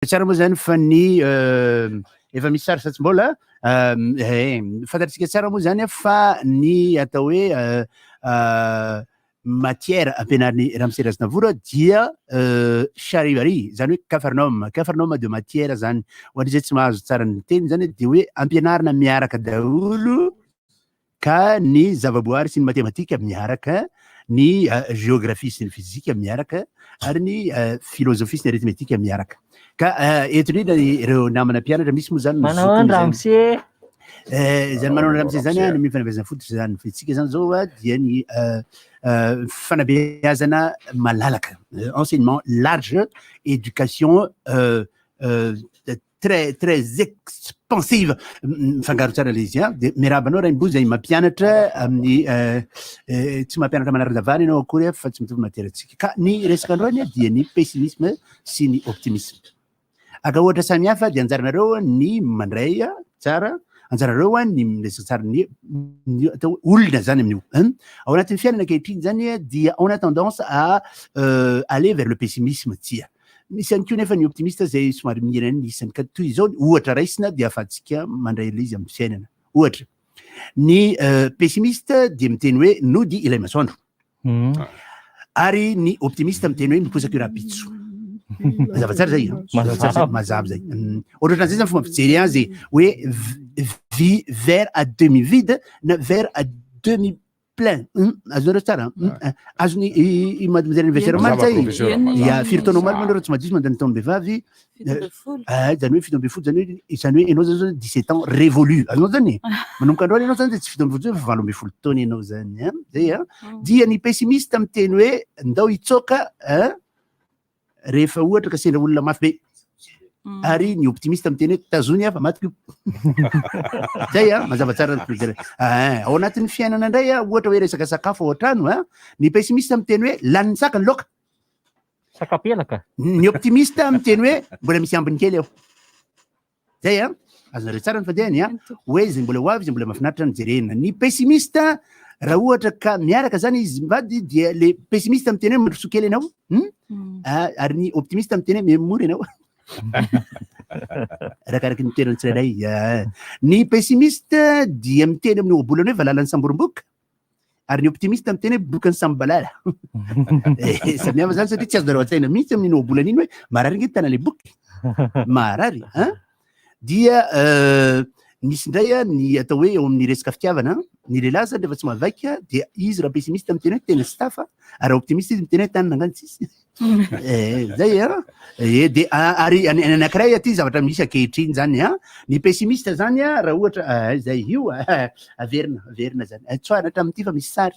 Tsara moa zany fa ny efa misy sary sa tsy mbola eh, fantatsika tsara moa zany fa ny atao hoe matière ampianarin'ny Ramose Razinavoro dia charivari, zany hoe capharnaüm, capharnaüm de matière zany. Ho an'izay tsy mahazo tsara ny teny zany dia hoe ampianarina miaraka daholo ka ny zavaboary sy ny matematika miaraka, ny géographie sy ny fizika miaraka, ary ny philosophie sy ny arithmétique miaraka. Ka eto indrindra ireo namana mpianatra misy moa zany Manao zokiny zany. ramose. Zany manao ramose zany an, ny fanabeazana fototra zany. Fa isika zany zao dia ny fanabeazana malalaka, enseignement large, éducation très très expansive, mifangaro tsara ilay izy an, dia miarahaba anao Rainiboa izay mampianatra amin'ny tsy mampianatra manara-davana ianao akory fa tsy mitovy matière antsika. Ka ny resaka androany dia ny pessimisme sy ny optimisme. Aka ohatra samihafa dia anjaranareo ny mandray tsara, anjaranareo ny miresaka tsara ny ny atao hoe olona zany amin'io. Ao anatin'ny fiainana ankehitriny zany dia on a tendance à aller vers le pessimisme, tsia. Misy ihany koa nefa ny optimiste izay somary mihena ny isany. Ka toy izao ny ohatra raisina dia ahafahantsika mandray ilay izy amin'ny fiainana. Ohatra, ny pessimiste dia miteny hoe nody ilay masoandro. Ary ny optimiste miteny hoe miposaka io rahampitso. Mazava tsara zay. Mazava, mazava zay. Ohatran'izay zany fomba fijery azy hoe verre à demi vide na verre à demi plein. Azonareo tsara. Azony i mademoiselle anniversaire omaly Mazava, zay. professeur, mazava. Ya, firy taona omaly moa nareo tsy madiso mandeha ny taom-behivavy. 17. Ah, zany hoe 17 zany hoe izany hoe ianao zany zao 17 ans révolu. Azonao zany e? Manomboka androany ianao zany dia tsy 17 fa 18 taona ianao zany an. Zay an. Dia ny pessimiste miteny hoe ndao hitsoaka an, rehefa ohatra ka sendra olona mafy be. Ary ny optimiste miteny hoe tazony aho fa matiko io. Zay an, mazava tsara ny fijerena. Ah, ao anatin'ny fiainana indray an, ohatra hoe resaka sakafo ao an-trano an, ny pessimiste miteny hoe lanin'ny saka ny laoka. Sakapelaka. Ny optimiste miteny hoe mbola misy ambiny kely ao. Zay an, azonareo tsara ny fandehany an, hoe izay mbola ho avy, izay mbola mahafinaritra no jerena. Ny pessimiste, raha ohatra ka miaraka zany izy mivady dia le pessimiste miteny hoe mandrosoa kely ianao, Ah, ary ny optimiste miteny hoe mihamora ianao. Arakaraky ny toeran'ny tsirairay. Ah. Ny pessimiste dia miteny amin'ny ohabolana hoe valalan'ny samborim-boka. Ary ny optimiste miteny hoe bokan'ny samy balala. Eh, samy hafa zany satria tsy azonareo an-tsaina mihitsy amin'iny ohabolana iny hoe marary nge tana le boky. Marary, hein? Dia misy indray a, ny atao hoe eo amin'ny resaka fitiavana, ny lehilahy zany rehefa tsy mahavaika dia izy raha pessimiste miteny hoe tena tsy tafa, ary raha optimiste izy miteny hoe tany nangany tsisy. Eh, zay a. Eh, dia, ary ny anankiray aty zavatra misy ankehitriny zany a, ny pessimiste zany a, raha ohatra, ah, zay io, ah, averina, averina zany. Eh, tsoahina hatramin'ity fa misy sary.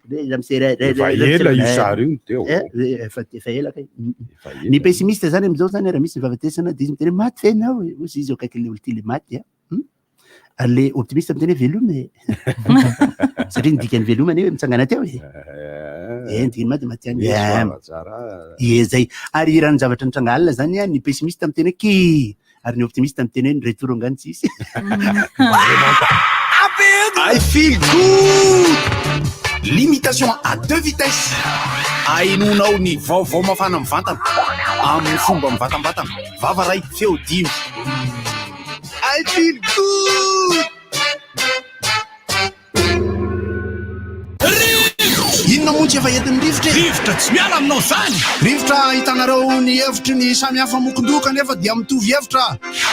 Efa ela io sary io teo. Eh, efa, efa ela kay. Ny pessimiste zany amin'izao zany raha misy ny fahafatesana dia izy miteny hoe maty ve ianao? Hoy izy eo akaikin'ilay olon-tia ilay maty a. Ary le optimiste miteny hoe veloma e. Satria ny dikan'ny veloma anie hoe mitsangana teo e. Eh, ny dikan'ny maty maty ihany. Misy Eh. vava-tsara. Ie, zay. Ary raha ny zavatra nitranga alina zany a, ny pessimiste miteny hoe ki, ary ny optimiste miteny hoe ny retour angano tsisy. I feel good! Limitation à deux vitesses. Ahenoanao ny vaovao mafana mivantana amin'ny fomba mivantambatana. Vava ray, feo dimy. I feel good! Inona moa tsy efa entin'ny rivotra e? Rivotra tsy miala aminao zany! Rivotra ahitanareo ny hevitry ny samy hafa mokon-doha kanefa dia mitovy hevitra.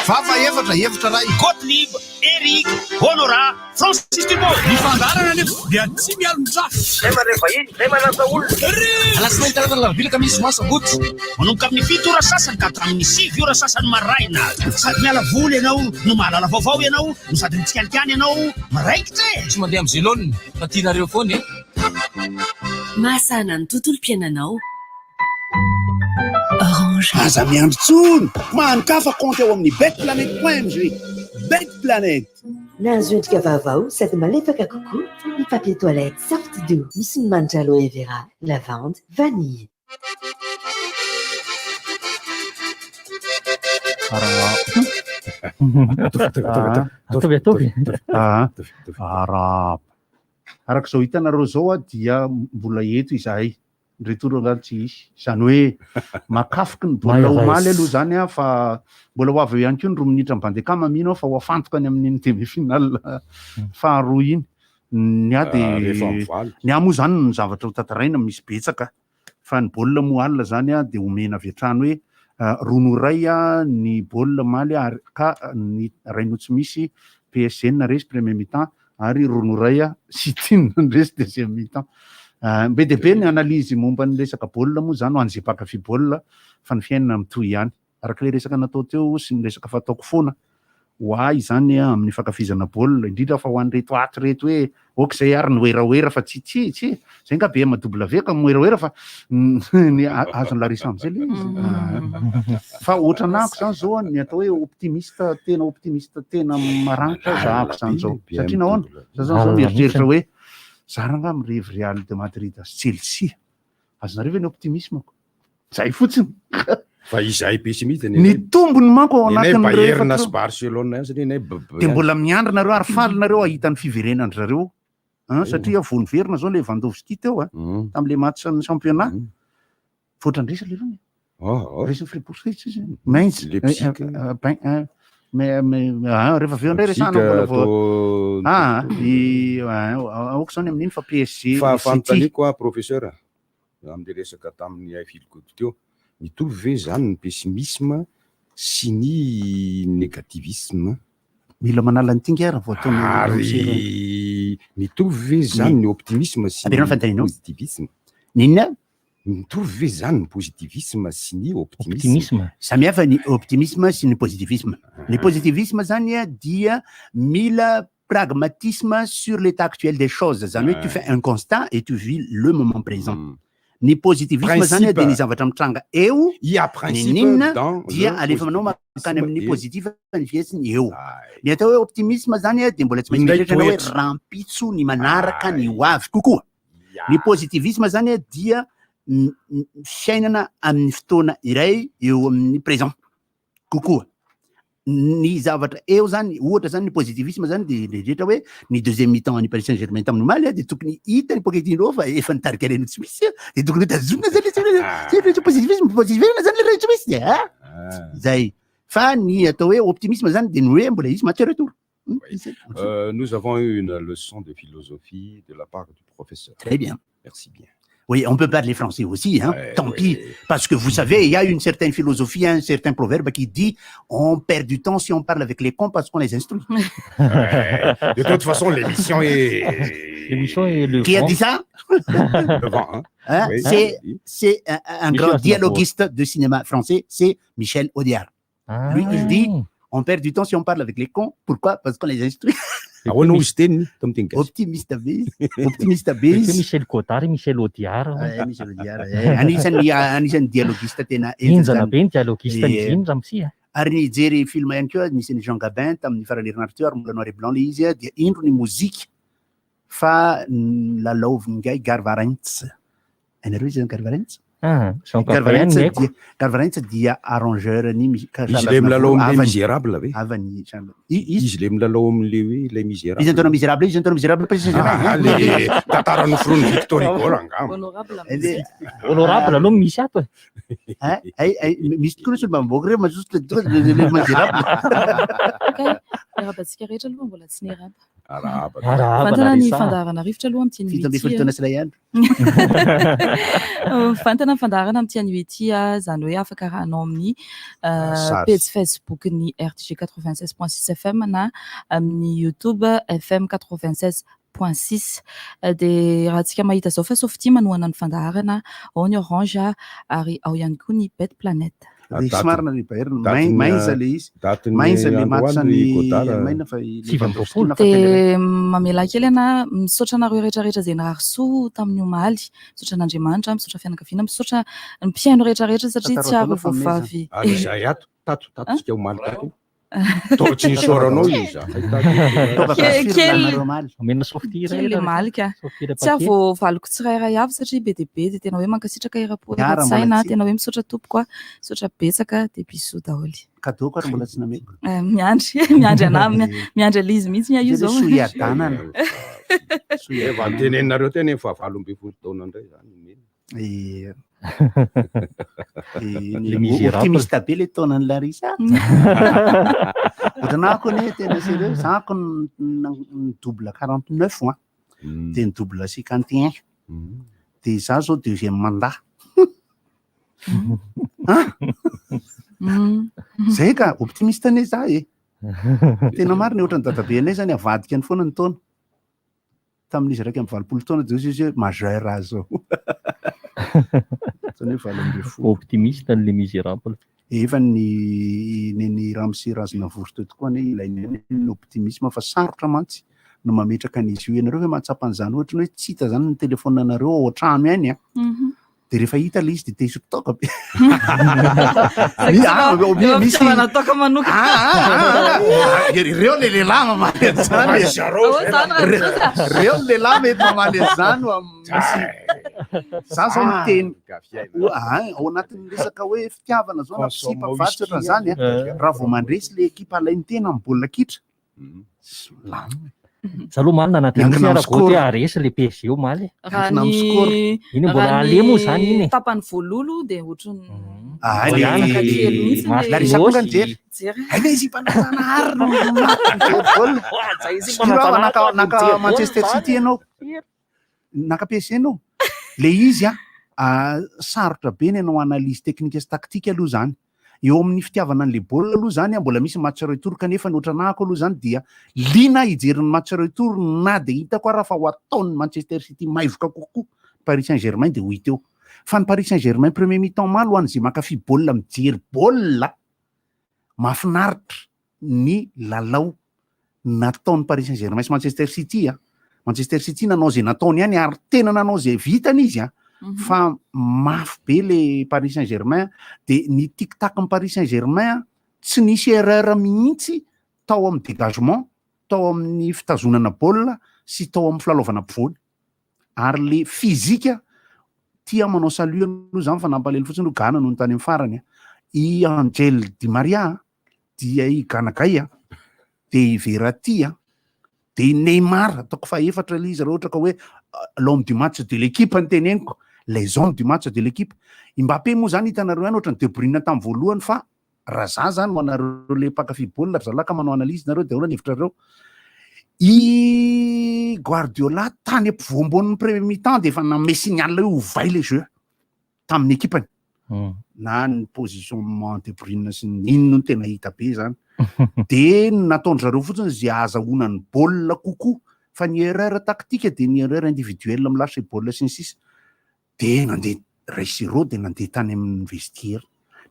Vava efatra, hevitra ray. Gottlieb, Eric, Honorat, Francis Dupont. Ny fandaharana anefa dia tsy mialon-drafy. Zay mandray vahiny, zay manasa olona. Alatsinainy, talata, alarobia, alakamisy, zoma, sabotsy. Manomboka amin'ny 7 ora sasany ka hatramin'ny 9 ora sasany maraina. Sady miala voly ianao no mahalala vaovao ianao no sady mitsikalikany ianao miraikitra e! Tsy mandeha amin'ny zelone fa tianareo foana e! Mahasahana ny tontolom-piainanao. Orange. Aza miandry intsony! Manokafa kaonty ao amin'ny betplanet point mg. Betplanet. Nahazo endrika vaovao sady malefaka kokoa ny papier toilette Soft Doux. Misy ny manitra aloe vera, lavande, vanille. Ataovy ataovy. Arahaba. Araka izao hitanareo izao dia mbola eto izahay. Ny retour angamba tsy hisy. Izany hoe makafoky ny baolina omaly aloha izany aho fa mbola ho avy eo ihany koa ny 2 minitra Bandekama mino aho fa ho afantoka any amin'iny demi finale faharoa iny. Ny ahy dia Rehefa mivaly. ny ahy moa izany ny zavatra ho tantaraina misy betsaka fa ny baolina moa alina izany dia omena avy hatrany hoe 2 no 1 ny baolina omaly ary ka ny iray no tsy misy PSG no naharesy premier mi-temps ary 2 no 1 City no nandresy deuxième mi-temps. Be dia be ny analyse momba ny resaka baolina moa izany ho an'izay mpankafy baolina fa ny fiainana mitohy ihany. Araka ilay resaka natao teo sy ny resaka fataoko foana ho ahy izany amin'ny fankafizana baolina, indrindra fa ho an'ireto ato ireto hoe ok izay ary ny werawera fa tsy tsy tsy izay nga BMW ka miwerawera fa ny azon'i Larissa amin'izay ilay izy. Fa ohatran'ahako izany izao ny atao hoe optimiste tena optimiste tena maranitra zahako izany izao. Satria nahoana? Za izany izao mieritreritra hoe za rangaha mirevy Real de Madrid sy Chelsea. Azonareo ve ny optimisme-ko? Zay fotsiny. Fa izahay pessimiste ny Ny tombony manko ao Nenay anatin'ny Bayern rehefa sy Barcelone ihany satria nenay b- Dia mbola miandry nareo ary faly nareo hahita ny fiverenan-dry zareo. An, satria vao niverina zao Lewandowski teo a, tamin'ilay match ny championnat. Voatra ndresy lerony. Resin'ny Fribourg izy. Mainz. Leipzig. Mais mais ah, rehefa avy eo indray resahana mbola vao. Ah, i aoka izany amin'iny fa PSG. Fa fanontaniako a professeur amin'ilay resaka tamin'ny I feel good teo, mitovy ve izany ny pessimisme sy ny négativisme? Mila manala an'ity nge raha vao ataonao Ary mitovy ve izany ny optimisme sy Avereno ny fanontanianao. positivisme? N'inona? Mitovy ve izany ny positivisme sy ny optimisme? Optimisme. Samy hafa ny optimisme sy ny positivisme. Ny positivisme zany dia mila pragmatisme sur l'état actuel des choses, zany hoe tu fais un constat et tu vis le moment présent. Ny positivisme zany dia ny zavatra mitranga eo, n'inon'inona dia alefanao mankany amin'ny positif ny fihetsiny eo. Ny atao hoe optimisme zany dia mbola tsy maintsy mieritreritra anao hoe rahampitso ny manaraka ny ho avy kokoa. Ny positivisme zany dia fiainana amin'ny fotoana iray eo amin'ny présent kokoa. Ny zavatra eo zany, ohatra zany ny positivisme zany dia rehetra hoe ny deuxième mi-temps an'i Paris Saint-Germain tamin'ny omaly dia tokony hita ny Pochettino fa efa nitarika ireny tsy misy dia tokony hotazonina zany le tsy positivisme, positivisme zany le tsy misy dia ah. Zay. Fa ny atao hoe optimisme zany dia ny hoe mbola hisy match retour. Nous avons eu une leçon de philosophie de la part du professeur. Très bien. Merci bien. Oui, on peut parler français aussi, hein. Ouais, Tant ouais. pis. Parce que vous savez, il y a une certaine philosophie, un certain proverbe qui dit on perd du temps si on parle avec les cons parce qu'on les instruit. Ouais. De toute façon, l'émission est. L'émission est le Qui a vent. dit ça? Le vent, hein. Hein? Oui. C'est, Oui. c'est un Michel grand Aznavour. dialoguiste de cinéma français, c'est Michel Audiard. Ah. Lui, il dit on perd du temps si on parle avec les cons. Pourquoi? Parce qu'on les instruit. Ahoana hozy teniny tamin'ny teny gasy? Optimiste be izy. Optimiste be Hoe izy. Michel Godard, Michel Audiard. Eh, Michel Audiard. Eh, anisan'ny anisan'ny dialoguiste tena henjana Henjana zany. be ny dialoguiste Eh. ny iny ramose a. Ary nijery film ihany koa nisy an'i Jean Gabin tamin'ny faran'ny herinandro teo ary mbola noir et blanc ilay izy dia indro ny mozika fa lalaovin'ingahy Garvarentz. Hainareo izy zany Garvarentz? Ah, Jean Gabin Garvarentz ny haiko. dia Garvarentz dia arrangeur ny mi- ka Izy le milalao amin'ilay havany- misérable ve? havany Jean- I- izy Izy le milalao amin'ilay hoe ilay misérable. Izy ataonao misérable, izy ataonao misérable Paris Saint-Germain. Ah, le tantara noforonin'i Victor Hugo angamba. Honorable. Eh, Honorable aloha misy ato e. Eh, eh, eh, misy tokoa ny solombavambahoaka ireo mazoto le tonga le le misérable. Okay. Miarahaba antsika rehetra aloha mbola tsy niarahaba. Arahaba. Arahaba Vantana ny Larissa. fandaharana rivotra aloha amin'ity anio 17 ity. taona sy iray andro. Vantana ny fandaharana amin'ity anio ity, izany hoe afaka arahanao amin'ny Sary. pejy Facebook ny RTG 96.6 FM na amin'ny YouTube FM 96.6. Dia raha antsika mahita izao fa Softy manohana ny fandaharana, ao ny Orange ary ao ihany koa ny Bet Planet. Resy marina ny Bayern, Datin'ny, mainza le izy. datin'ny Mainza le match androany ny Godard. Allemagne fa i 29. Lewandowski nafaty Dia mamela kely ana, misaotra anareo rehetra rehetra izay nirary soa tamin'ny omaly. Misaotra an'Andriamanitra, misaotra fianakaviana, misaotra ny mpihaino rehetra rehetra satria Tantara tsy ary daholo fa voavavy. Ary izahay ato, tato, tato tsika omaly tato. Toa tsy nisaoranao izy. Toaka Kely- firy kely. nanareo omaly? Omena Softy iray. Kely le Larissa. malika. Softy iray Tsy ary paquet. voavaliko tsirairay avy satria be dia be dia tena hoe mankasitraka eram-po Miara mbola eran-tsaina, tsy. tena hoe misaotra tompoko a, misaotra betsaka dia bisous daholo. Cadeau ko ary mbola tsy nameko. Eh, miandry, miandry anah, miandry an'izy mihitsy aho io Zay zao. le soa iadanana. Soa Efa iadanana. niteneninareo teny efa 18 taona indray zany. Eh, Les Misérables. Optimiste be le taonan'i Larissa. Ohatran'ahako anie tena sérieux, za ko ny double 49 an, de ny double 51. De za zao deuxième mandat. Hein? Zay ka optimiste anie za e. Tena marina ohatran'ny dadabe anay zany avadika ny foana ny taona. Tamin'izy 81 taona de hoy izy hoe majeur azy zao. Zany hoe 18. Optimiste ny Les Misérables. Efa ny Ramose Razinavory teo tokoa anie ilaina ihany ny optimisme fa sarotra mantsy no mametraka an'izy io. Ianareo ve mahatsapa an'izany ohatra ny hoe tsy hita zany ny téléphone anareo ao an-trano ihany a. De rehefa hita le izy de te hisotro toaka be. Misy Fitiavana toaka manokana. Ireo le lehilahy mamaly an'izany. Ireo ny lehilahy mety mamaly an'izany ho misy. Za zao miteny ao anatin'ny resaka hoe fitiavana zao na mpisipa vatsy ohatran'izany a. Raha vao mandresy le ekipa alain'ny tena amin'ny baolina kitra. Lany. Za aloha omaly nanantena Miankina mihitsy amin'ny raha score. Gauthier haharesy le PSG omaly. Raha Miankina amin'ny score. Iny mbola raha ale moa zany iny e. tapany voalohalo dia ohatran'ny Ah, Miaraka le- kely mihitsy le- Larissa koa nijery. Jery. Ay, le izy mpanantanahary no mijery baolina. Siro aho naka Manchester City ianao. Naka PSG ianao. Le izy a, sarotra be ny anao analyse technique sy tactique aloha zany. Eo amin'ny fitiavana an'le baolina aloha zany a, mbola misy match retour kanefa ny ohatranahako aloha zany dia liana hijery ny match retour na de hitako ara fa ho ataon'ny Manchester City maivoka kokoa Paris Saint-Germain de ho hita eo. Fa ny Paris Saint-Germain premier mi-temps maly ho an'izay mankafy baolina mijery baolina mahafinaritra ny lalao nataon'ny Paris Saint-Germain sy Manchester City a. Manchester City nanao izay nataony ihany ary tena nanao izay vitany izy a. Fa mafy be le Paris Saint-Germain de ny tic-tac ny Paris Saint-Germain tsy nisy erreur mihitsy tao amin'ny dégagement, tao amin'ny fitazonana baolina sy tao amin'ny filalaovana ampovoany. Ary le physique tia manao salut aloha zany fa nampalahelo fotsiny aloha Gana no tany amin'ny farany a. I Angel Di Maria dia i Gana Gay a, de i Verratti a, de i Neymar ataoko fa efatra le izy raha ohatra ka hoe l'homme du match de l'équipe ny teneniko, les hommes du match de l'équipe. I Mbappé moa zany hitanareo ihany ohatran'ny De Bruyne tamin'ny voalohany fa raha za zany ho anareo le mpankafy baolina ry zalahy ka manao analyse nareo de ahoana ny hevitrareo. I Guardiola tany ampovoambonin'ny premier mi-temps de efa nanome signal hoe ovay le jeu tamin'ny ekipany. Na ny positionnement De Bruyne sy ny inona no tena hita be zany. De nataon-dry zareo fotsiny zay ahazahoana ny baolina kokoa fa ny erreur tactique de ny erreur individuelle milâche baolina sy ny sisa. De nandeha 1-0 de nandeha tany amin'ny vestiaire.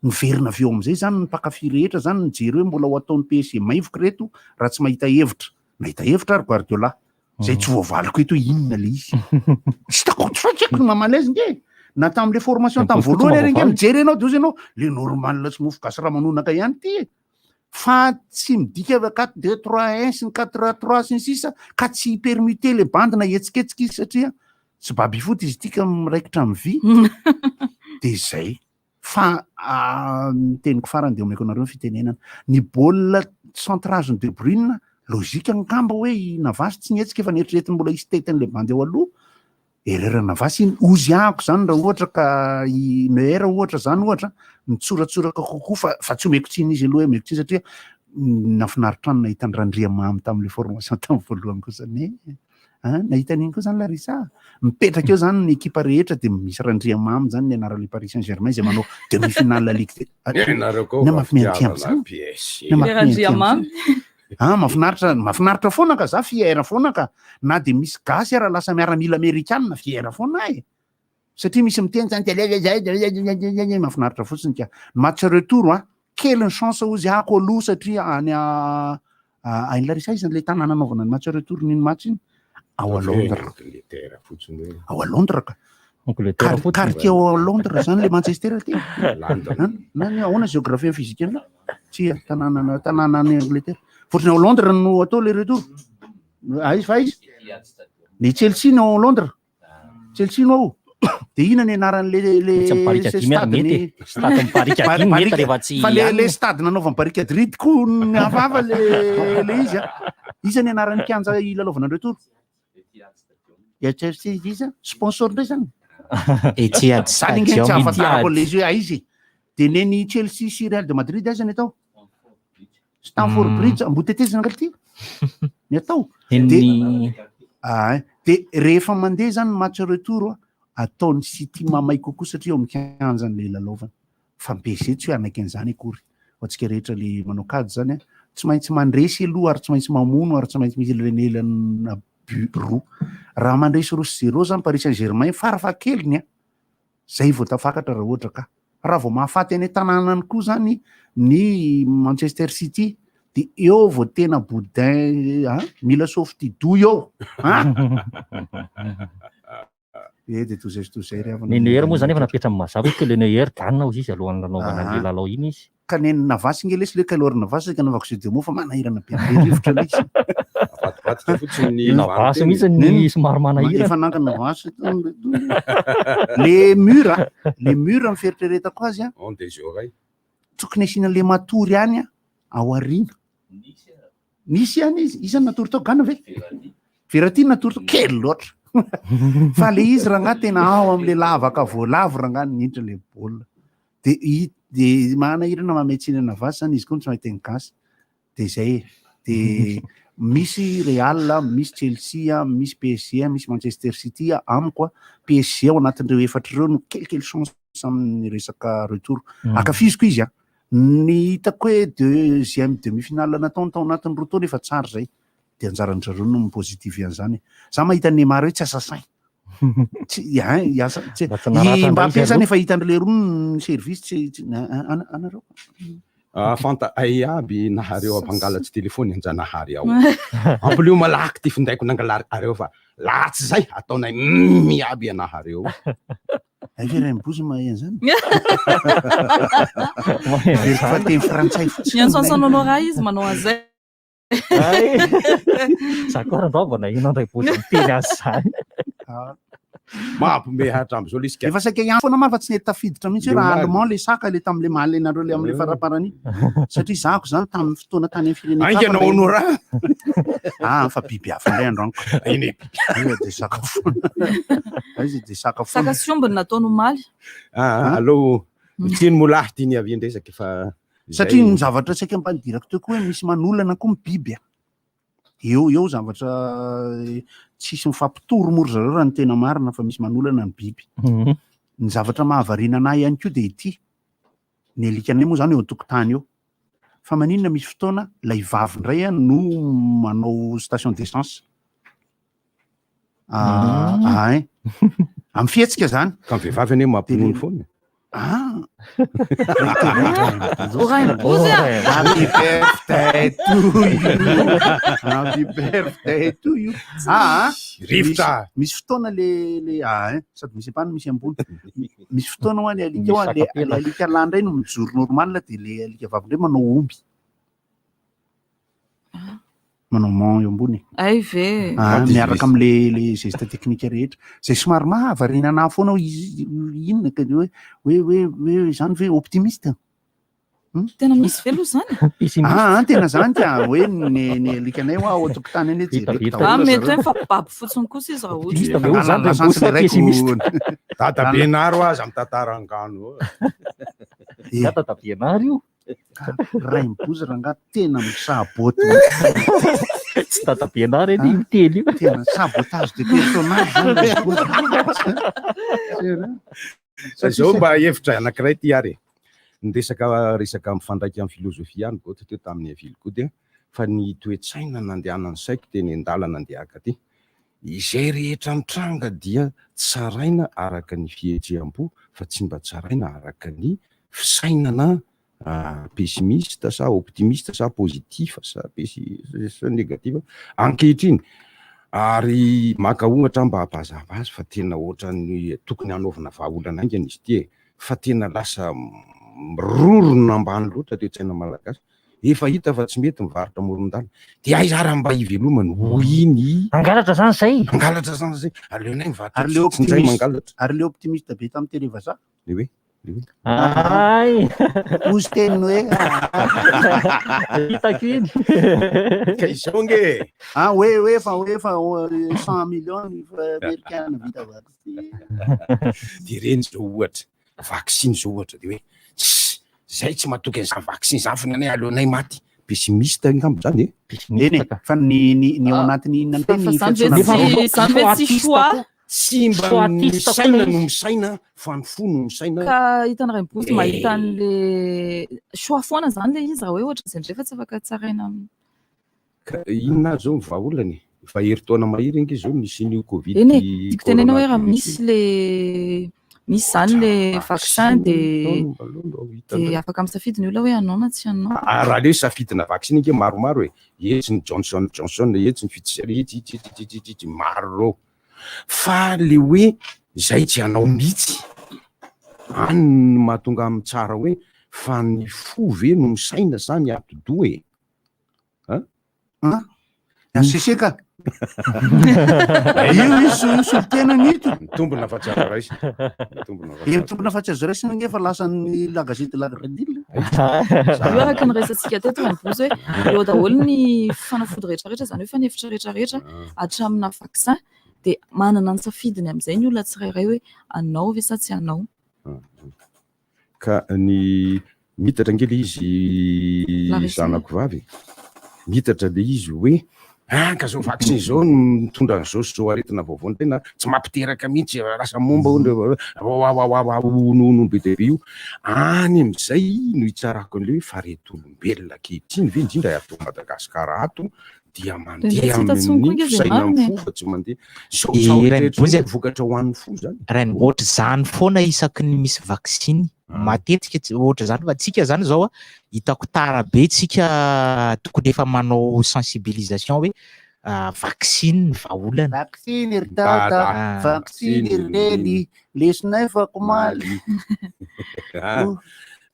Niverina avy eo amin'izay zany ny mpankafy rehetra zany nijery hoe mbola ho ataon'ny PSG maivoka reto raha tsy mahita hevitra. Nahita hevitra ary Guardiola. Zay tsy voavaliko eto hoe inona le izy. Tsy hitako tsy fantsiko ny mamaly azy nge. Na tamin'le formation tamin'ny voalohany ary nge mijery ianao de hozy ianao le normal sy mofo gasy ramanonaka ihany ty e. Fa tsy midika fa 4 2 3 1 sy ny 4 3 sy ny sisa ka tsy permuter le bande na hihetsiketsika izy satria tsy baby-foot izy ity ka miraikitra amin'ny vy. De zay. Fa ny teniko farany de omeko anareo ny fitenenana. Ny baolina centrage ny De Bruyne logique angamba hoe i Navas tsy nihetsika efa neritreretiny mbola hisy tetin'le bandy eo aloha. Erreur Navas iny ozy ahako zany raha ohatra ka i Neuer ohatra zany ohatra mitsoratsoraka kokoa fa tsy omeko tsiny izy aloha hoe omeko tsiny satria nafinaritra ny nahita ny Randriamamy tamin'le formation tamin'ny voalohany kosa ne. Hein, nahita an'iny koa zany Larissa. Mipetraka eo zany ny ekipa rehetra de misy Randriamamy zany ny anaran'le Paris Saint-Germain izay manao demi-finale Ligue des Ianareo koa Na mahafinaritra fitiavana zany. PSG. Na mahafinaritra Randriamamy. Ah, mahafinaritra foana ka za fier foana ka. Na de misy gasy ara lasa miaramila amerikana fier foana e. Satria misy miteny zany de mahafinaritra fotsiny ka. Match retour a, kely ny chance ozy ahako aloha satria any a any Larissa izy le tanàna nanaovana ny match retour n'iny match iny ao a Londres. Angleterre fotsiny hoe. Ao a Londres ka. Angleterre fotsiny. Quartier ao Londres zany le Manchester ty. London. Hein? Na ny ahoana géographie physique iny? Tsia, tanàna any Angleterre. Fotsiny ao Londres no atao le retour. Aiza fa aiza? Ny Chelsea no ao Londres. Chelsea no ao. De inona ny anaran'le le Tsy amin'ny barikadimy ary mety e. Stade amin'ny barikadimy mety rehefa tsy Fa le any. le stade nanaovan'ny barikadridy koa ny hafahafa le izy a. Iza ny anaran'ny kianja ilalaovana retour? Ya Chelsea iza? Sponsor ndray zany. Etihad Zany nge tsy Stadium ahafantarako Etihad. an'le izy hoe aiza e. De neny Chelsea sy Real de Madrid aiza ny atao? Stamford Bridge, Ambohitetezana angaha ty? Ny atao. Ny Ah, de rehefa mandeha zany ny match retour a, ataon'ny City mamay kokoa satria eo amin'ny kianjan'le lalaovana. Fa PSG tsy hoe hanaiky an'izany akory. Ho antsika rehetra le manao kajy zany a, tsy maintsy mandresy aloha ary tsy maintsy mamono ary tsy maintsy misy elanelana but roa. Raha mandresy 2-0 zany Paris Saint-Germain farafahakeliny a, zay vao tafakatra raha ohatra ka. Raha vao mahafaty any an-tanànany koa zany ny Manchester City de eo vao tena boudin a, mila softido eo. A? E de toy izay sy toy izay ry havana. Ny Neuer moa zany efa napetrany mazava hoe que le Neuer gagne hozy izy alohan'ny nanaovana Ah. an'le lalao iny izy. Ka ny Navas nge lesy le Keylor Navas saika anaovako jeu de mots fa manahirana be be rivotra le izy. Avadibadika fotsiny ny Navas valin-teny. mihitsy ny somary manahirana. Efa nankany Navas. Le mur a, le mur ny fieritreretako azy a, On des oreilles. tokony asiana le matory ihany a ao aoriana. Nisy ihany izy, iza no natory tao Gana ve? Verratti no natory tao, kely loatra. Fa le izy rangahy tena ao amin'le lavaka voalavo rangahy niditra le baolina. De i de manahirana mametrina Navas zany izy koa no tsy mahay teny gasy. De zay e. De misy Real, misy Chelsea, misy PSG, misy Manchester City amiko a. PSG ao anatin'ireo efatra ireo no kelikely chance amin'ny resaka retour. Ankafiziko izy a. Ny hitako hoe deuxième demi-finale nataony tao anatin'ny 2 taona efa tsara zay. De anjaran-dry zareo no mi-positive an'izany. Za mahita Neymar hoe tsy assassin. Tsy, hein, hiasa, tsy, Mba tsy naratra i indray Mbappé izy zany aloha. efa hitan-dry leroa ny service tsy, tsy, anareo. Ah, fanta ay aby nahareo ampangalatsy telefony anjanahary ao. Ampilio malaky ty findaiko nangalary areo fa latsy zay ataonay miaby anahareo. Ay ve Rainibozy mahay an'izany? Veriko fa teny frantsay fotsiny. Ny antsoantsoanao Nora izy manao an'izay. Ay. Za koa raha vao naheno an-dRainibozy miteny azy zany. Ah. Mampime hatramin'izao le izy. Efa saika ihany foana ma fa tsy nety tafiditra mihitsy hoe raha Omaly. allemand le saka le tamin'le maly nareo le amin'le faraparany. Satria zako zany tamin'ny fotoana tany amin'ny firenena Aingana hafa, Honora. Ah, fa biby hafa indray androaniko. Iny. Io de saka foana. Aiza de saka foana. Saka sy omby no nataony omaly. Ah, allo. Tiany molahy ty ny avian-dresaka fa izay- Satria ny zavatra saika ampanidirako teo koa hoe misy manolana koa ny biby a. Eo eo zavatra tsisy mifampitory moa ry zareo raha ny tena marina fa misy manolana ny biby. Ny zavatra mahavariana anahy ihany koa dia ity. Ny alikanay moa zany eo an-tokotany eo. Fa maninona misy fotoana ilay vavy indray a no manao station d'essence. Ah, ah, hein. Amin'ny fihetsika zany. Ka ny vehivavy anie mampinono foana. Ah. Oraim-bozy a. Happy birthday to you. Happy birthday to you. Ah, ah. Rivotra. Misy fotoana le le ah, hein. Sady misy ambany misy ambony. Misy fotoana hoa le alika hoa le le alika lahy indray no mijoro normal de le alika vavy indray manao omby. Manao man eo ambony. Ay ve. Ah, miaraka am'le le geste technique rehetra. Zay somary mahavariana anahy foana hoe izy inona ka hoe hoe hoe hoe zany ve optimiste? Tena misy ve aloha zany? Ah, ah, tena zany ka hoe ny ny alikanay hoa ao an-tokotany eny Vita, jereko vita. Ah, daholo mety hoe zareo. mifampibaby fotsiny kosa izy raha ohatra. Optimiste ve hoy zany Nanana Rainibozy sa chance le pessimiste? raiko. Dada Benaro aza mitantara angano. Eh, Dada Benaro io. Rainibozy rangahy tena misaboty. Tsy Dada Benaro eny io miteny io. Tena sabotage de personnage zany Rainibozy. Zao mba hevitra anankiray ty ary. Ny resaka resaka mifandraika amin'ny filozofia ihany goty teo tamin'ny avily koa fa ny toe-tsaina nandehanan'ny saiko teny an-dalana andeha ty. Izay rehetra mitranga dia tsaraina araka ny fihetseham-po fa tsy mba tsaraina araka ny fisainana pessimiste sa optimiste sa positif sa pessi sa négatif ankehitriny. Ary maka ohatra mba hampazava azy fa tena ohatran'ny tokony hanaovana vahaolana haingana izy ity e. Fa tena lasa mirorona ambany loatra toe-tsaina malagasy. Efa hita fa tsy mety mivarotra amoron-dalana. Dia aiza ary mba hivelomany? Hoy ny Angalatra zany zay. Angalatra zany zay. Aleonay mivarotra Ary le tsy indray optimiste, mangalatra. ary le optimiste be tamin'ny télé vazaha. Le hoe? Ay! Ozy teny hoe Hitako iny. Ka izao nge e. Ah hoe hoe fa hoe fa 100 millions ny amerikana vita vaccin. De reny zao ohatra, vaccin zao ohatra de hoe tss, zay tsy matoky an'izany vaccin zany fa ny anay aleonay maty. Pessimiste angamba zany e. Eny e, fa ny ao anatin'ny inona Fa ny zany ve tsy zany ve tsy choix? Tsy mba Choix ny artiste koa saina le no izy. misaina fa ny fo no misaina. Ka hitan'ny Rainibozy mahita an'le choix foana zany le izy raha hoe ohatra izay indray fa tsy afaka tsaraina amin'ny Ka inona ary zao ny vahaolana e? Efa herintaona mahery ange zao nisy an'io Covid Eny e, tiako tenena hoe raha coronavirus misy le misy zany le vaccin de de afaka misafidy ny olona hoe hanao na tsy hanao. Ah, raha le safidina vaccin ange maromaro e. Etsy ny Johnson Johnson, etsy ny Pfizer, etsy etsy etsy etsy etsy etsy maro reo. Fa le hoe zay tsy hanao mihitsy. Any no mahatonga amin'ny tsara hoe fa ny fo ve no misaina sa ny atidoha e? An? HCC ka. Io izy io solontenany ito. Mitombina fa tsy azo raisina. Mitombina fa tsy E azo mitombina fa tsy azo raisina nge fa lasan'ny la gazette la Grande-Île. Io araka ny resatsika teto Rainibozy hoe eo daholo ny fanafody rehetrarehetra zany hoe fanefitra rehetrarehetra hatramina vaccin de manana ny safidiny amin'izay ny olona tsirairay hoe hanao ve sa tsy hanao. Ka ny mitatra ange le izy Larissa. zanako vavy mitatra le izy hoe ah ka zao vaccin zao no mitondra an'izao sy zao aretina vaovao ny tena tsy mampiteraka mihitsy lasa momba hono be dia be io any amin'izay no hitsarako an'le hoe fa reto olombelona ankehitriny ve indrindra ato Madagasikara ato dia mandeha Tsy hita intsony koa amin'ny nge izay fisainan'ny marina e. fo fa tsy mandeha zao Eh, zao Rainibozy rehetra vokatra ho an'ny fo zany. Rainy ohatra zany foana isaky ny misy vaksiny matetika ohatra zany fa tsika zany zao a hitako tara be tsika tokony efa manao sensibilisation hoe vaksiny ny vahaolana. Vaksiny ry tata, vaksiny ry reny, lesonay fa komaly.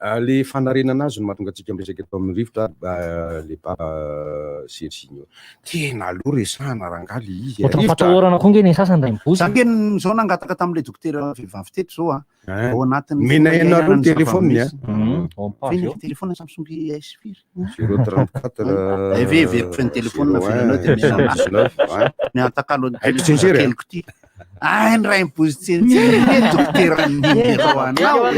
Ah, le fanarenana azy no mahatonga antsika miresaka eto amin'ny rivotra le papa Serginho. Tena aloha resahana rangahy le izy. Ohatran'ny fahatahorana koa nge ny sasany Rainibozy. Za nge zao nangataka tamin'le dokotera vehivavy teto zao a. Ao anatin'ny Mena ianareo ny téléphone a. Feno ny téléphone Samsung S firy? 034 Eve heveriko feno téléphone avelanao dia misy ny antakalo Haiko tsenjery e. keliko ty. Ay ny Rainibozy tsenjery e dokotera numéro anao.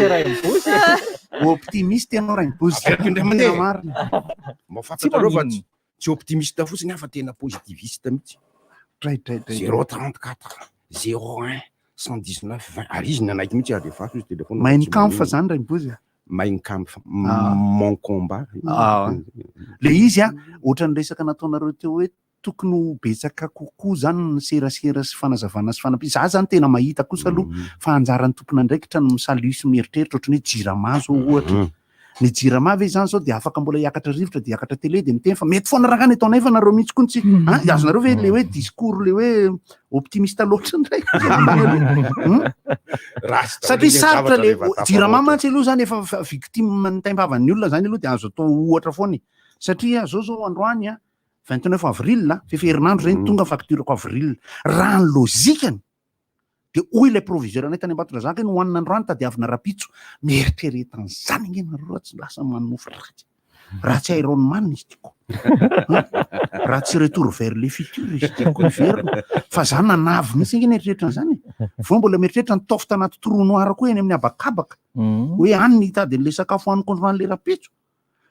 Optimiste ianao Rainibozy. Averiko indray mandeha. Tena marina. Mba fantatrareo fa tsy optimiste fotsiny aho fa tena positiviste mihitsy. Dray dray dray. 034 01 119 20 ary izy nanaiky mihitsy ary efa izy téléphone. Mein Kampf zany Rainibozy a. Mein Kampf, Ah. mon combat. Ah. Le izy a, ohatran'ny resaka nataonareo teo hoe tokony ho betsaka kokoa zany ny serasera sy fanazavana sy fanampiana. Za zany tena mahita kosa aloha fa anjaran'ny tompon'andraikitra no misalu sy mieritreritra ohatran'ny hoe Jirama zao ohatra. Ny Jirama ve zany zao de afaka mbola hiakatra rivotra de hiakatra télé de miteny fa mety foana rangahy ny ataonay fa nareo mihitsy koa tsy ah azonareo ve le hoe discours le hoe optimiste loatra indray. Ratsy daholo Satria ny sarotra zavatra le rehefa Jirama tafahoatra. mantsy aloha zany efa victime ny taim-bavan'ny olona zany aloha de azo atao ohatra foana e. Satria zao zao androany a 29 avril a, fefa herinandro zay tonga facture ko avril. Raha ny lozikany de hoy ilay proviseur anay tany Ambatondrazaka iny hohanina androany tadiavina rapitso. Mieritrereta an'izany ange nareo raha tsy lasa manofy ratsy. Raha tsy Iron Man izy tiako. Raha tsy retour vers le futur izy tiako hiverina. Fa za nanavy mihitsy ange nieritreritra an'izany e. Vao mbola mieritreritra ny taofo tanaty trou noir koa eny amin'ny habakabaka. Hoe any ny hitady an'le sakafo hohaniko androany le rapitso.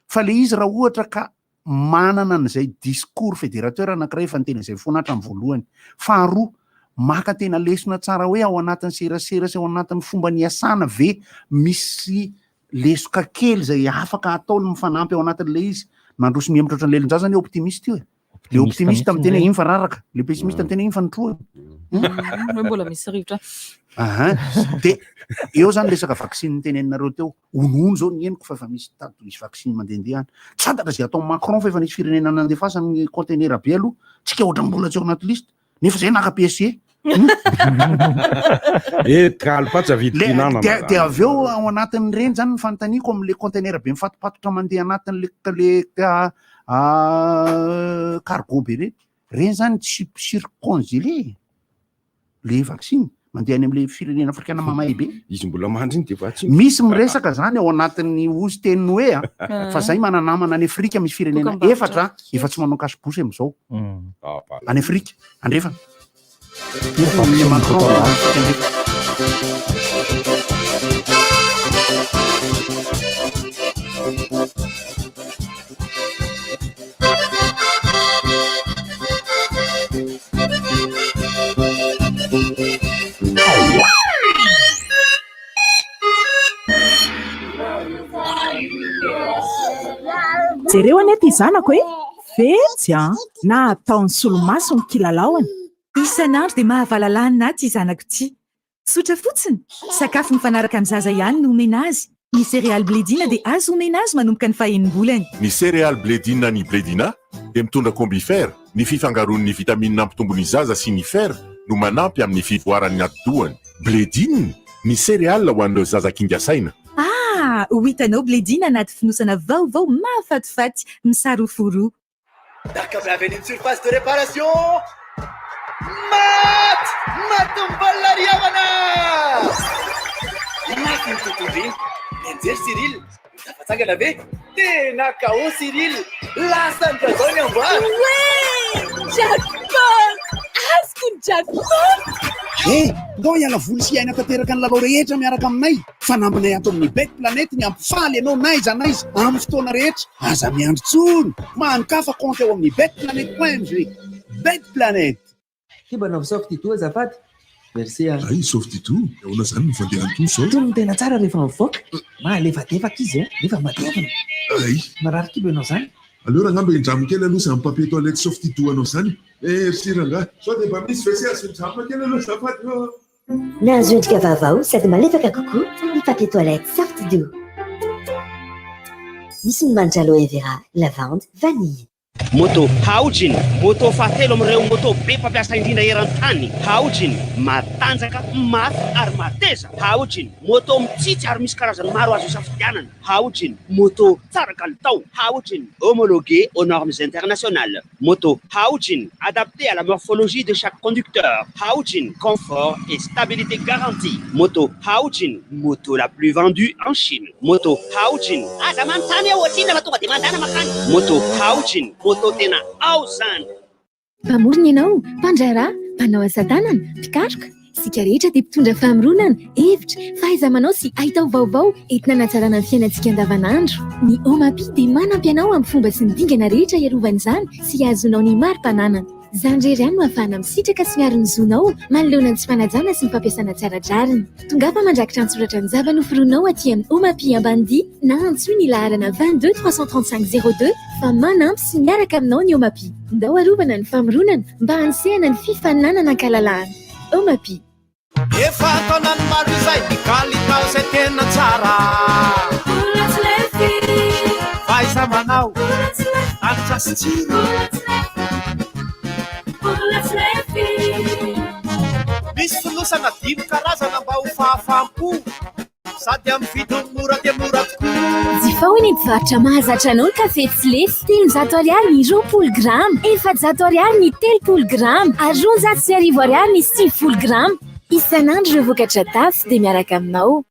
Fa le izy raha ohatra ka manana an'izay discours fédérateur anankiray efa niteny izay foana hatramin'ny voalohany. Faharoa, maka tena lesona tsara hoe ao anatin'ny serasera sy ao anatin'ny fomba niasana ve misy lesoka kely izay afaka atao ny mifanampy ao anatin'ilay izy. Nandroso mihemotra ohatran'ny lelon-jaza ny optimiste io e. Le optimiste miteny hoe iny fa raraka, le pessimiste miteny hoe iny fa nitrohana. Hoe mbola misy rivotra. Aha. De eo zany resaka vaksiny niteneninareo teo. Honohono zao ny henoko fa efa misy tady misy vaksiny mandehandeha any. Tsy fantatra izay ataon'i Macron fa efa nisy firenena nandefasany conteneur be aloha. Tsika ohatran'ny mbola tsy ao anaty liste. Nefa zay naka PSE. Eh, kalipatsa vidim-pihinanana De zany. avy eo ao anatin'ireny zany ny fanontaniako amin'le conteneur be mifatopatotra mandeha anatin'le le cargo be reny. Reny zany tsy circongelé le vaksiny. Mandeha any amin'ilay firenena afrikana mamay be. Izy mbola mandry iny dia efa tsy. Misy miresaka zany ao anatin'ny osy teny hoe a, fa zay mana-namana any Afrika misy firenena efatra efa tsy manao cache bouche amin'izao. Any Afrika andrefana. Nefa ny Macron Afrika andrefana. Jereo anie ity zanako e! Fetsy an! Na ataony solomaso ny kilalaony. Isan'andro dia mahavalalanina ahy ity zanako ity. Tsotra fotsiny, sakafo mifanaraka amin'ny zaza ihany no omena azy. Ny céréales Bledina dia azo omena azy manomboka ny fahenim-bolany. Ny céréales Bledina ny Bledina dia mitondra Combifer, ny fifangaroan'ny vitamina mampitombo ny zaza sy ny fer no manampy amin'ny fivoaran'ny atidohany. Bledine, ny céréales ho an'ireo zaza kinga saina. Ah! Ho hitanao Bledina anaty fonosana vaovao mahafatifaty misaroforoa. Daka avy any amin'ny surface de réparation. Maty! Maty ny baolina ry havana! Mafy ny tontolo iny. Mianjery Cyril. Tafatsangana ve? Tena KO Cyril. Lasa ny Dragon ny amboara. Ouais! Jackpot! Azoko ny jackpot! Eh! Ndao hiala voly sy hiaina tanteraka ny lalao rehetra miaraka aminay. Fanambinay ato amin'ny Bet Planet ny hampifaly anao n'aiza n'aiza amin'ny fotoana rehetra. Aza miandry intsony! Manokafa kaonty ao amin'ny betplanet point mg. Bet Planet. Ty mba anaovy soft-didou azafady. Merci a. Hay soft-didou, ahoana zany ny fandehan'itony zao? Itony no tena tsara rehefa mivoaka. Mahalefadefaka izy a, nefa matevina. Hay. Marary kibo ianao zany. Aleo rangah mba hindramo kely aloha izany papier toilette soft-didou anao izany e. Merci rangah. Sao dia mba misy WC azo hindramina kely aloha azafady ô. Nahazo endrika vaovao sady malefaka kokoa ny papier toilette Soft Doux. Misy ny manitra aloe vera, lavande, vanille. Moto Haojin, moto fahatelo amin'ireo moto be mpampiasa indrindra eran-tany. Haojin, matanjaka, mafy ary mateza. Haojin, moto mitsitsy ary misy karazany maro azo isafidianana. Haojin, moto tsara kalitao. Haojin, homologué aux normes internationales. Moto Haojin, adapté à la morphologie de chaque conducteur. Haojin, confort et stabilité garantie. Moto Haojin, moto la plus vendue en Chine. Moto Haojin, aza manontany aho ohatrinona fa tonga dia mandana makany. Moto Haojin, moto tena ao zany. Mpamorona ianao, mpandraharaha, mpanao asa tanana, mpikaroka. Isika rehetra dia mpitondra famoronana, hevitra, fahaiza-manao sy haitao vaovao entina hanatsarana ny fiainantsika andavanandro. Ny OMAPI dia manampy anao amin'ny fomba sy ny dingana rehetra hiarovana izany sy hahazoanao ny mari-pananana. Izany irery ihany no ahafahana misitraka sy miaro ny zonao manoloana ny tsy fanajana sy ny fampiasana tsy ara-drariny. Tongava mandrakitra an-tsoratra ny zava-noforoninao aty amin'ny OMAPI Ambanidia na antsoy ny laharana 22 335 02 fa manampy sy miaraka aminao ny OMAPI. Ndao arovana ny famoronana mba hanosehana ny fifaninanana an-kalalahana. OMAPI. Efa an-taonany maro izay ny kalitao izay tena tsara. Mbola tsy lefy. Fahaiza-manao. Mbola tsy lefy. Hanitra sy tsiro. Mbola tsy lefy. Mbola tsy lefy. Misy fonosana dimy karazana mba ho fahafaham-po. Sady amin'ny vidiny mora dia mora tokoa. Jifao eny mpivarotra mahazatra anao ny kafe tsy lefy. 300 ariary ny 20 grama, 400 ariary ny 30 grama ary 1200 ariary ny 90 grama. Isan'andro ireo vokatra tafo dia miaraka aminao.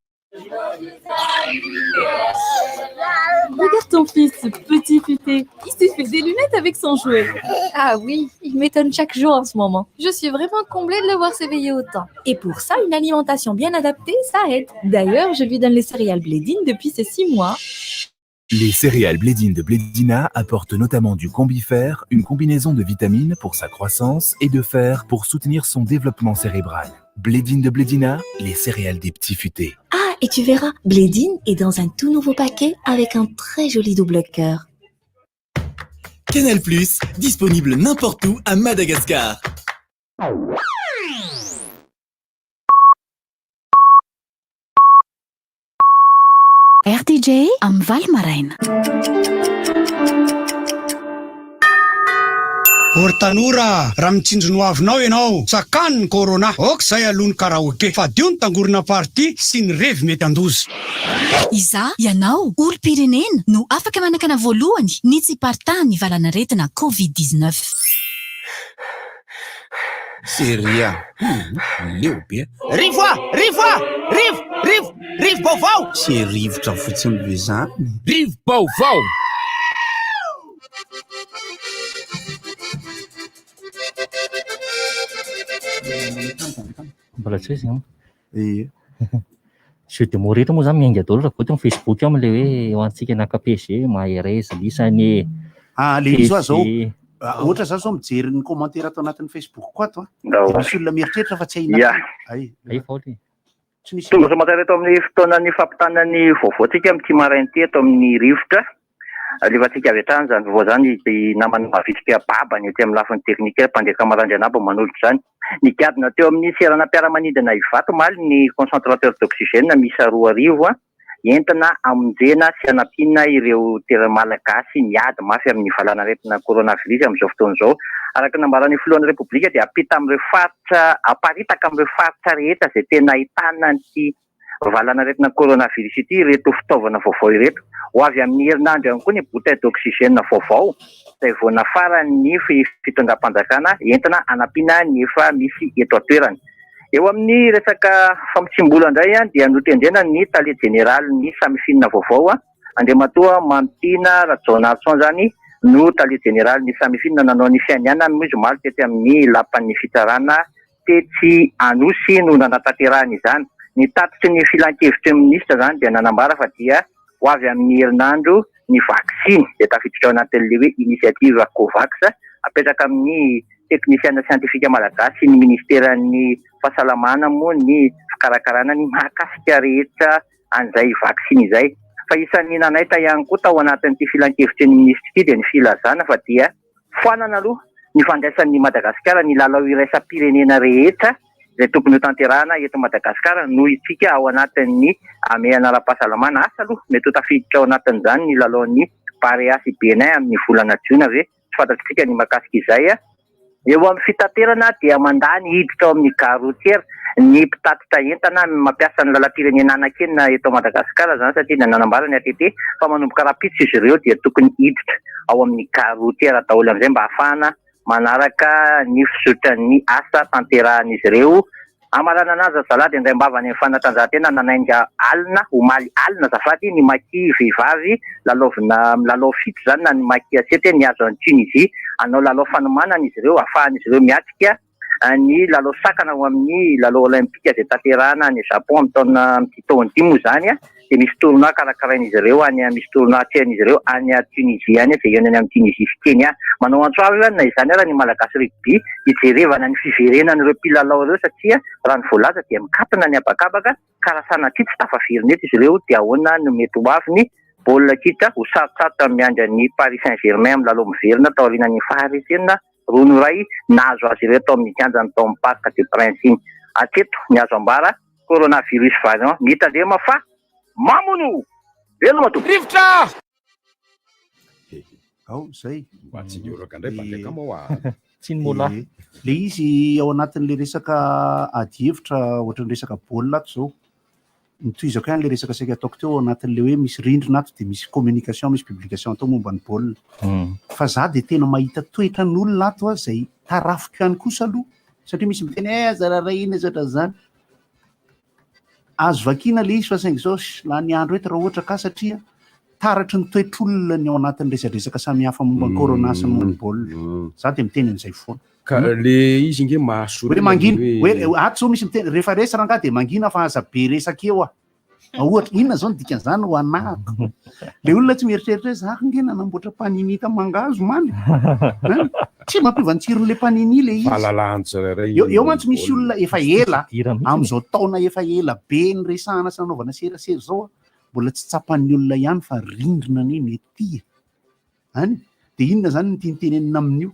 Regarde ton fils, ce petit futé. Il s'est fait des lunettes avec son jouet. Ah oui, il m'étonne chaque jour en ce moment. Je suis vraiment comblée de le voir s'éveiller autant. Et pour ça, une alimentation bien adaptée, ça aide. D'ailleurs, je lui donne les céréales Blédine depuis ses 6 mois. Les céréales Blédine de Blédina apportent notamment du combifer, une combinaison de vitamines pour sa croissance et de fer pour soutenir son développement cérébral. Blédine de Blédina, les céréales des petits futés. Ah, et tu verras, Blédine est dans un tout nouveau paquet avec un très joli double cœur. Canal+, disponible n'importe où à Madagascar. RTJ amin'ny valo maraina. O ry tanora, raha mitsinjo ny hoavinao ianao, sakano ny corona. Ok izay aloha ny karaoke. Fadio ny tangorona party sy ny revy mety handoza. Izaho, ianao, olom-pirenena no afaka manakana voalohany ny tsy hiparitahan'ny valanaretina Covid 19. Seria. Leo be. Rivo a! Rivo a! Rivo! Rivo! Rivo-baovao! Tsy rivotra fotsiny ve zany? Rivo-baovao! Mbola tsy hoe zany. Ie. Jeu de mots rehetra moa zany miainga daholo raha vao amin'ny Facebook ao amin'ilay hoe ho antsika naka PSG, Maherez, lisany e. Ah, le izy oa zao. Ah, ohatra za zao mijery ny commentaire ato anatin'ny Facebook ko ato a. Ndao. Dia misy olona mieritreritra fa tsy hainà. Ya. Ay. Ay, faoly. Tsy misy. Tonga soamantsara eto amin'ny fotoanan'ny fampitana ny vaovaontsika amin'ity maraina ity eto amin'ny rivotra. Alefantsika avy hatrany izany vaovao izany izay namana mavitrika babany ety amin'ny lafiny teknika mpandeha Kamarandrianabo manolotra izany. Nigadona teo amin'ny seranam-piaramanidina Ivato omaly ny concentrateur d'oxygène miisa 2000 entina hamonjena sy hanampiana ireo tera-malagasy miady mafy amin'ny valanaretina coronavirus amin'izao fotoana izao. Araka ny nambaran'ny filohan'ny Repoblika dia hampita amin'ireo faritra haparitaka amin'ireo faritra rehetra izay tena ahitana an'ity valanaretina coronavirus ity ireto fitaovana vaovao ireto. Ho avy amin'ny herinandro ihany koa ny bouteille d'oxygène vaovao izay vao nafaran'ny fitondram-panjakana entina hanampiana ny efa misy eto an-toerana. Eo amin'ny resaka famotsiam-bola indray dia notendrena ny tale jeneralin'ny Samifin vaovao, Andriamatoa Mamitiana Rajaonarison izany no tale jeneralin'ny Samifin nanao ny fianianany moa izy omaly tetsy amin'ny lapan'ny fitsarana Tetsy Anosy no nanatanterahana izany. Ny tatitry ny filankevitry ny minisitra izany dia nanambara fa dia ho avy amin'ny herinandro ny vaksiny izay tafiditra ao anatin'ilay hoe initiative Covax apetraka amin'ny teknisiana siantifika malagasy sy ny ministeran'ny fahasalamana moa ny fikarakarana ny mahakasika rehetra an'izay vaksiny izay. Fa isan'ny nanaitra ihany koa tao anatin'ity filankevitry ny minisitra ity dia ny filazana fa dia Foanana aloha ny fandraisan'i Madagasikara ny lalao iraisam-pirenena rehetra izay tokony hotanterahana eto Madagasikara noho isika ao anatin'ny hamehana ara-pahasalamana. Asa aloha, mety ho tafiditra ao anatin'izany ny lalaon'ny Barea sy Benin amin'ny volana jiona ve? Tsy fantatr'isika ny mahakasika izay. Eo amin'ny fitaterana dia mandà ny hiditra ao amin'ny gare routière ny mpitatitra entana mampiasa ny lalam-pirenena anankenina eto Madagasikara izany satria dia nanambara ny ATT fa manomboka rahampitso izy ireo dia tokony hiditra ao amin'ny gare routière daholo amin'izay mba hahafahana manaraka ny fizotran'ny asa tanterahan'izy ireo. Hamaranana azy ry zalahy dia indray am-bava any amin'ny fanatanjahantena nanainga alina, omaly alina azafady, ny Maki vehivavy lalaovina milalao fito izany na ny Maki Asete nihazo an'i Tunisie. Hanao lalao fanomanana izy ireo hahafahan'izy ireo miatrika ny lalao sakana ho amin'ny lalao Olympika izay tanterahana any Japon amin'ny taona amin'ity taona ity moa izany dia misy tournoi karakarain'izy ireo any misy tournoi atrehan'izy ireo any Tunisie any izay hihaonany amin'i Tunisie sy Kenya. Manao antso avo na izany ara ny Malagasy Rugby hijerevana ny fiverenan'ireo mpilalao ireo satria raha ny voalaza dia mikatona ny habakabaka ka raha sanatria tsy tafaverina eto izy ireo dia ahoana no mety ho aviny baolina kitra ho sarotsarotra ny miandry an'ny Paris Saint Germain amin'ny lalao miverina taorian'ny faharesena roa no iray nahazo azy ireo tao amin'ny kianjan'ny tao amin'ny Parc des Princes iny. Hatreto ny azo ambara, coronavirus variant, mitandrema fa mamono! Veloma tompoko! Rivotra! Ao zay. Mba tsy nioraka indray mpandeha kamo aho ah. Tsy ny mola. Le izy ao anatin'le resaka adihevitra ohatran'ny resaka baolina ato zao. Notohizako ihany ilay resaka saika ataoko teo ao anatin'ilay hoe misy rindrina ato dia misy communication, misy publication atao momba ny baolina. Fa za dia tena mahita toetran'olona ato aho izay tarafiko ihany kosa aloha satria misy miteny eh aza rarahina izy ohatran'izany. Azo vakiana ilay izy fa saingy izao lany andro eto raha ohatra ka satria taratry ny toetr'olona ny ao anatin'ny resadresaka samihafa momba ny corona sy ny momba ny baolina. Za dia miteny an'izay foana. Ka le izy nge mahasorena Hoe mangina, hoe ato zao misy miteny rehefa resy rangahy dia mangina fa aza be resaka eo ah. Ohatra, inona zao ny dikan'izany ho anahako? Le olona tsy mieritreritra hoe za nge nanamboatra panini tamin'ny mangahazo omaly. Hein? Tsy mampiova ny tsiron'le panini le izy. Fahalalahan'ny tsirairay Eo, eo mantsy misy olona efa ela, amin'izao taona efa ela be niresahana sy nanaovana serasera izao, mbola tsy tsapan'ny olona ihany fa rindrina anie ny ety e. Any? Dia inona izany no tiany tenenina amin'io?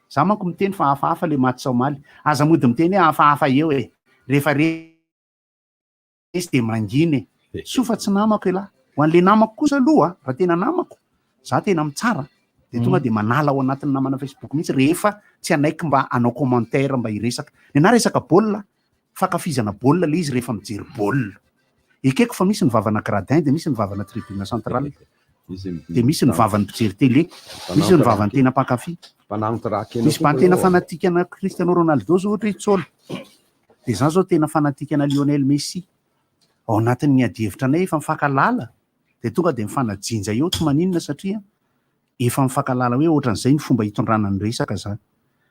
Za manko miteny fa hafahafa le match omaly. Aza mody miteny hoe hafahafa eo e. Rehefa resy dia mangina e. Soa fa tsy namako elah. Ho an'le namako kosa aloha, raha tena namako, za tena mitsara dia tonga dia manala ao anatin'ny namana Facebook mihitsy rehefa tsy hanaiky mba hanao commentaire mba hiresaka. Nenaha resaka baolina, fankafizana baolina le izy rehefa mijery baolina. Ekeko fa misy ny vavana gradin dia misy ny vavana tribune centrale. De misy ny vavan'ny mpijery télé, misy ny vavan'ny tena mpankafy. Misy mba tena fanatique ana Cristiano Ronaldo zao ohatra i Tsola. De za zao tena fanatique ana Lionel Messi. Ao anatin'ny adihevitra anay efa mifankahalala de tonga de mifanajinja eo tsy maninona satria efa mifankahalala hoe ohatran'izay ny fomba hitondrana ny resaka zany.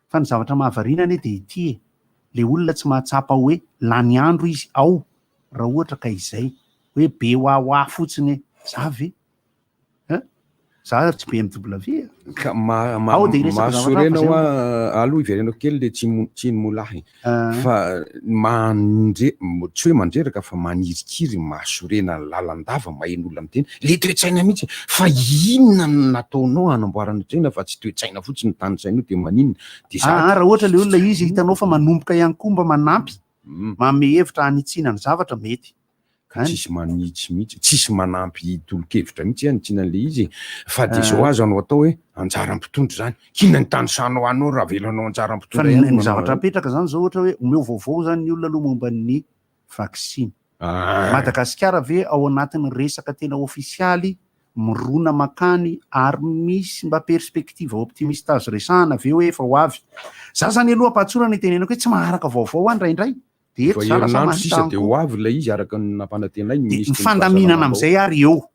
Fa ny zavatra mahavariana anie de ity e, le olona tsy mahatsapa hoe lany andro izy ao raha ohatra ka izay hoe be wawa fotsiny e, za ve? Hein? Za tsy BMW e. Ka ma, ma, Ao dia hiresaka zavatra hafa mahasorena zay hoa aloha. aloha hiverenako kely le tsimo- tsinimolahy Ah. fa mandre, tsy hoe mandreraka fa manirikiry mahasorena lalandava maheno olona miteny le toe-tsaina mihitsy fa inona no nataonao hanamboarana toe-tsaina fa tsy toe-tsaina fotsiny tanisainao de maninona de za Ah, raha ohatra le olona izy hitanao fa manomboka ihany koa mba manampy, manome hevitra hanitsiana ny zavatra mety. Ka tsisy manitsy mihitsy, tsisy manampy tolo-kevitra mihitsy hanitsiana an'ilay izy e! Fa dia izao aza no atao hoe anjaran'ny mpitondra izany. K'inona ny tanisanao anao raha avelanao anjaran'ny Fa mpitondra ihany ny manao zavatra an'izany? apetraka izany izao ohatra hoe omeo vaovao izany ny olona aloha momba ny vaksiny. Madagasikara ve ao anatin'ny resaka tena ofisialy mirona makany ary misy mba perspective optimiste azo resahana ve hoe efa ho avy? Za zany aloha am-pahatsorana itenenako hoe tsy maharaka vaovao aho indraindray de eto Efa za lasa herinandro sisa manontany dia ho koa. avy ilay izy araka ny nampanantenainy ny De ny minisitry ny fandaminana fahasalamam-bahoaka. amin'izay ary eo.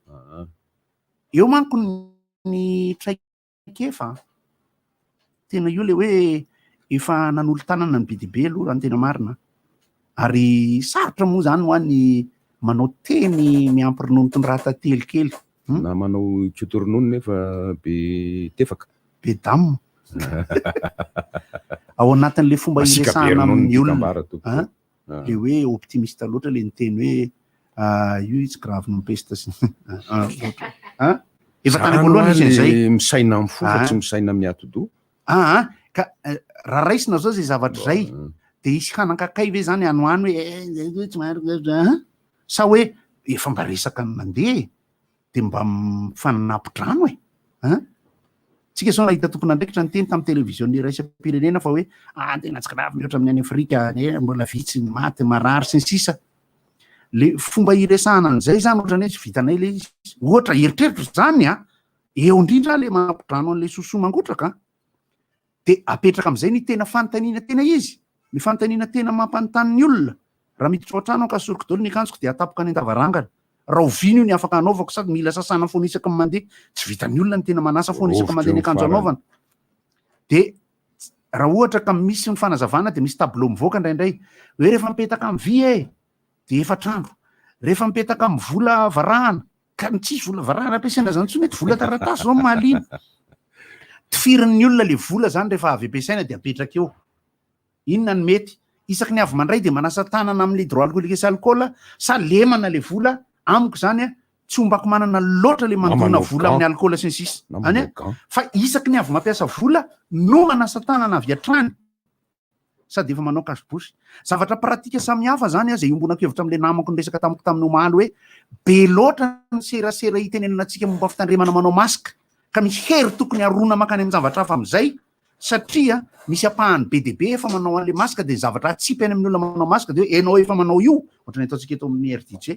Eo manko ny traikefa an. Tena io le hoe efa nanolo-tanana ny be dia be aloha raha ny tena marina. Ary sarotra moa zany hoa ny manao teny miampy ronono tondraha-tantely kely. Na manao kioto-ronono nefa be tefaka. Be dame. Ao anatin'le fomba Masiaka be iresahana ronono amin'ny ny olona. mpikambara tompoko. An? Le hoe optimiste loatra le niteny hoe ah, io izy grave noho ny peste sy an? Efa tany Zany am-boalohany hoa izy an'izay. le misaina amin'ny fo fa Ah. tsy misaina amin'ny atidoha. Ah, ah, ka eh, raha raisina zao zay zavatra zay, de hisy hanan-kakay ve zany any ho any hoe eh, zay hoe tsy maharaka, ah? Sa hoe efa mba resaka ny nandeha e, de mba mifanampi-drano e, an? Tsika zao nahita tompon'andraikitra niteny tamin'ny televiziona iraisam-pirenena fa hoe ah, tena tsy grave mihoatra amin'ny any Afrika, eh, mbola vitsy ny maty, marary sy ny sisa. Le fomba iresahana an'izay zany ohatran'ny hoe tsy vitanay le izy. Ohatra eritreritro zany an, eo indrindra le mampidrano an'le sosoa mangotraka an. De apetraka amin'izay ny tena fanontaniana tena izy, ny fanontaniana tena mampanontany ny olona. Raha miditra ao an-trano aho ka asoriko daholo ny akanjoko dia atapoka any an-davarangana. Rahoviana io ny afaka hanaovako sady mila sasana foana isaky ny mandeha. Tsy vitan'ny olona ny tena manasa foana isaky ny mandeha ny akanjo anaovana. De raha ohatra ka misy ny fanazavana dia misy tableau mivoaka indraindray hoe rehefa mipetaka amin'ny vy e dia efatra andro, rehefa mipetaka amin'ny vola varahana, ka ny tsisy vola varahana ampiasaina zany intsony eto, vola taratasy zao no mahaliana. Tifirin'ny olona le vola zany rehefa avy ampiasaina dia apetraka eo. Inona no mety? Isaky ny avy mandray dia manasa tanana amin'ny hydroalcoolique sy alcool sa lemana le vola? Amiko zany a, tsy ombako manana loatra le mandona vola amin'ny alcool sy ny sisa. Any a, fa isaky ny avy mampiasa vola no manasa tanana avy hatrany sady efa manao cache bouche. Zavatra pratique samihafa zany a, zay iombonako hevitra amin'le namako niresaka tamiko tamin'ny omaly hoe be loatra ny serasera itenenana antsika momba fitandremana manao masque ka misy hery tokony harona mankany amin'ny zavatra hafa amin'izay satria misy ampahany be dia be efa manao an'le masque dia ny zavatra atsipy any amin'ny olona manao masque dia hoe enao efa manao io, ohatran'ny ataontsika eto amin'ny RDJ,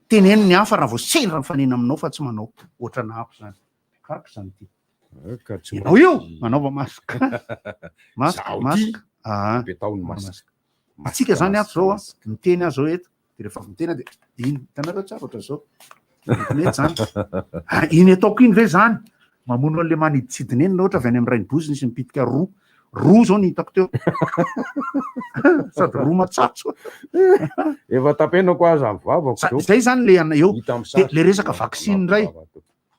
teneno ny hafa raha vao sendra mifanena aminao fa tsy manao ohatran'ahako izany, mikaroka izany ity. Ka tsy Ianao io manaova masque. Masque, Zaho ity, masque. Ah. apetaho ny masque. Antsika zany ato zao a, miteny aho zao eto, de rehefa avy miteny aho de iny, hitanareo tsara ohatran'izao. Mety zany. Ah, iny ataoko iny ve zany? Mamono an'le maniditsidina iny ohatra avy any amin'ny rainibozy nisy nipitika roa. Roa zao ny hitako teo. Sady roa matsatso. Efa tapenako aza ny vavako zao. Zay zany le ana eo. Hita amin'ny De sary. le resaka vaksiny indray.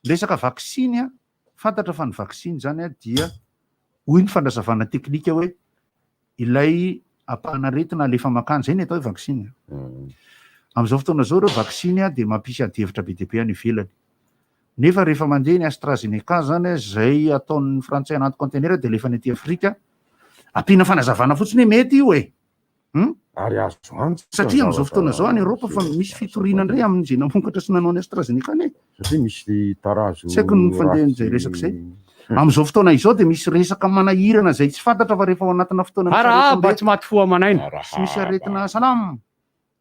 Resaka vaksiny a, fantatra fa ny vaksiny zany a dia hoy ny fanazavana teknika hoe ilay ampahan'aretina alefa mankany, zay ny atao hoe vaksiny. Amin'izao fotoana izao ireo vaksiny dia mampisy adihevitra be dia be any ivelany. Nefa rehefa mandeha ny AstraZeneca zany izay ataon'ny frantsay anaty conteneur dia alefany aty Afrika, ampiana fanazavana fotsiny hoe mety io e. Hum? Ary azo antoka Satria amin'izao zavatra fotoana izao any Eoropa fa misy fitoriana indray amin'izay namokatra sy nanao ny AstraZeneca anie. Satria misy tarazo Tsy haiko ny fandehan'izay ratsy. resaka izay. Amin'izao fotoana izao dia misy resaka manahirana izay tsy fantatra fa rehefa ao anatina fotoana misy Arahaba aretim-be tsy maty fo aman'aina. sy misy aretina salam.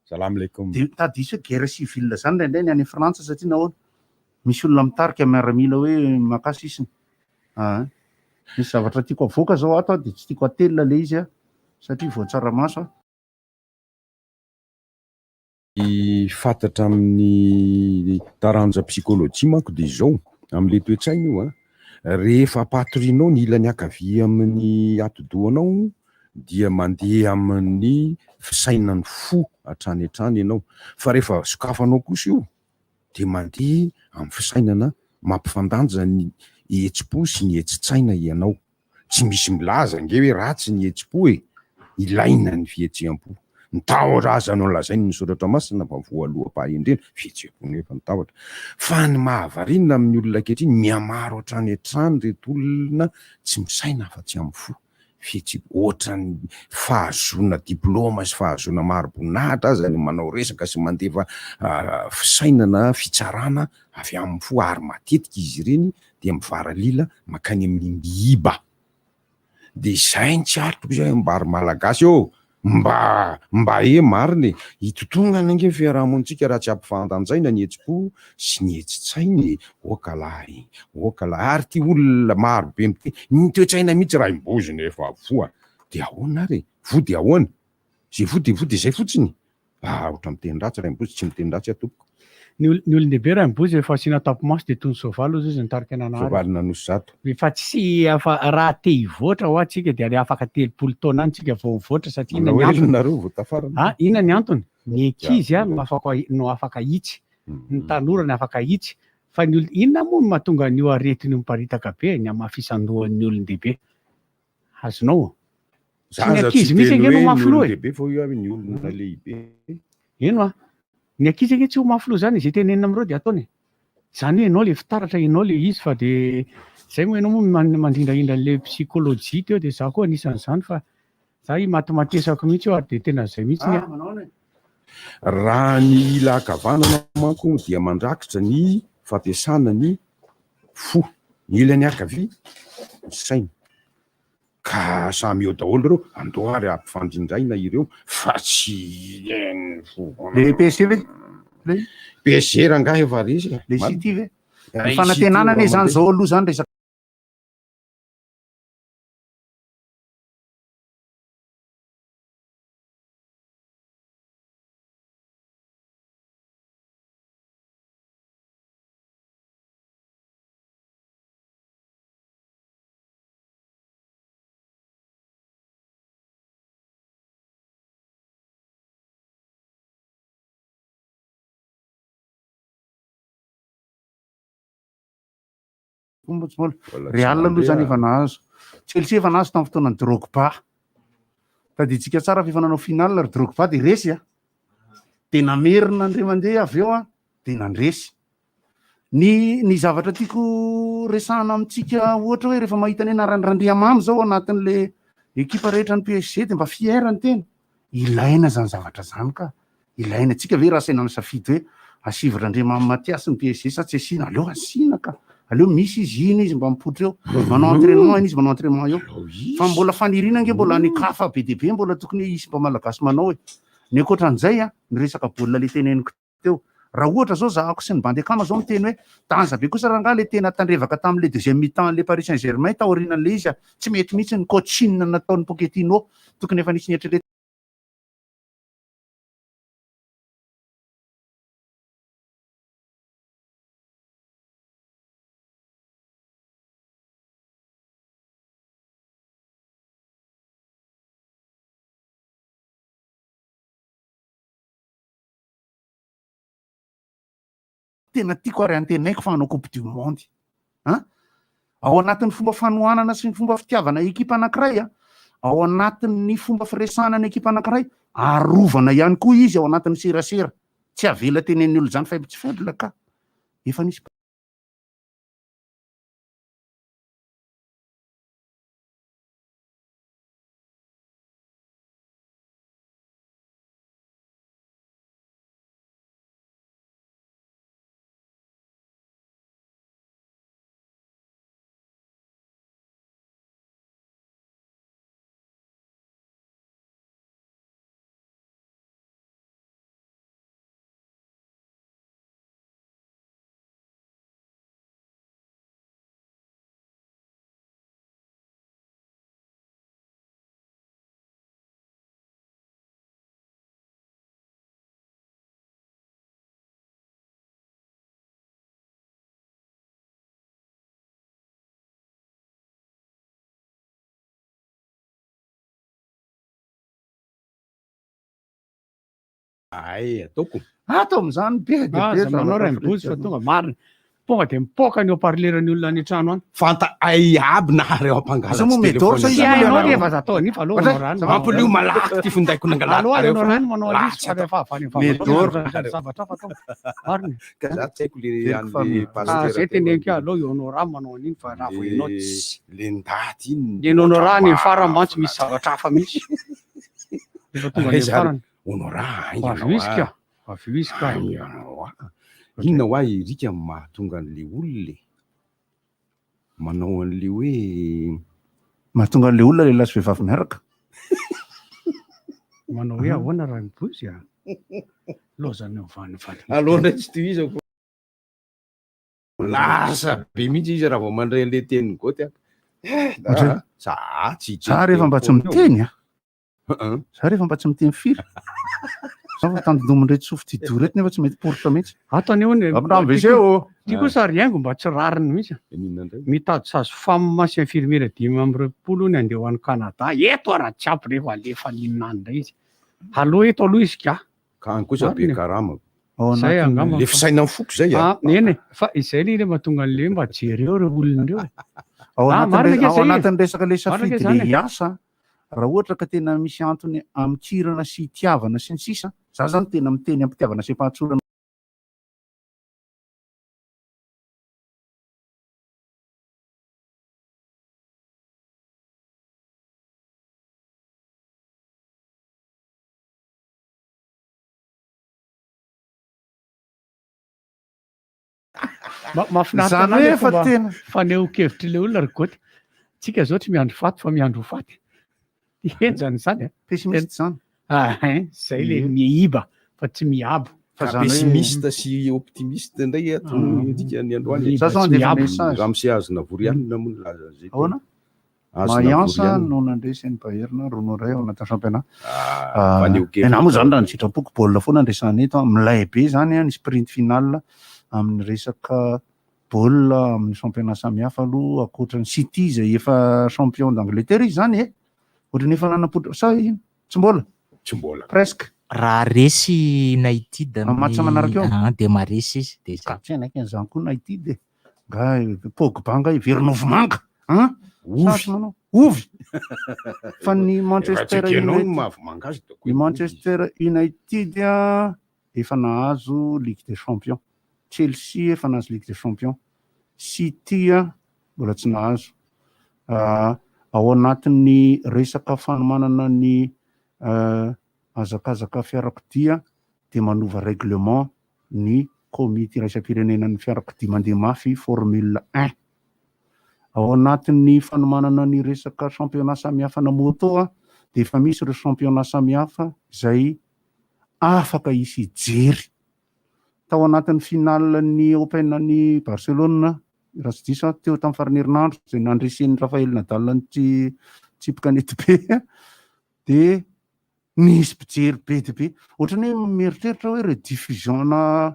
Salam alaikum. Dia mitady hisy hoe guerre civile izany indraindray ny any Frantsa satria nahoana? Misy olona mitarika miaramila hoe makà sisiny. Aa. Misy zavatra tiako avoaka zao ato dia tsy tiako atelina le izy satria voatsaramaso a. Ny fantatra amin'ny taranja psychologie manko dia izao, amin'ilay toe-tsaina io an, rehefa ampatorianao ny ilany ankavia amin'ny atidohanao dia mandeha amin'ny fisainan'ny fo hatrany hatrany ianao, fa rehefa sokafanao kosa io dia mandeha amin'ny fisainana mampifandanja ny hetsi-po sy ny hetsi-tsaina ianao. Tsy misy milaza ange hoe ratsy ny hetsi-po e! Ilaina ny fihetseham-po. Ny tahotra aza no lazain'ny soratra masina fa voaloham-pahendrena, fihetseham-po nefa ny tahotra. Fa ny mahavariana amin'ny olona ankehitriny, mihamaro hatrany hatrany ireto olona tsy misaina afa-tsy amin'ny fo. Fihetseham-po, ohatran'ny fahazoana diplaoma sy fahazoana mari-boninahitra aza ny manao resaka sy mandefa fisainana, fitsarana avy amin'ny fo ary matetika izy ireny dia mivaralila mankany amin'ny miiba. Dia izay no tsy aritro izay mba ry Malagasy ô! Mba mba he marina e! Hitotongana ange ny fiarahamonintsika raha tsy ampifandanjaina ny hetsi-po sy ny hetsi-tsaina e! Oka lahy, oka lahy! Ary ity olona maro be miteny, ny toe-tsaina mihitsy raim-bozona efa voa, dia ahoana ary e? Voa dia ahoana? Izay voa dia voa dia izay fotsiny? Ah, ohatra miteny ratsy Rainibozy, tsy miteny ratsy aho tompoko. Ny ol- ny olon-dehibe Rainibozy efa asiana tampo-maso dia toy ny soavaly hozy izy nitarika an'Anahary. Soavalin'Anosizato. Efa tsy afa raha te hivoatra hoa tsika dia ary afaka 30 taona any tsika vao mivoatra satria inona Manao ny hoe antony? nareo vao tafarana. Ah, inona ny antony? Ny ankizy ah no afaka no afaka hitsy, ny tanora no afaka hitsy, fa ny olon- inona moa no mahatonga an'io aretina io miparitaka be? Ny hamafisan-dohan'ny olon-dehibe. Azonao? Za Tsy ny aza tsy ankizy mihitsy hiteny ange no hoe ny mafy loha e. olon-dehibe fa hoy aho ny olona lehibe. Eny hoa. Ny ankizy ange tsy ho mafy loha izany e, izay tenenina amin'ireo dia ataony e. Izany hoe ianao ilay fitaratra, ianao ilay izy fa dia izay moa ianao moa mandrindrahindra an'ilay psychologie teo dia izaho koa anisan'izany fa za imatimatesako mihitsy io ary dia tena izay mihitsy ny ahy. Raha ny ila ankavanana manko dia mandrakitra ny fampiasana ny fo, ny ilany ankavia ny saina. Ka samy eo daholo ireo, andao ary ampifandrindraina ireo fa tsy ny fo. Le PSG ve? Le PSG rangahy efa resy e. Le City ve? Ny fanantenana anie zany zao aloha zany resaka. Real aloha zany efa nahazo. Chelsea efa nahazo tamin'ny fotoanan'i Drogba. Tadidintsika tsara fa efa nanao finale ry Drogba dia resy a. Dia namerina indray mandeha avy eo a, dia nandresy. Ny ny zavatra tiako resahana amintsika ohatra hoe rehefa mahita ny anaran'i Randriamamy zao anatin'le ekipa rehetra ny PSG dia mba fier ny tena. Ilaina zany zavatra zany ka. Ilaina. Tsika ve raha asaina misafidy hoe asivy Randriamamy Mathias ny PSG sa tsy asiana? Aleo asiana ka. Aleo misy izy, iny izy mba mipoitra eo. Manao entraînement iny izy manao entraînement eo. Fa mbola faniriana ange mbola any an-kafa be dia be mbola tokony hisy mba malagasy manao e. Ny ankoatran'izay a, ny resaka baolina le teneniko teo. Raha ohatra zao zahako sy ny bandy akama zao miteny hoe danza be kosa rangaha le tena tandrevaka tamin'le deuxième mi-temps an'le Paris Saint Germain taorianan'le izy a, tsy mety mihitsy ny coaching nataon'i Pochettino, tokony efa nisy nieritreretina. Tena tiako ary antenaiko fa hanao coupe du monde an! Ao anatin'ny fomba fanohanana sy ny fomba fitiavana ekipa anankiray an, ao anatin'ny fomba firesahana ny ekipa anankiray, arovana ihany koa izy ao anatin'ny serasera, tsy avela tenenin'ny olona izany faible tsy faible ka! Efa nisy. Ay, ataoko. Ato amin'izany be dia Ah, be aza manao zavatra rainibozy fa tonga marina. Tonga dia mipoaka ny haut-parleur ny olona any an-trano any. Fanta ay aby nareo Asa moa Médor sa Tsy iza moa hainao ianareo? rehefa aza atao an'io fa aloha Ohatray, anao rano. Ampolio malaky ty findaiko nangalaka Aloha areo anao fa rano manao an'izy latsy fa rehefa avy any amin'ny Médor. vava zavatra hafa atao. Marina. Ka za tsy haiko le Veriko fa an'le Médor. Ah, pasteur zay teo teneniko hoe aleo io anao rano manao an'iny fa raha vao ianao le tsy. le ndaty iny Ny anao rano any farany mantsy misy zavatra hafa mihitsy. Rehefa tonga any Aiza ary? farany. Honorat Avy eo haingana izy ka. Avy eo izy ka. Haingana hoa. Inona hoa Eric mahatonga an'le olona e? Manao an'le hoe Mahatonga an'le olona lehilahy sy vehivavy miaraka. Manao hoe ahoana rainibozy a? Lozan'ny ovany vady. Aloha ndray tsy tohizako. Lasa be mihitsy izy raha vao mandray an'le tenin'i Goty a. Eh, Ohatray. za tsy Za rehefa mba tsy miteny a. Za rehefa mba tsy miteny firy. Za fa tandindomin-dreto sofitidoha reto nefa tsy mety poritra mihitsy. Ato anie hono e. Ampindramo WC ô. Ty koa sary haingo mba tsy rariny mihitsy. Mitady sage femme sy infirmière 25 hono handeha ho any Canada. Eto ara tsy ampy rehefa alefa inona any indray izy. Aloha eto aloha izy ka. Ka any kosa be Marina e. karama. Zay angamba. Le fisainan'ny foko zay a. Ah, eny e. Fa izay le mahatonga an'le hoe mba jereo ireo olona ireo e. Ao Ah, anatin'ny marina re- ange ao zay e. anatin'ny resaka le Marina ange safidy zany le e. hiasa, raha ohatra ka tena misy antony amikirana sy itiavana sy ny sisa, za zany tena miteny am-pitiavana sy am-pahatsorana. Mahafinaritra Izany anahy hoe le efa fomba tena- fanehoan-kevitr'ilay olona ry Goty. Tsika zao tsy miandry faty fa miandry ho faty. Henjana izany a. Pessimiste zany. Ah, hein, zay le Ie. miiba fa tsy miabo. Fa pessimiste sy optimiste indray ato Ah. dika ny androany. Za zao andefa message. Ramose azona vorianina moa nilaza an'izay. Ahoana? Azona Mayence vorianina. no nandresy an'i Bayern roa iray ao anatin'ny championnat. Ah, fanehoan-kevitra. Na moa zany raha ny sitrapoko baolina foana ny resahana eto. Milay be zany ny sprint final amin'ny resaka baolina amin'ny championnat samihafa aloha ankoatra ny City izay efa champion d'Angleterre izy zany e. Ohatran'ny efa nanam-poitra sa ino? Tsy mbola? Tsy mbola. Presque. Raha resy United Amin'ny match manaraka eo? Ah, dia maresy izy dia zay. Ka tsy hainaiky an'izany koa United e. Nga Pogba nga heverinao vomanga an? Ovy. Sarotra manao. Ovy. Fa ny Manchester Efa tsy ekenao ny United maha-vomanga azy daholo. Ny Manchester United a, efa nahazo Ligue des Champions. Chelsea efa nahazo Ligue des Champions. City a, mbola tsy nahazo. Ao anatin'ny resaka fanomanana ny hazakazaka fiarakodia dia manova règlement ny komity iraisam-pirenenan'ny fiarakodia mandeha mafy Formule un. Ao anatin'ny fanomanana ny resaka championnat samihafa na moto dia efa misy ireo championnat samihafa izay afaka hisy hijery. Tao anatin'ny finale ny Open any Barcelone raha tsy diso aho teo tamin'ny faran'ny herinandro izay nandresen'i Rafael Nadal ny tsipy kanetibe dia Nisy mpijery be dia be. Ohatran'ny hoe mieritreritra hoe rediffusion-na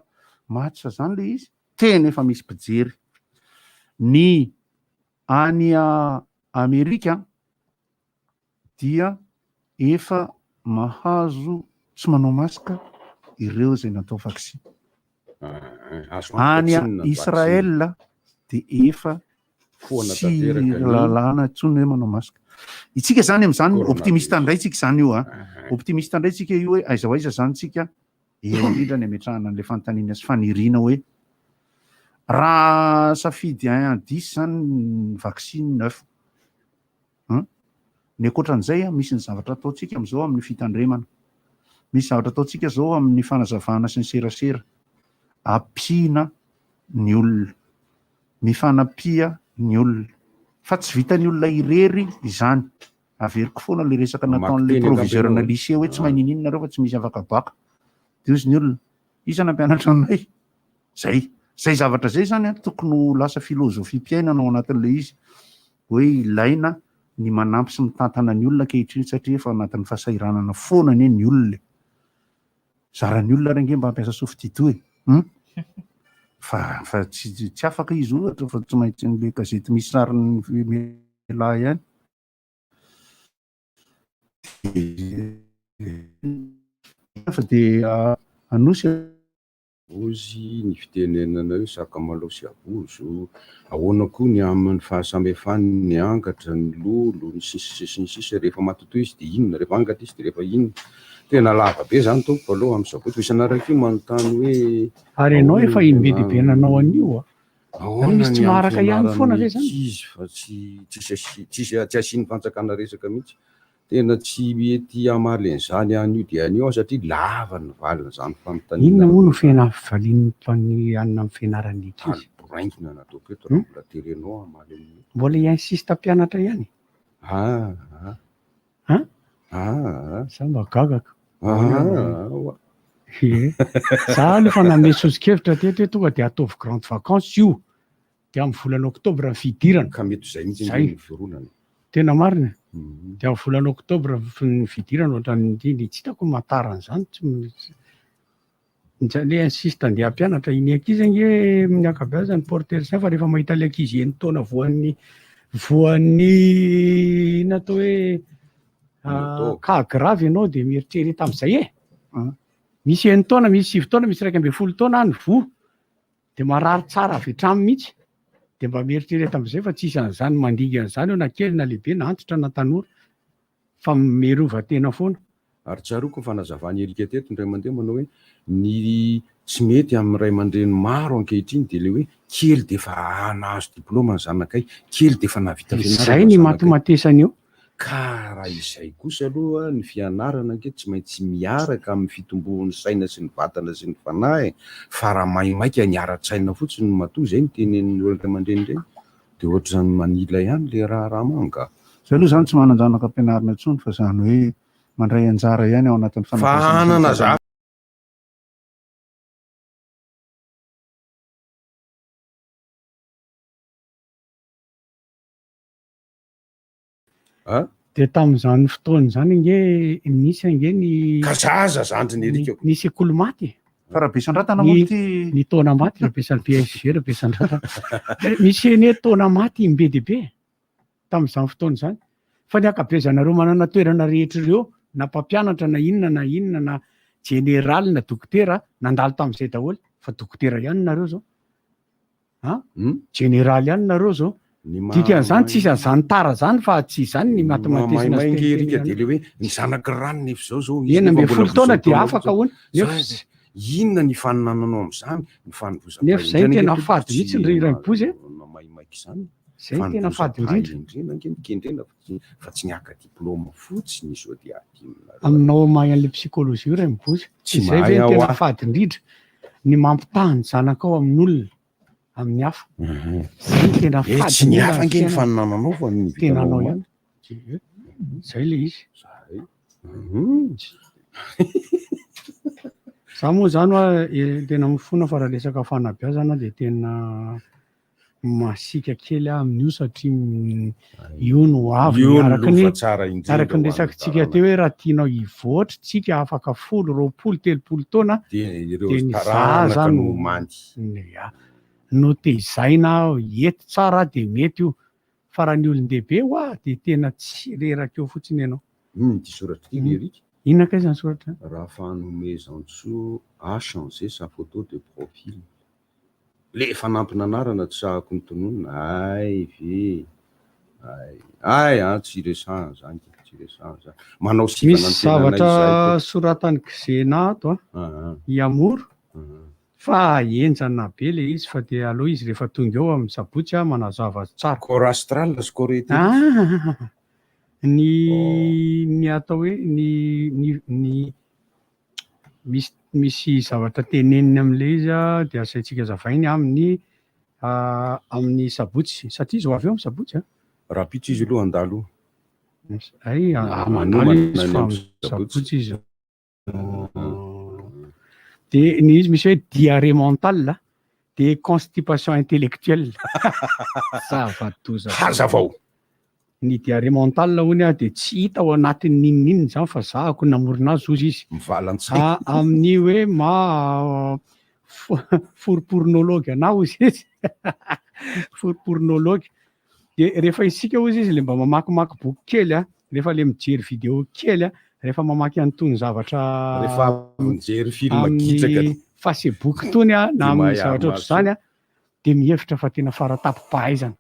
match zany le izy. Tena efa misy mpijery. Ny any Amerika dia efa mahazo tsy manao masque ireo izay natao vaccin. Any Israël dia efa Foana tsy tanteraka ny lalàna intsony hoe manao masque. Itsika zany amin'izany Coronavirus. optimiste indray tsika zany io a. Optimiste indray tsika io hoe aiza ho aiza zany tsika eo indrindra ny ametrahana an'ilay fanontaniana sy faniriana hoe raha safidy un à dix zany ny vaccin neuf. Hum. Ny ankoatran'izay, misy ny zavatra ataontsika amin'izao amin'ny fitandremana. Misy zavatra ataontsika izao amin'ny fanazavana sy ny serasera. Ampiana ny olona. Mifanampia ny olona. Fa tsy vitan'ny olona irery izany. Averiko foana ilay resaka Mamaky nataon'ilay teny angamba proviseur-na ianao. lycée hoe tsy mahay niniana nareo fa tsy misy afaka baka. Dia hozy ny olona, iza nampianatra anay? Zay. Zay zavatra zay zany an, tokony ho lasa filozofiam-piainana ao anatin'ilay izy. Hoe ilaina ny manampy sy mitantana ny olona ankehitriny satria efa anatin'ny fahasahiranana foana anie ny olona e. Zaran'ny olona ary ange mba hampiasa sofitidoha e. Hum? Fa fa tsy tsy afaka izy ohatra fa tsy maintsy an'ilay gazety misy sarin'ny lehilahy ihany. Fa dia Anosy. Ozy ny fitenenana hoe sakamalao sy abozo, ahoana koa ny amin'ny fahasamihafany ny angatra, ny lolo, ny sisa sy ny sisa, rehefa matotoa izy dia inona, rehefa angatra izy dia rehefa inona. Tena lava be zany tompoko aloha amin'ny sabotsy. Misy anareo koa manontany hoe Ary ianao ahoana efa ny im-be dia be fianarana nanao an'io a! Ary Ahoana misy tsy ny amin'ny maharaka ihany foana fianaran'ny ve zany? ankizy fa tsy tsisy asi- tsisy tsy asian'ny fanjakana resaka mihitsy. Tena tsy mety hamaly an'izany anio dia anio aho satria lava ny valin'izany fanontaniana Inona moa no izany. fena valian'ny mpan'ny anona amin'ny fianaran'ny ankizy? Boraingina nataoko eto raha mbola terenao hamaly an'io. Mbola hi-insiste mpianatra ihany? Ah ah. An? Ah ah. Za mba gaga ka. Ah ah. Ie. Za aloha efa nanome soso-kevitra teto hoe tonga dia ataovy grande vacances io. Dia amin'ny volana oktobra ny fidirana. Ka mety ho izay mihitsy Zay. ange ny fironana. Tena marina e. Dia amin'ny volana oktobra ny fidirana ohatran'ny ny tsy hitako ny mahatara an'izany. Tsy le insiste andeha hampianatra iny ankizy ange amin'ny ankabeazany porteur sain fa rehefa mahita ilay ankizy enin-taona voan'ny voan'ny inona atao hoe cas grave ianao dia mieritrereta amin'izay e. Misy enin-taona, misy 9 taona, misy 11 taona any voa. Dia marary tsara avy hatrany mihitsy. Dia mba mieritrereta amin'izay fa tsisy an'izany mandinga an'izany eo na kely na lehibe na antitra na tanora fa miarova tena foana. Ary tsaroako ny fanazavan'i Eric teto indray mandeha manao hoe ny tsy mety amin'ny ray aman-dreny maro ankehitriny dia ilay hoe kely dia efa nahazo diplaoma ny zanakay, kely dia efa nahavita fianarana Izay ny ny zanakay. matimatesany eo. Ka raha izay kosa aloha ny fianarana ange tsy maintsy miaraka amin'ny fitomboan'ny saina sy ny vatana sy ny fanahy e! Fa raha maimaika ny ara-tsaina fotsiny no matoa izay no tenenin'ireo ray aman-dreny ireny dia ohatr'izany manila ihany ilay raharaha manga. Zay aloha zany tsy manan-janaka ampianarina intsony fa zany hoe mandray anjara ihany ao anatin'ny Fa fanabeazana sy ny hanana fiainana. A? Dia tamin'izany fotoana izany ange nisy ange ny Ka zaza zandriny ny, erika ko. ny sekoly maty e. Fa Rabesandratana moa Ny ity. ny taona maty Rabesan PSG Rabesandratana. Misy anie taona maty be dia be tamin'izany fotoana izany. Fa ny ankabeazanareo manana toerana rehetra ireo na mpampianatra na inona na inona na jeneraly na dokotera nandalo tamin'izay daholo fa dokotera ihany nareo zao. An? Jeneraly ihany nareo zao. Dikan'izany tsisy an'izany tara zany fa tsy izany ny matimatesina sy Maimay nge Erika tenitenena dia le hoe ny zanaky rano nefa izao zao izy Enina nefa ambin'ny mbola folo taona vao dia taona afaka zao. hono. Nefa Zay, inona ny ifaninananao amin'izany? Ny fanovozam-pahendrena Nefa izay ange tena tompoko fady tsy mihitsy ry Rainibozy e. mamaimaika izany. Izay tena fady indrindra. Fanovozam-pahendrena ange no kendrena fa tsy ny haka diplaoma fotsiny izao dia adinonareo. Aminao mahay an'ilay psychologie io Rainibozy. Tsy Izay ve mahay no aho tena ah. fady indrindra? Ny mampitaha ny zanakao amin'olona. amin'ny hafa. Zay no tena Eh, fady tsy ny indrindra hafa amin'ny ange ny fiainana. faninananao fa ny Tena vitanao anao omaly. ihany. Zay le izy. Zay. Za moa zany hoa eh, tena mifona fa raha resaka fanabeazana dia tena masiaka kely aho amin'io satria io no avy Io no araka ny lova tsara indrindra araka ny ho an'ny resakitsika taranaka. teo hoe raha tianao hivoatra tsika afaka 10, 20, 30 taona Dia ireo dia ny taranaka zaza no no mandy. Ya. No tezaina hety tsara dia mety io fa raha ny olon-dehibe hoa dia tena tsy reraka eo fotsiny ianao. Inona ity soratra ity ry Eric? Inona kay izany soratra izany? Rafanomezantsoa a changé sa photo de profil. Le fanampin'anarana tsy sahako ny tononina, hay ve, hay, hay an, tsy resahana zany ke, tsy resahana zany. Manao sivana Misy ny tenanay zavatra izahay to. soratan'i Xena ato an, Aa. i Amour, Aa. fa henjana be le izy fa dia aleo izy rehefa tonga eo amin'ny sabotsy an manazava azy tsara. Corps astral sy corps éthérique. Aa, ny ny atao hoe ny ny ny Misy misy zavatra teneniny amin'ilay izy a, dia asaintsika azavainy amin'ny amin'ny sabotsy, satria izy ho avy eo amin'ny sabotsy a. Rahampitso izy aloha handalo. Hay, mandalo izy fa amin'ny sabotsy izy. Dia ny izy misy hoe diarrhée mentale dia constipation intellectuelle. Zava-doza. Hazavao. Ny diarrhée mentale hono dia tsy hita ao anatin'ny n'inon'inona izany fa zahako namorona azy hozy izy. Mivalan-tsaina. Amin'ny hoe maha foromporon'ologue anah hozy izy. Foromporon'ologue. Dia rehefa isika hozy izy le mba mamakimaky boky kely a, rehefa le mijery vidéo kely a, Rehefa mamaky an'itony zavatra Rehefa avy mijery film gidraka amin'ny Facebook itony a, na dia amin'ny mahay zavatra ary ohatr'izany a, dia mihevitra fa tena fara-tampom-pahaizana.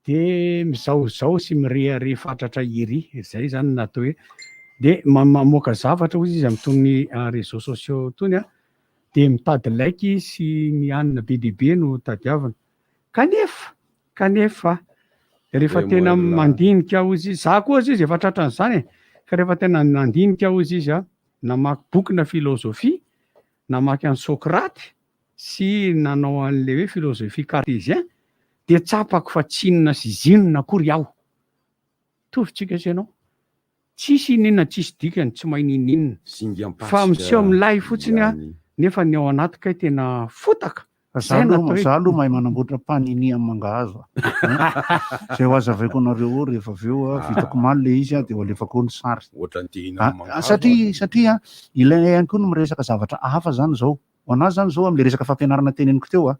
Dia mizahozaho sy mirehareha fatratra ery, izay izany no atao hoe, dia mamoaka zavatra hozy izy amin'itony réseaux sociaux itony a, dia mitady like sy ny hanina be dia be no tadiavina. Kanefa, kanefa rehefa tena mandinika hozy izy, za koa hozy izy efa tratran'izany e, ka rehefa tena nandinika hozy izy a, namaky boky na filozofia, namaky an'i Socrate sy nanao an'ilay hoe philosophie cartésien dia tsapako fa tsy inona sy zinona akory aho. Mitovy tsika sy ianao. Tsisy ininona tsisy dikany, tsy mahay ninoninona. Singam-pasika Fa miseho milay fotsiny aho ihany. nefa ny ao anaty kay tena fotaka. Za Zay no aloha atao hoe za aloha mahay manamboatra panini amin'ny mangahazo a. Zay ho azavaiko anareo eo rehefa avy eo a, vitako omaly le izy a, de ho alefako eo ny sary. Ohatran'ny te hihinana mangahazo Satria aho. satria ilaina ihany koa ny miresaka zavatra hafa zany zao. Ho an'ahy zany zao amin'le resaka fampianarana teneniko teo a,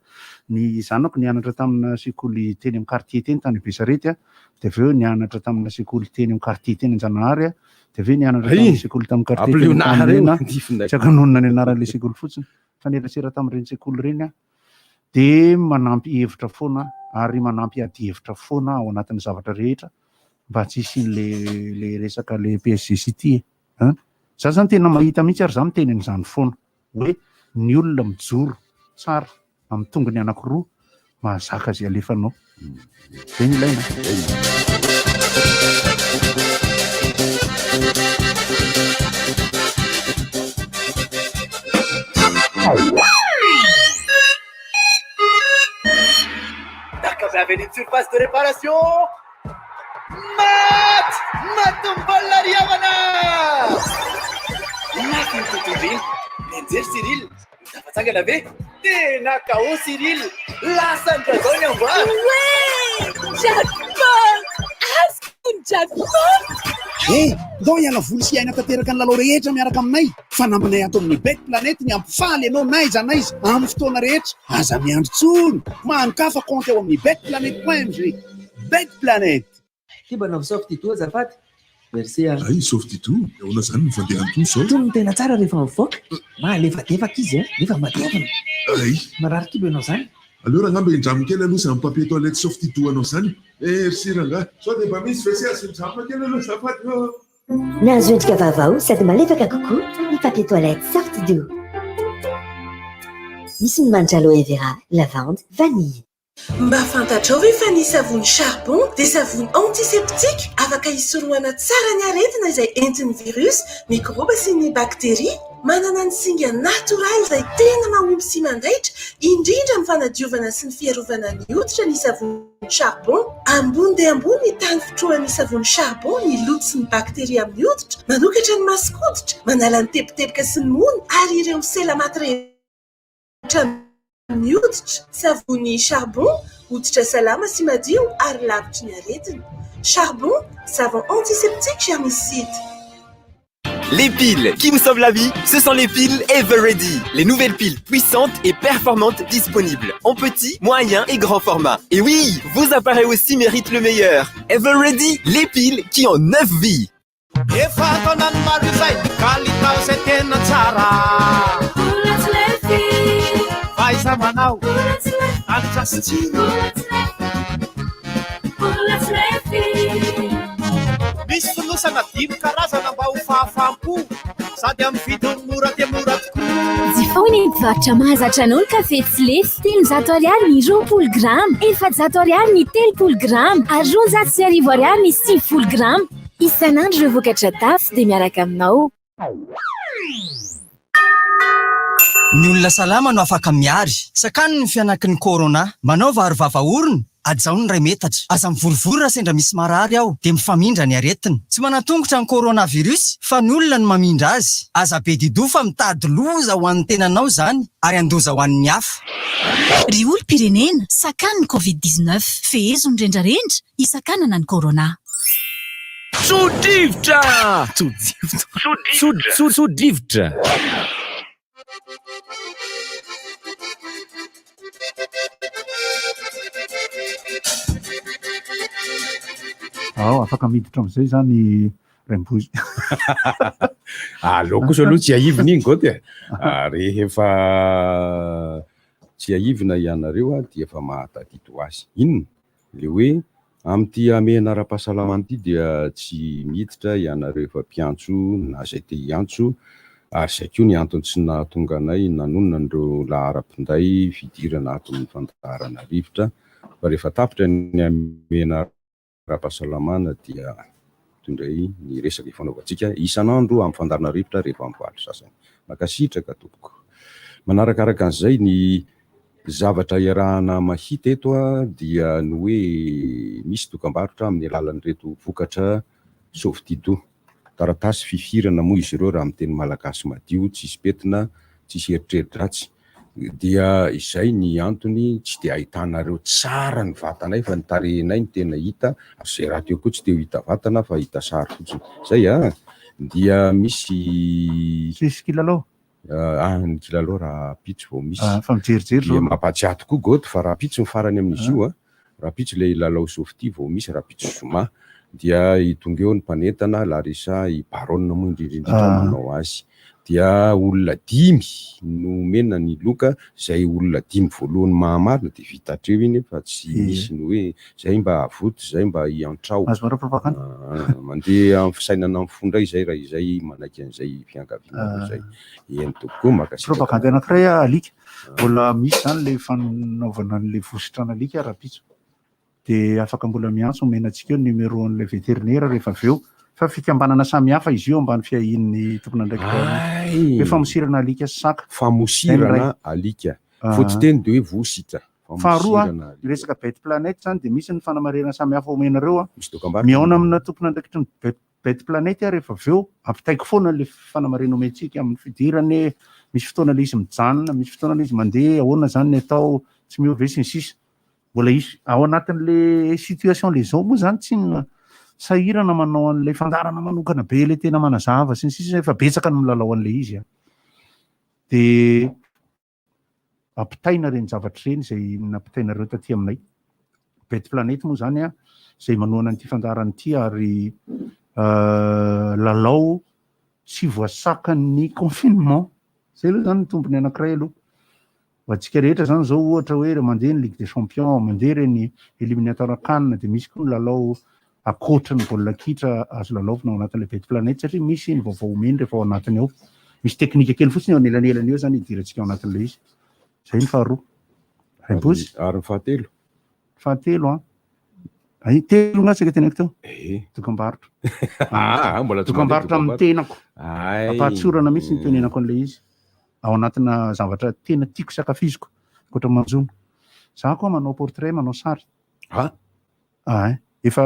ny zanako nianatra tamina sekoly teny amin'ny quartier teny tany Besarety a, de avy eo nianatra tamina sekoly teny amin'ny quartier teny Anjanahary a, de avy eo nianatra Ay! tamin'ny sekoly tamin'ny quartier teny Ampilionareo Antanimena, ny difinay. tsy hakanonona ny anaran'le sekoly fotsiny. Mifanerasera tamin'ireny sekoly ireny aho, dia manampy hevitra foana ary manampy adihevitra foana ao anatin'ny zavatra rehetra mba tsy hisian'le le resaka le PSG City e. An! Za zany tena mahita mihitsy ary za miteny an'izany foana hoe ny olona mijoro tsara amin'ny tongony anankiroa mahazaka izay alefanao. Zay no ilaina. Daka avy any amin'ny surface de réparation. Maty! Maty ny baolina ry havana! Lafo ny tontolo iny. Nianjery Cyril. Tafatsangana ve? Tena KO Cyril! Lasa ny Dragon ny amboara! Ouais! Jackpot! Azoko ny jackpot! He! Ndao hiala voly sy hiaina tanteraka ny lalao rehetra miaraka aminay! Fanambinay ato amin'ny Bet Planet ny hampifaly anao n'aiza n'aiza amin'ny fotoana rehetra. Aza miandry intsony! Manokafa kaonty ao amin'ny betplanet point mg. Bet Planet! Ty mba nanao Soft-Didou azafady. Merci a. Hay Soft-Didou, ahoana izany ny fandehan'ny toa izao? Itony no tena tsara rehefa mivoaka. Mahalefadefaka izy a, nefa matevina. Hay. Marary kibo ianao izany. Aleo rangah mba hindramiko kely aloha izany papier toilette Soft-Didou anao izany e. Merci rangah. Sao dia mba misy WC azo hindramina kely aloha azafady ô. Nahazo endrika vaovao sady malefaka kokoa ny papier toilette Soft-Didou. Misy ny manitra aloe vera, lavande, vanille. Mba fantatrao ve fa ny savony charbon dia savony antiseptique afaka hisorohana tsara ny aretina izay entin'ny virus, mikraoba sy ny bakteria? Manana ny singa natoraly izay tena mahomby sy mandaitra indrindra amin'ny fanadiovana sy ny fiarovana ny hoditra ny savony charbon. Ambony dia ambony ny tahan'ny fitrohan'ny savony charbon ny loto sy ny bakteria amin'ny hoditra, manokatra ny mason-koditra, manala ny teboteboka sy ny mony ary ireo sela maty rehetra amin'ny hoditra. Savony charbon, hoditra salama sy madio ary lavitry ny aretina. Charbon, savon antiseptique germicide. Les piles qui vous sauvent la vie, ce sont les piles Everready. Les nouvelles piles puissantes et performantes disponibles en petit, moyen et grand format. Et oui, vos appareils aussi méritent le meilleur. Everready, les piles qui ont 9 vies. Efa an-taonany maro izay, kalitao izay tena tsara. Mbola tsy lefy. Fahaiza-manao, Mbola tsy lefy. hanitra sy tsiro. Mbola tsy lefy. Mbola tsy lefy. Misy fonosana dimy karazana mba ho fahafaham-po, sady amin'ny vidiny mora dia mora tokoa. Jifao eny amin'ny mpivarotra mahazatra anao ny kafe tsy lefy, 300 ariary ny 20 grama, 400 ariary ny 30 grama ary 1200 ariary ny 90 grama. Isan'andro ireo vokatra tafo dia miaraka aminao. Ny olona salama no afaka miary. Sakano ny fihanaky ny corona. Manaova aro vava orona, hajao ny iray metatra. Aza mivorivory raha sendra misy marary ao, dia mifamindra ny aretina. Tsy manan-tongotra ny coronavirus fa ny olona no mamindra azy. Aza be di-doha fa mitady loza ho an'ny tenanao izany ary handoza ho an'ny hafa. Ry olom-pirenena, sakano ny covid 19. Fehezo ny rendrarendra, hisakanana ny corona. Tso-drivotra! Tso-drivotra! Tso-drivotra! Ao, afaka miditra amin'izay izany Raimbozy. Aleo kosa aloha tsiahivina iny Goty e. Rehefa tsiahivina ianareo dia efa mahatadidy ho azy. Inona? Le hoe amin'ity hamehana ara-pahasalamana ity dia tsy miditra ianareo efa mpiantso na izay te hiantso ary izay koa ny antony tsy nahatonga anay nanonona an'ireo laharam-pinday fidirana ato amin'ny fandaharana rivotra fa rehefa tapitra ny hamehana ara-pahasalamana dia toy indray ny resaka ifanaovantsika isan'andro amin'ny fandaharana rivotra rehefa amin'ny 8 sasany. Mankasitraka tompoko. Manarakaraka an'izay ny zavatra iarahana mahita eto dia ny hoe misy dokambarotra amin'ny alalan'ireto vokatra Softido. Taratasy fifirana moa izy ireo raha amin'ny teny malagasy madio, tsisy pentina, tsisy eritreri-dratsy. Dia izay ny antony tsy dia ahitanareo tsara ny vatanay fa ny tarehinay no tena hita, ary izay rahateo koa tsy te ho hita vatana fa hita sary fotsiny. Izay an! Dia misy. Tsisy kilalao? Ah, ny kilalao rahampitso vao misy. Ah, fa mijerijery Dia zao. mampahatsiahy tokoa Goty fa rahampitso ny farany amin'izy io an! Rahampitso ilay lalao Softy vao misy rahampitso zoma. Dia i tonga eo ny mpanentana, Larissa, i Baronne moa indrindra indrindra Ah. manao azy. Dia olona dimy no omena ny loka, izay olona dimy voalohany mahamarina dia vita hatreo iny fa tsy Ie. misy ny hoe izay mba avoto, izay mba hiantrao. Azo manao propagande. Ah, mandeha amin'ny fisainana amin'ny fo indray izay raha izay manaiky an'izay fiangavianareo izay. Eny tompoko, mankasitraka. Propagande anankiray ah, alika. Mbola misy izany ilay fanaovana an'ilay vositra an'alika rahampitso. Dia afaka mbola miantso omena antsika eo ny numéro an'ilay vétérinaire rehefa avy eo. Fa fikambanana samihafa izy io ambany fiahian'ny tompon'andraikitra Ay! hoe famosirana alika sy saka. Famosirana alika. Fototeny dia hoe vositra. Faharoa, Famosirana alika. ny resaka Bête Planète izany dia misy ny fanamarihana samihafa omenareo an. Misy dokambarotra. Mihaona amina tompon'andraikitry ny Bête Bête Planète aho rehefa avy eo, ampitaiko foana ilay fanamarihana omentsika amin'ny fidirana e, misy fotoana ilay izy mijanona, misy fotoana ilay izy mandeha, ahoana izany ny atao, tsy miova ve sy ny sisa. Mbola hisy, ao anatin'ilay situation ilay izao moa izany tsinona sahirana manao an'ilay fandaharana manokana be ilay tena manazava sy ny sisa, efa betsaka ny milalao an'ilay izy an. Dia ampitaina ireny zavatra ireny izay nampitainareo taty aminay. Bête Planète moa izany an, izay manohana an'ity fandaharana ity ary lalao tsy voasakan'ny confinement. Izay aloha izany ny tombony anankiray aloha. Ho antsika rehetra izany izao ohatra hoe raha mandeha ny Ligue des Champions, mandeha ireny éliminatoire CAN dia misy koa ny lalao ankoatra ny baolina kitra azo lalaovina ao anatin'ilay Bête Planète satria misy ny vaovao omeny rehefa ao anatiny ao. Misy teknika kely fotsiny eo anelanelany eo izany hidirantsika ao anatin'ilay izy. Izay ny faharoa. Raimpozy. Ary ny fahatelo? Fahatelo an. Ay, telo nga saika teneniko teo? Eh. Dokambarotra. Ah, mbola tsy Dokambarotra amin'ny tenako. Ay. Ampahatsorana mihitsy ny tenenako an'ilay izy. Ao anatina zavatra tena tiako sy ankafiziko, ankoatra ny manjono. Za koa manao portrait, manao sary. Ah? Ah, efa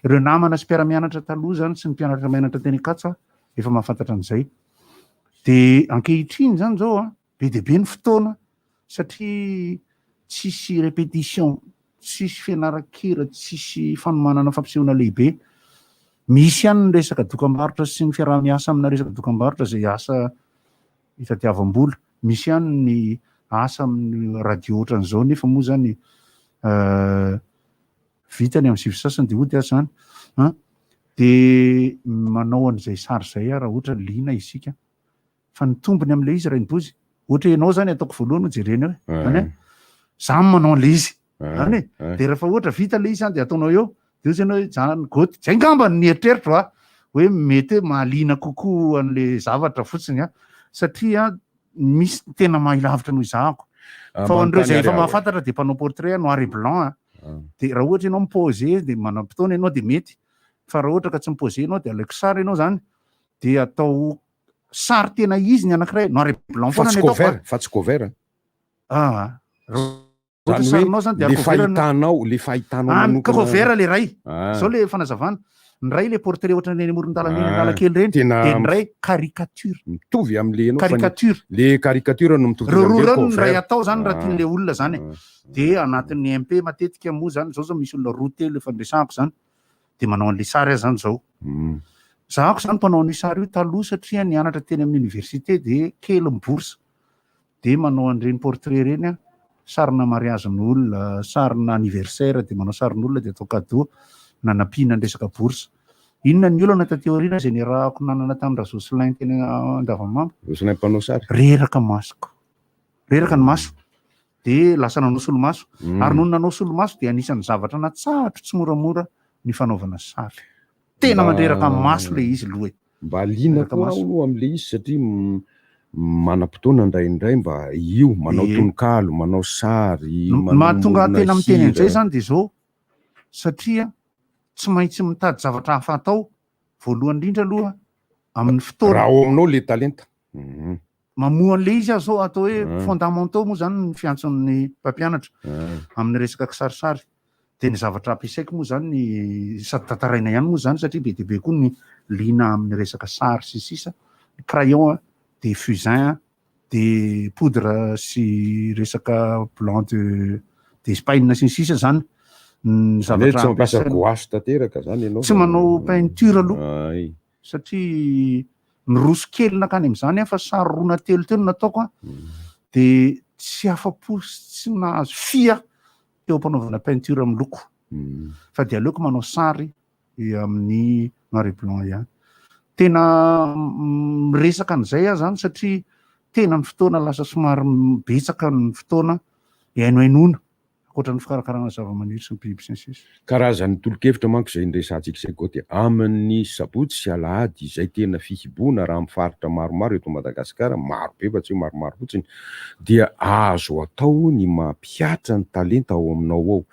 ireo namana sy mpiara-mianatra taloha zany sy ny mpianatra mianatra teny Ankatso efa mahafantatra an'izay. Dia ankehitriny zany zao an, be dia be ny fotoana satria tsisy répétition, tsisy fianaran-kira, tsisy fanomanana fampisehoana lehibe. Misy ihany ny resaka dokambarotra sy ny fiaraha-miasa amina resaka dokambarotra izay asa itadiavam-bola. Misy ihany ny asa amin'ny radio ohatran'izao nefa moa zany vita ny amin'ny 9 sasany dia hody aho zany an. Dia manao an'izay sary izay aho raha ohatra liana isika. Fa ny tombony amin'ilay izy Rainibozy, ohatra ianao zany ataoko voalohany ho jerena eo e, zany hoe za no manao an'ilay izy, zany e, de rehefa ohatra vita ilay izy zany de ataonao eo, de ozy ianao hoe zany goty, zay ngamba ny eritreritro a, hoe mety hoe mahaliana kokoa an'le zavatra fotsiny a, satria misy ny tena mahay lavitra noho izahako, fa ho an'ireo izay efa mahafantatra de mpanao portrait noir et blanc a, de raha ohatra ianao mi-poser de manam-potoana ianao de mety, fa raha ohatra ka tsy mi-poser ianao de alaiko sary ianao zany, de atao sary tena izy ny anankiray noir et blanc Fa foana tsy ny ataoko cover, a. fa tsy cover. Ah, Zany ohatra sarinao hoe zany dia le cover fahitanao, le fahitanao Ah, manokana. cover le ray. Ah. Zao le fanazavana. Ny ray le portrait ohatran'ny eny amoron-dalana eny Ah, Analakely ireny, tena dia ny ray caricature. Mitovy amin'le ianao fa ny- Caricature. Le caricature no mitovy Ireo roa amin'le ireo no cover. ray atao zany raha Ah. tian'le olona zany e. Dia anatin'ny MP matetika moa zany, zao zao misy olona roa telo efa niresahako zany. Dia manao an'le sary aho zany zao. Zahako zany mpanao an'io sary io taloha satria nianatra teny amin'ny université dia kely ny bourse. Dia manao an'ireny portrait ireny aho, sarina mariazin'olona, sarina anniversaire dia manao sarin'olona dia atao cadeau nanampiana ny resaka bourse. Inona ny olana taty aoriana izay niarahako nanana tamin'i Rajocelyn teny Andavamamba? Jocelyn mpanao sary. Reraka masoko. Reraka ny maso. Dia lasa nanao solomaso. Ary nony nanao solomaso dia anisan'ny zavatra natsahatro tsimoramora ny fanaovana sary. Tena mandreraka ny maso ilay izy aloha e. Mba liana Reraka koa maso. aho aloha amin'ilay izy satria manam-potoana indraindray mba io, manao Ie. tononkalo, manao sary, Ny mahatonga ahy manomorona tena miteny an'izay hira. izany dia izao, satria tsy maintsy mitady zavatra hafa atao voalohany indrindra aloha amin'ny fotoana. Raha ao aminao ilay talenta. Mamoha an'ilay izy aho izao, atao hoe fondamentaux moa izany ny fiantson'ny mpampianatra amin'ny resaka kisarisary. Dia ny zavatra ampiasaiko moa izany ny sady tantaraina ihany moa izany satria be dia be koa ny liana amin'ny resaka sary sy ny sisa, ny crayon dia fusain dia poudre sy resaka blanc de d'Espagne sy ny sisa izany ny Zany hoe zavatra tsy mampiasa ampiasaina. gouache tanteraka zany ianao Tsy fa manao peinture aloha Ay. satria niroso kely nankany amin'izany aho fa sary roa na telo teo no nataoko an, dia tsy afa-po sy tsy nahazo fy aho teo am-panaovana peinture miloko fa dia aleoko manao sary amin'ny noir et blanc ihany. Tena miresaka an'izay aho zany satria tena ny fotoana lasa somary betsaka ny fotoana hihainohainoana ankoatra ny fikarakarana zavamaniry sy ny biby sy ny sisa. Karazan'ny tolo-kevitra manko izay niresahantsika izay Goty amin'ny sabotsy sy alahady izay tena fihibohana raha amin'ny faritra maromaro eto Madagasikara, maro be fa tsy hoe maromaro fotsiny, dia azo atao ny mampihatra ny talenta ao aminao ao.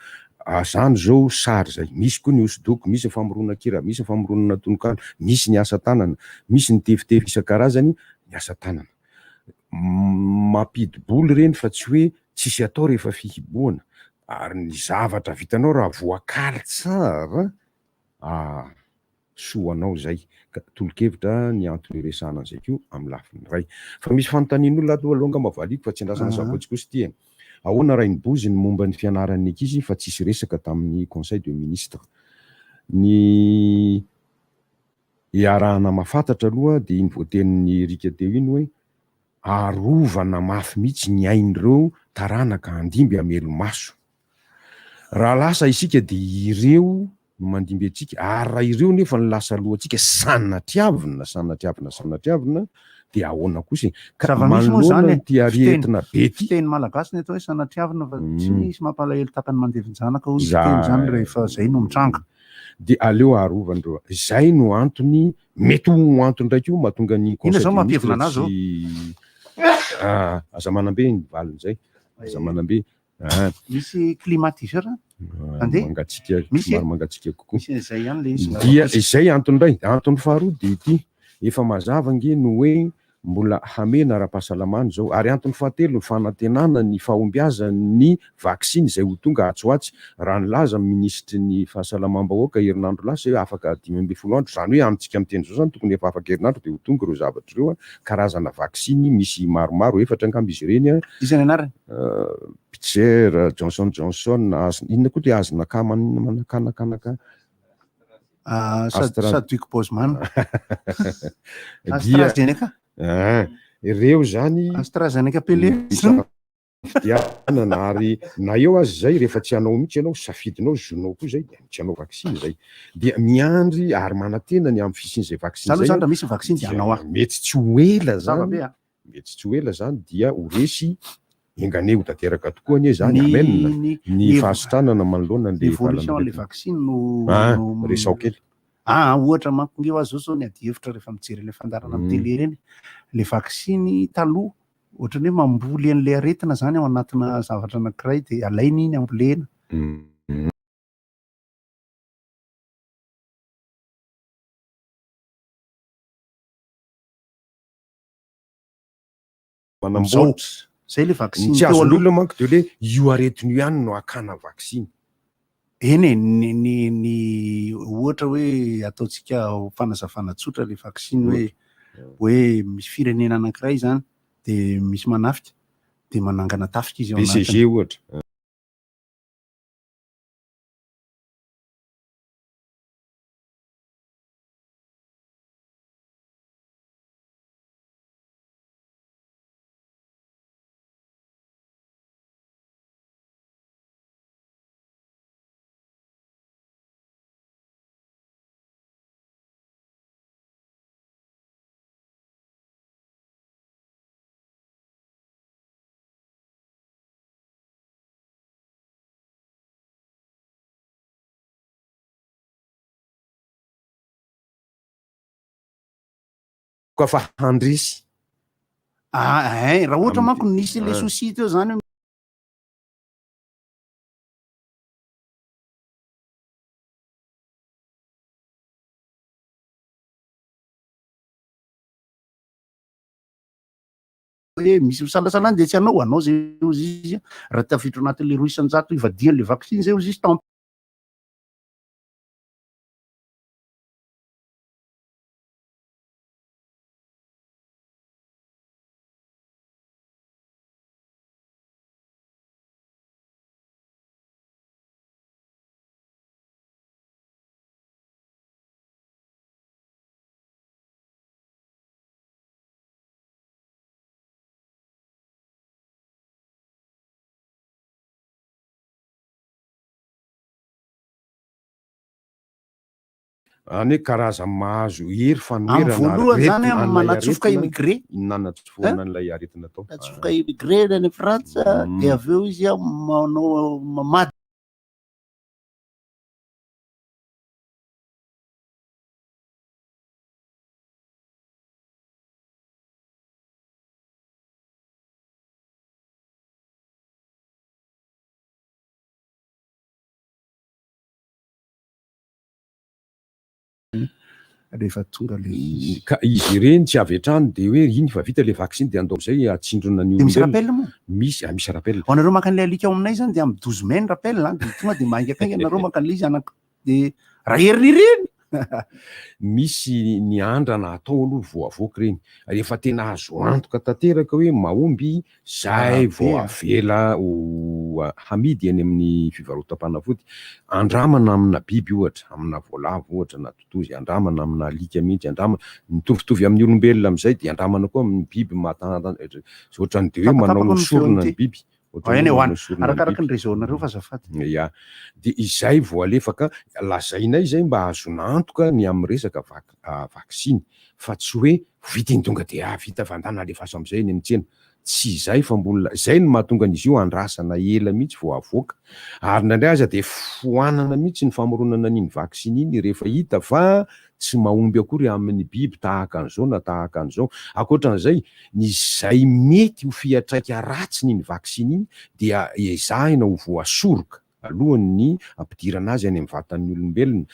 Zany zao sary zay, misy koa ny hosodoko, misy ny famoronan-kira, misy ny famoronana tononkalo, misy ny asa tanana, misy ny tefitefy isan-karazany, ny asa tanana. Mampidi-bola ireny fa tsy hoe tsisy atao rehefa fihibohana, ary ny zavatra vitanao raha voakaly tsara, ah, soa ho anao izay. Ka tolo-kevitra ny antony iresahana an'izay koa amin'ny lafiny iray. Fa misy fanontanian'olona ato aloha angamba valiako fa tsy andrasana sabotsy kosa ity e. Ahoana Rainibozy ny momba ny fianaran'ny ankizy fa tsisy resaka tamin'ny conseil de ministre. Ny iarahana mahafantatra aloha dia iny voatenin'i Eric teo iny hoe arovana mafy mihitsy ny ain'ireo taranaka handimby hamelomaso. Raha lasa isika dia ireo no mandimby antsika ary raha ireo nefa no lasa alohantsika sanatriavina, sanatriavina, sanatriavina dia ahoana kosa e? Ka Zava-misy moa izany manoloana e, ity aretina be ity. Fiteny malagasy ny atao hoe sanatriavina fa tsy misy mampalahelo tahaka ny mandevin-janaka hoy ny fiteny izany rehefa izay no mitranga. Dia aleo arovana ireo. Izay no antony, mety ho antony indray koa mahatonga ny Inona conseil izao des mampievina ministres anazy zao? tsy aza manambe ny valin'izay. Aza manambe. Ah. Misy climatiseur andeha? Mangatsiaka, Misy e? somary mangatsiaka kokoa. Misy an'izay ihany le izy. Dia izay antony indray. Antony faharoa dia ity, efa mazava ange ny hoe mbola hamehana ara-pahasalamana izao. Ary antony fahatelo, ny fanantenana ny fahombiazan'ny vaksiny izay ho tonga atsy ho atsy. Raha nilaza ny minisitry ny fahasalamam-bahoaka herinandro lasa hoe afaka 15 andro, izany hoe amintsika miteny izao izany tokony efa afaka herinandro dia ho tonga ireo zavatra ireo, karazana vaksiny misy maromaro, efatra angamba izy ireny. Iza ny anarany? Pfizer, Johnson Johnson, inona koa ilay azonaka manakanakanaka? Astra- Chadwick Boseman. Dia- AstraZeneca. Ah, ireo zany AstraZeneca Pelé. Fidianana ary na eo aza izay rehefa tsy hanao mihitsy ianao, safidinao, zonao koa izay, dia tsy hanao vaksiny izay. Dia miandry ary manantena ny amin'ny fisian'izay vaksiny Za aloha izay zany raha misy vaksiny dia hanao aho. Mety tsy ho ela Mazava zany. be a. Mety tsy ho ela zany dia ho resy, enga anie ho tanteraka tokoa anie zany, Ny amen, ny ny ny fahasitranana manoloana an'le évolution an'le valan'aretina. vaksiny no Ah, no resaho kely. Ah, ohatra manko nge ho'a zao zao ny adihevitra rehefa mijery an'le fandaharana amin'ny télé ireny, le vaksiny taloha ohatran'ny hoe mamboly an'le aretina zany ao anatina zavatra anankiray dia alaina iny ambolena. Manamboatra. Zay le vaksiny Ny tsy teo aloha. azon'olona manko dia hoe io aretina io ihany no hakana vaksiny. Eny e, ny, ny, ny ohatra hoe ataontsika ho fanazavana tsotra le vaksiny hoe, hoe misy firenena anankiray izany dia misy manafika dia manangana tafika izy ao BCG anatiny. ohatra. fa handresy. Ah ein, raha ohatra manko nisy le souci teo zany hoe misy misalasalany de tsy anao, anao zay ozy izy raha tafiditra anatin'le 2% ivadian'le vaksiny zay ozy izy tant Any hoe karazany mahazo hery Amin'ny fanoherana voalohany zany aretina an, an'ilay manatsofoka aretina immigré. nanatsofohana an'ilay aretina tao. Natsofoka immigré any Frantsa, dia avy eo izy an manao mamady. Rehefa tonga le izy. Ka izy ireny tsy avy hatrany dia hoe iny fa vita le vaksiny dia andao amin'izay hatsindrona ny Dia misy olombelona. rappel moa? Misy, ah, misy rappel. Ho anareo maka an'ilay alika ao aminay zany dia amin'ny 12 mai ny rappel an, dia tonga dia maingakainga nareo maka an'ilay izy anak dia raha herin'ireny. Misy ny andrana atao aloha vao avoaka ireny. Rehefa tena azo antoka tanteraka hoe mahomby zay vao avela ho hamidy eny amin'ny fivarotam-panafody. Andramana amina biby ohatra, amina voalavo ohatra na totozy, andramana amina alika mihitsy, andramana, mitovitovy amin'ny olombelona amin'izay dia andramana koa amin'ny biby mahatanatana, ohatran'ny dia hoe manao sorona ny biby. Ohatran'ny hoe manao sorona ny Arakaraka ny réseau-nareo fa azafady. Ya, dia izay vao alefa ka lazainay izay mba ahazoana antoka ny amin'ny resaka vaksiny fa tsy hoe vita iny tonga dia vita fa andana alefaso amin'izay eny amin'ny tsena. Tsy izay fa mbola izay no mahatonga an'izy io andrasana ela mihitsy vao avoaka. Ary indraindray aza dia foanana mihitsy ny famoronana an'iny vaksiny iny rehefa hita fa tsy mahomby akory amin'ny biby tahaka an'izao na tahaka an'izao. Ankoatra an'izay, ny izay mety ho fiantraika ratsin'iny vaksiny iny dia ezahina ho voasoroka alohan'ny hampidirana azy any amin'ny vatan'ny olombelona.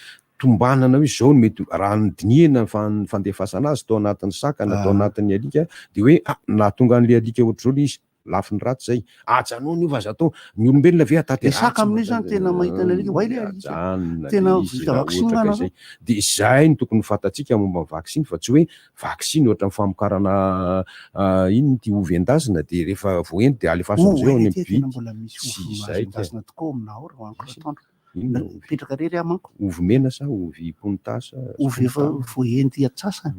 Tombanana hoe izao no mety ho, raha nodinihina ny fandefasana azy tao anatin'ny saka na tao anatin'ny alika dia hoe ah, nahatonga an'ilay alika ohatr'izao ilay izy. Lafiny ratsy zay. Ajanony io fa aza atao. Ny olombelona ve atate ratsy? Saka amin'io zany tena mahita ny alika. Oay le alika. Ajanona Tena le izy vita raha vaksiny ohatra ka nga izay. Dia izay no tokony ho fantatsika momba ny vaksiny fa tsy hoe vaksiny ohatran'ny famokarana inona ity ovy endasina dia rehefa voaendy dia alefaso Oh, amin'izay ao oay any ity amin'ny tena mpividy. mbola misy Tsy ovy azo izay ka. endasina tokoa ao aminà ao ry hoaniko ratoandro. Inona ovy? Mipetraka rery aho manko. Ovy mena sa ovy ponta sa Ovy efa voaendy antsasany.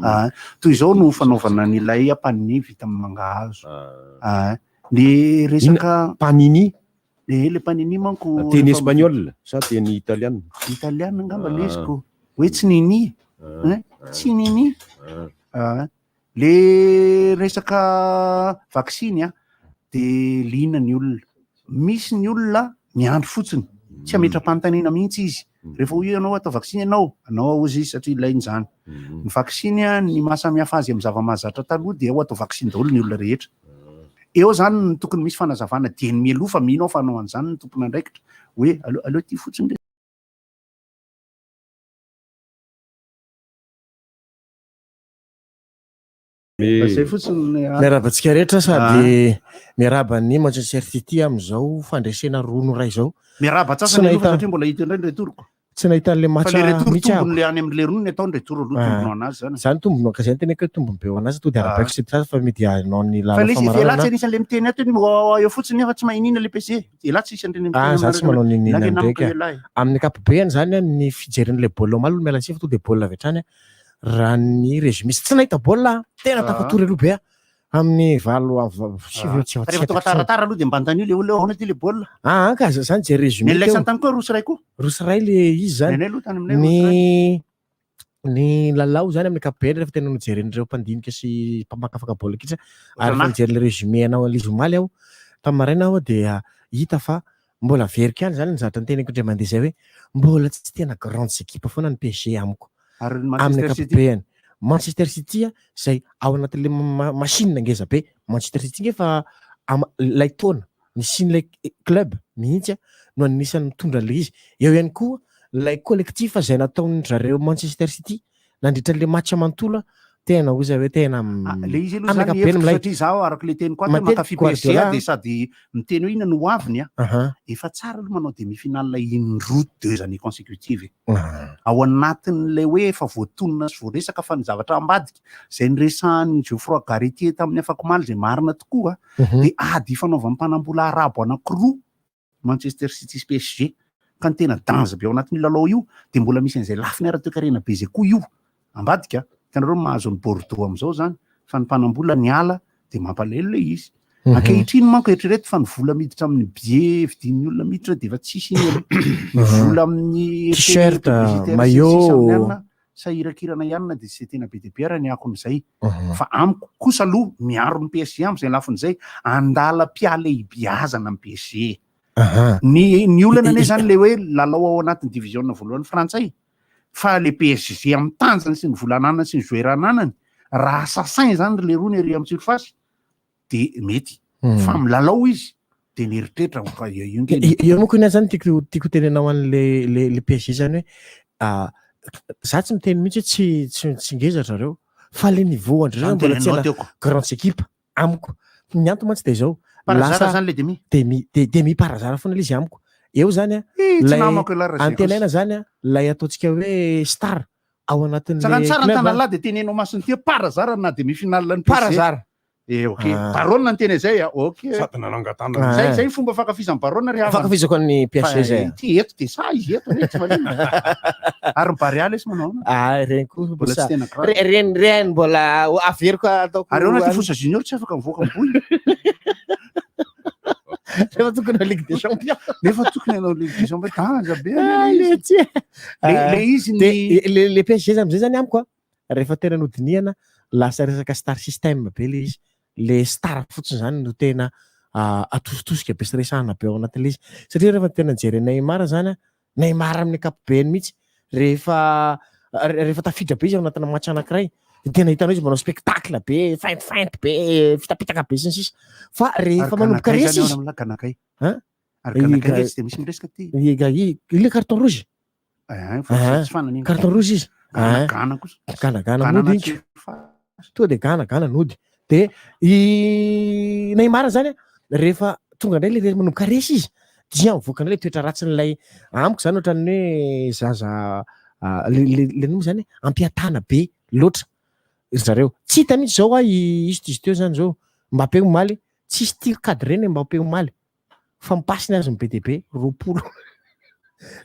Ah, toy izao no fanaovana an'ilay panini vita amin'ny mangahazo. Ah, ny resaka panini? Eh, le panini manko Teny rehefa espagnol sa teny italiana? Italiana angamba le izy ko. Hoe tsy nini. Eh, tsy nini. Ah, le resaka vaksiny a, de liana ny olona. Misy ny olona miandry fotsiny, tsy hametra-panontaniana mihitsy izy. Rehefa hoy ianao atao vaksiny ianao, anao hozy izy satria ilaina izany. Ny vaksiny a, ny maha samihafa azy amin'ny zava-mahazatra taloha dia ho atao vaksiny daholo ny olona rehetra. Eo izany no tokony misy fanazavana dieny mialoha fa mino aho fa hanao an'izany ny tompon'andraikitra hoe aleo aleo ity fotsiny re. Zay fotsiny ny ahy. Miarahaba antsika rehetra sady miarahaba ny Manchester City amin'izao fandresena roa no iray izao. Miarahaba Tsy antsasany aloha fa nahita satria mbola hita indray ny retour-ko. tsy nahita an'ilay match Fa le retour mihitsy aho. tombony le any amin'le roa ny atao ny retour aloha tombony ho anazy zany. Zany tombony ka zay no teneniko hoe tombony be ho anazy to dia arahabaiko sy tsara fa mety hanao ny Fa lalao le izy elah tsy famaranana. anisan'le miteny ato hoe eo fotsiny nefa tsy mahay nina le PC. Elah tsy isan'ireny miteny Ah, za tsy aminareo manao ireny. niniana Elah le namako ndraiky. elah e. Amin'ny ankapobeny zany an, ny fijeren'ilay baolina omaly aloha miala tsiny fa to dia baolina avy hatrany an. Raha ny résumé tsy nahita baolina aho, tena tafatory aloha be aho amin'ny valo sivy eo tsy Fa rehefa tonga taratara aloha dia mba anontanio le olona hoe ahoana ity le baolina. Ah, ka za nijery résumé Ny teo. laisany tany koa roa sy iray koa. Roa sy iray le izy zany. Ny anay aloha tany aminay roa sy iray. Ny ny lalao zany amin'ny ankapobeny rehefa tena nojeren'ireo mpandinika sy mpamakafaka baolina kitra ary Ohatranà. efa nijery le résumé anao an'ilay izy omaly aho tamin'ny maraina aho dia hita fa mbola very ihany zany ny zavatra noteneniko indray mandeha izay hoe mbola tsy tena grandes équipes foana ny PSG amiko. Ary ny Amin'ny Manchester City? ankapobeny. Manchester City a zay ao anatin'le machine ngeza be. Manchester City nge fa lay taona nisian'ilay club mihitsy a no anisan'ny mitondra an'ilay izy. Eo ihany koa lay collectif zay nataon-dry zareo Manchester City nandritra an'le match manontolo a, tena hoy zay hoe tena Ah, le izy aloha amin'ny zany ankapobeny hevitro milay. satria zaho araka le teny koa ato Matetika mankafy PSG Guardiola de sady miteny hoe inona no ho aviny a. Aha. Efa tsara aloha manao demi finale indroa deux années consécutives e. Ah. Ao anatin'ilay hoe efa voatonona sy voaresaka fa ny zavatra ambadika izay niresahan'i Geoffroy Garretier tamin'ny afakomaly izay marina tokoa Mhm. dia ady ifanaovan'ny mpanambola arabo anankiroa Manchester City sy PSG. Ka ny tena danger be ao anatin'io lalao io dia mbola misy an'izay lafiny ara-toekarena be izay koa io ambadika. Hitanareo ny mahazo an'i Bordeaux amin'izao izany fa ny mpanambola niala dia mampalahelo ilay izy. Ankehitriny manko eritrereto fa ny vola miditra amin'ny billet vidian'ny olona miditra dia efa tsisy iny aloha. Ny vola amin'ny T-shirt, publicitaire sy ny maillot. sisa amin'ny alina, sahirakirana ihany na dia tsy dia tena be dia be ara ny akon'izay. Fa amiko kosa aloha miaro ny PSG amin'izay lafiny izay, andalam-pihalehibiazana ny PSG. Ny ny olana anie zany le hoe lalao ao anatin'ny division voalohany frantsay fa le PSG amin'ny tanjany sy ny vola ananany sy ny joueur ananany raha assassin zany ry leroa ny ery amin'ny surface de mety fa milalao izy de mieritreritra fa io io nge Eo manko iny zany tiako tiako tenena ho an'le le le PSG zany hoe za tsy miteny mihitsy hoe tsy tsy tsy ngeza ry zareo fa le niveau an-dry zareo Zany mbola tsy teneninao ana teoko. grandes équipes amiko. Ny antony mantsy de zao, Par hasard lasa zany le demi? demi de demi par hasard foana le izy amiko. Eo zany a, Ih, tsy lay namako ialahy raha zay kosa. antenaina zany a, lay ataontsika hoe star ao anatin'le Tsara tsara ny club a. tanalahy de teneno masony ty hoe par hasard na demi finale ny Par PSG. hasard. Eh ok, Ah. Barona ny teny izay a, ok. Sady nanangan-tanana. Zay zay ny fomba fankafizan'i Barona ry havana. Fankafizako an'ny PSG Fa zay. Ity eto de sahy izy eto anie tsy maninona. Ary ny Barea lesy manao ahoana? Ah, ireny koa Mbola tsy tena grave. Ireny ireny mbola averiko ataoko. Ary eo anaty Fosa Junior tsy afaka mivoaka miboy. Nefa tokony hanao Ligue des Champions. Nefa tokony hanao Ligue des Champions. Danger be Ah, anie le le izy. tsy. Le le izy ny De le le PSG zany amizay zany amiko a, rehefa tena nodinihana lasa resaka star system be le izy. Le star fotsiny zany no tena atositosika be sy resahana be ao anatin'le izy. Satria rehefa tena nijery an'i Neymar zany a, Neymar amin'ny ankapobeny mihitsy rehefa rehefa tafiditra be izy ao anatina match anankiray de tena hitanao izy manao spectacle be, feinte-feinte be, fitapitaka be sy ny sisa. Fa rehefa Ary manomboka Ganakay resy zany ao izy. amin'ilay Ganakay. Hein? Ary Ganakay nge tsy dia misy miresaka ty. I, i, i, le carton rouge. Eh, fa tsy- tsy fananina. Carton rouge izy. Gana, Ah. Gana kosa. Gana, Gana Gana mody na iny. Tonga de Gana, Gana nody. De i Neymar zany a, rehefa tonga indray le re- manomboka resy izy, dia mivoaka indray le toetra ratsin'ilay amiko zany ohatran'ny hoe zaza ah, le le le moa zany ampihatana be loatra ry zareo. Tsy hita mihitsy zao ah i izy izy teo zany zao. Mbappé omaly, tsisy tir cadré ny Mbappé omaly. Fa mipasy ny azony be dia be, 20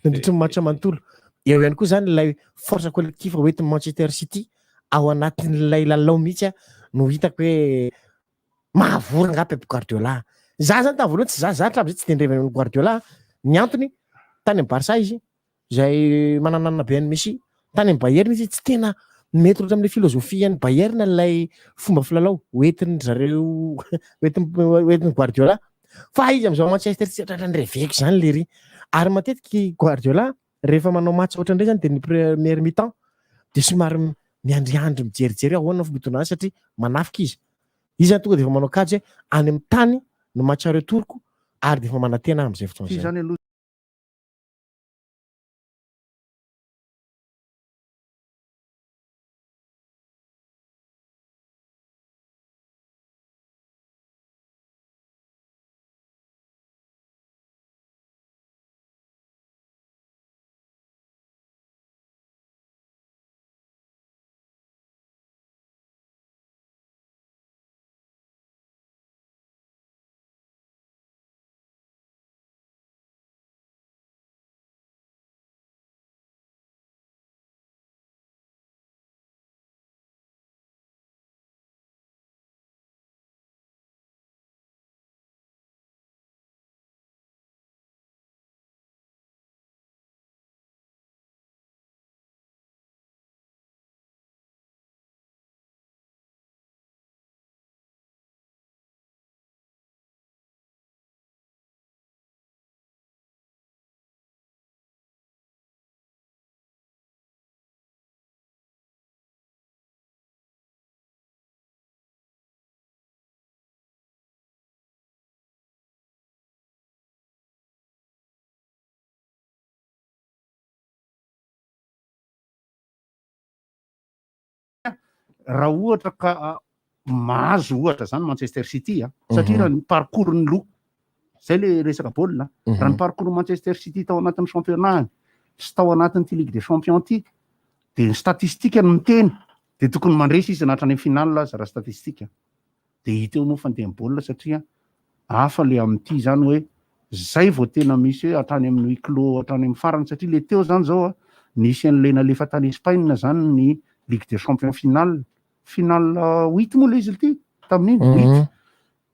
nandritra ny match manontolo. Eo ihany koa zany ilay force collective hoentin'ny Manchester City ao anatin'ilay lalao mihitsy no hitako hoe mahavory angaha Pep Guardiola. Za zany tamin'ny voalohany tsy za, za hatramin'izay tsy dia nirevy an'i Guardiola. Ny antony, tany amin'ny Barça izy, izay manananana be an'i Messi, tany amin'ny Bayern izy tsy tena mety loatra amin'ilay philosophie an'i Bayern ilay fomba filalao hoentin-dry zareo, hoentin'i Guardiola. Fa izy amin'izao Manchester City tratran'ny reveko izany lery. Ary matetika i Guardiola rehefa manao match ohatran'ireny izany dia ny première mi-temps dia somary miandriandry mijerijery hoe ahoana ny fomba hitondrana azy satria manafika izy. Izy izany tonga dia efa manao kajy hoe any amin'ny tany no match retour-ko ary dia efa manantena aho amin'izay fotoana Ity izay. izany aloha Raha ohatra ka mahazo ohatra zany Manchester City a, satria raha ny parcours ny loha, zay le resaka baolina, raha ny parcours Manchester City tao anatin'ny championnat sy tao anatin'ity Ligue des Champions ity, de ny statistique no miteny, de tokony mandresy izy na hatrany amin'ny finale aza raha statistique. De hita eo moa fandehan'ny baolina satria hafa le amin'ity zany hoe zay vao tena misy hoe hatrany amin'ny huis clos hatrany amin'ny farany satria le teo zany zao a, nisy an'le nalefa tany Espagne zany ny Ligue des Champions finale, finale huit moa le izy ity tamin'iny, huit,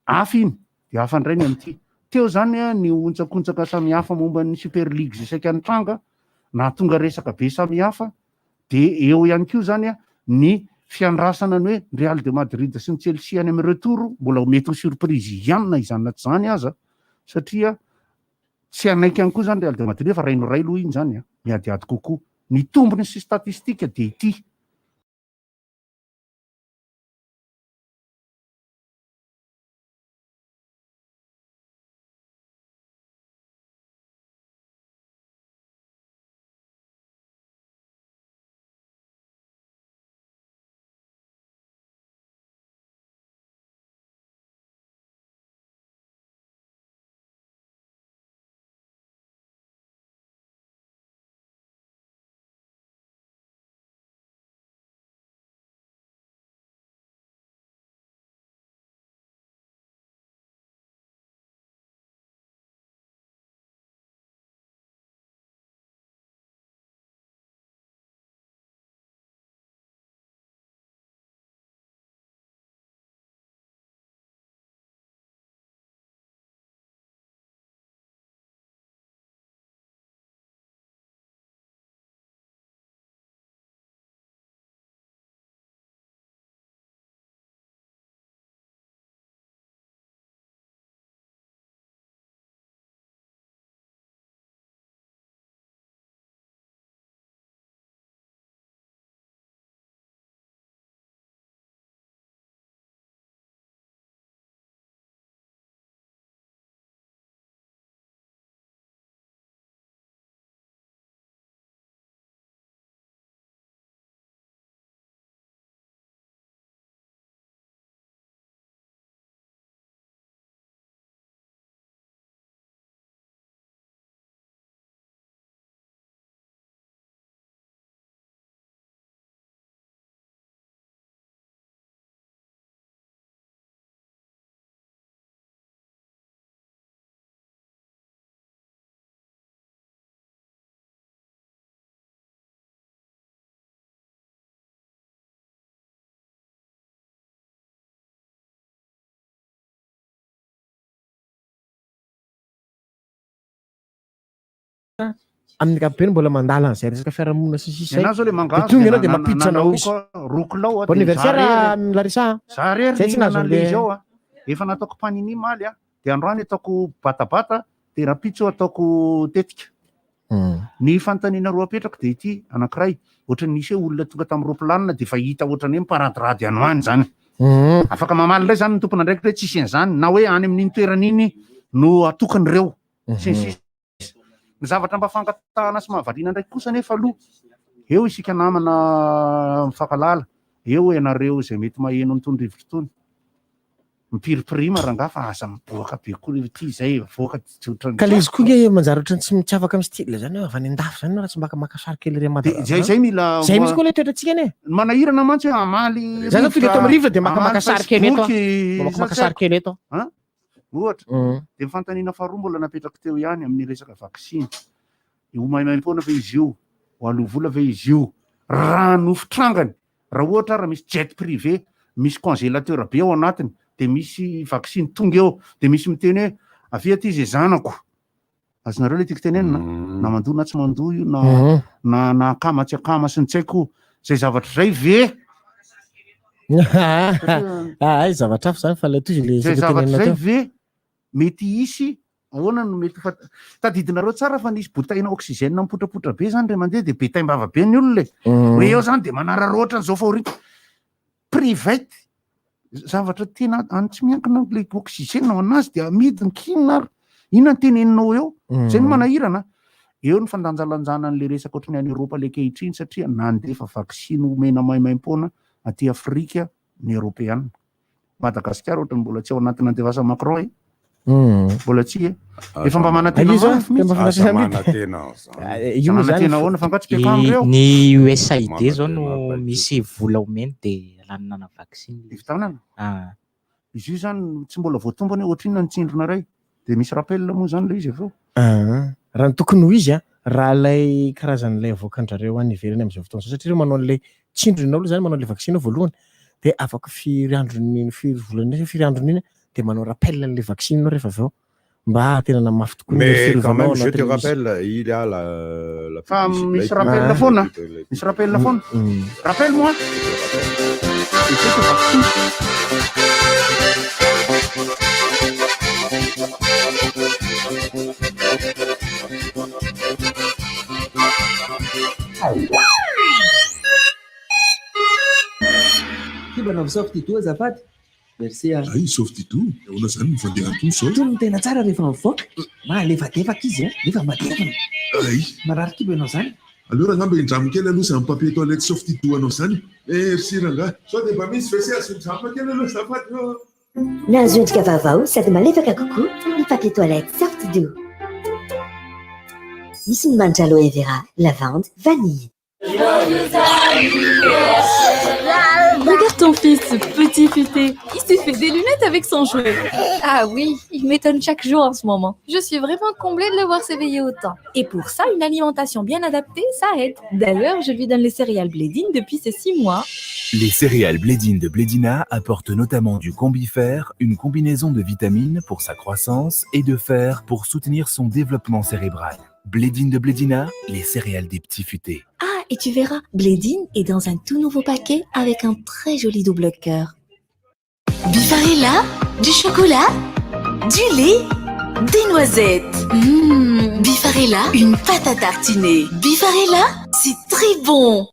hafa iny de hafa indray ny amin'ity. Teo zany a ny ontsakontsaka samihafa momba ny Super League zay saika nitranga, nahatonga resaka be samihafa. Dia eo ihany koa izany ny fiandrasana ny hoe ny Real de Madrid sy ny Chelsea any amin'ny retour mbola ho mety ho surprise ihany na izany na tsy izany aza satria tsy hanaiky ihany koa izany Real de Madrid fa raino ray aloha iny izany a, miadiady kokoa. Ny tombony sy statistique dia ity. Amin'ny ankapobeny mbola mandala an'izay resaka fiarahamonina sy ny sisa Ny anahy zao le izay. mangahazo Dia tonga dia ianao dia na- mampiditra anao nanao izy. roa kilao aho Bon dia anniversaire za rery. Larissa a. Za rery Zay tsy nihinana nahazo an'le an'le izy ao a. Efa nataoko panini maly a, dia androany ataoko batabata, dia rahampitso ataoko tetika. Ny fanontaniana roa apetrako dia ity, anankiray, ohatran'ny nisy hoe olona tonga tamin'ny roaplanina dia efa hita ohatran'ny hoe miparadirady any ho any izany. Afaka mamaly indray izany ny tompon'andraikitra hoe tsisy an'izany, na hoe any amin'iny toerana iny no atokana ireo, sy ny sisa. Ny zavatra mba fangatahana sy mahavariana ndraiky kosa anefa aloha, eo isika namana mifankalala, eo ianareo izay mety maheno an'itony rivotra itony, mipiripirima rangaha fa aza miboaka be koa rehefa ity izay avoaka tsy ohatran'ny Ka le izy koa nge manjary ohatran'ny tsy tsy afaka amin'ny style zany hoe avy any an-dafy zany raha tsy maka maka sary kely ery Mada. Dia zay zay mila Zay mihitsy koa le toetrantsika anie. Manahirana mantsy hoe hamaly Za zao tonga eto amin'ny rivotra dia maka hamaly maka sary kely eto aho. Facebook, Mba maka maka sa tsy sary kely eto aho. An? Ohatra. Dia ny fanontaniana faharoa mbola napetrako teo ihany amin'ny resaka vaksiny. Ho maimaimpoana ve izy io? Ho aloa vola ve izy io? Raha no fitrangany, raha ohatra ary misy jet privé, misy congélateur be ao anatiny, dia misy vaksiny tonga eo, dia misy miteny hoe avia aty izay zanako. Azonareo ilay tiako tenenina? Na mandoa na tsy mandoa io, na na na akama tsy akama sy ny tsy haiko. Izay zavatra izay ve? Ay, zavatra hafa izany fa ilay toy ilay Izay resaka zavatra tenenina izay teo. ve mety hisy ahoana no mety fa tadidinareo tsara fa nisy bouteille-na oxygène mipotrapotra be zany re mandeha dia be taim-bava be ny olona e. Hoe eo zany dia manararaotra an'izao fahoriana. Private zavatra tena any tsy miankina le oxygène ao anazy dia amidiny k'inona ary inona ny teneninao eo zay no manahirana eo ny fandanjalanjana an'le resaka ohatran'ny any Eoropa le ankehitriny satria nandefa vaksiny omena maimaimpoana. aty Afrika ny Eoropeana. Madagasikara ohatran'ny mbola tsy ao anatin'ny andefasan'i Macron e. Mbola tsy e. Efa mba manantena mafy mihitsy. Aza manantena an'izany. Io moa zany Manantena ahoana fa angaha tsy mpiakandro eo? Ny USAID zao no misy vola omeny dia lanonana vaksiny. Ividianana? Ah. Izy io zany tsy mbola voatombana hoe ohatrinona ny tsindrona iray. Dia misy rappel moa zany ilay izy avy eo. Ah, raha ny tokony ho izy an, raha ilay karazan'ilay avoakan-drareo any ivelany amin'izao fotoana izao, satria ireo manao an'ilay tsindrona ao aloha zany, manao an'ilay vaksiny ao voalohany, dia afaka firy andron'iny, firy volana iny, firy andron'iny dia manao rappel an'ilay vaksiny ianao rehefa avy eo, mba tena namafy tokoa ny Mais quand fiarovanao même, je te anatin'ilay izy. rappelle, il y a la, la Fa publicité. misy rappel foana. Misy rappel foana. Rappel moi. Ty mba nanao Softidou azafady. Merci ah. Hay Softidou, ahoana zany ny fandehan'itony zao? Itony no tena tsara rehefa mivoaka. Mahalefadefaka izy an, nefa matevina. Hay. Marary kibo ianao zany. Aleo rangah mba hindramiko kely aloha izany papier toilette Softidou anao izany e. Merci rangah. Sao dia mba misy WC azo hindramina kely aloha azafady ô. Nahazo endrika vaovao sady malefaka kokoa ny papier toilette Softidou. Misy ny manitra aloe vera, lavande, vanille. Regarde ton fils, ce petit futé. Il s'est fait des lunettes avec son jouet. Ah oui, il m'étonne chaque jour en ce moment. Je suis vraiment comblée de le voir s'éveiller autant. Et pour ça, une alimentation bien adaptée, ça aide. D'ailleurs, je lui donne les céréales Blédine depuis ses 6 mois. Les céréales Blédine de Blédina apportent notamment du combifer, une combinaison de vitamines pour sa croissance et de fer pour soutenir son développement cérébral. Blédine de Blédina, les céréales des petits futés. Ah, et tu verras, Blédine est dans un tout nouveau paquet avec un très joli double cœur. Bifarella, du chocolat, du lait, des noisettes. Mmh, Bifarella, une pâte à tartiner. Bifarella, c'est très bon.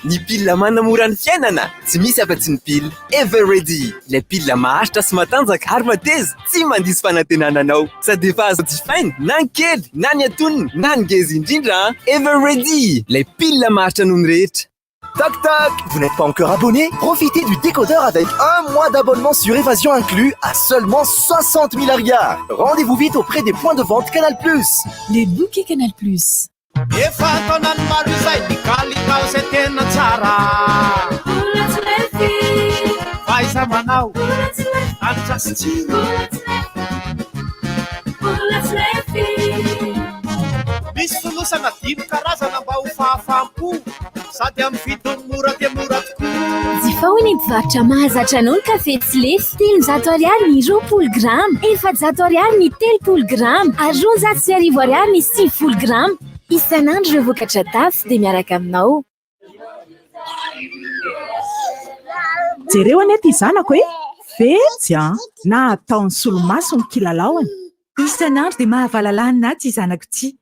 Ny pile manamora ny fiainana, tsy misy afa-tsy ny pile Everready. Ilay pile maharitra sy matanjaka ary mateza, tsy mandiso fanantenana anao. Sady efa azo jifaina na ny kely, na ny antonony, na ny ngeza indrindra an! Everready, ilay pile maharitra noho ny rehetra. Toc toc Vous n'êtes pas encore abonné Profitez du décodeur avec un mois d'abonnement sur Évasion inclus à seulement 60 000 ariary. Rendez-vous vite auprès des points de vente Canal+. Les bouquets Canal+. Efa an-taonany maro izay ny kalitao izay tena tsara. Mbola tsy lefy. Fahaiza-manao. Mbola tsy lefy. Hanitra sy tsiro. Mbola tsy lefy. Mbola tsy lefy. Misy fonosana dimy karazana mba ho fahafaham-po sady amin'ny vidiny mora dia mora tokoa. Jifao eny mpivarotra mahazatra anao ny kafe tsy lefy. 300 ariary ny 20 grama, 400 ariary ny 30 grama ary 1200 ariary ny 90 grama. Isan'andro ireo vokatra tafo dia miaraka aminao. Jereo anie ity zanako e! Fetsy an! Na ataony solomaso ny kilalaony. Isan'andro dia mahavalalanina ahy ity zanako ity.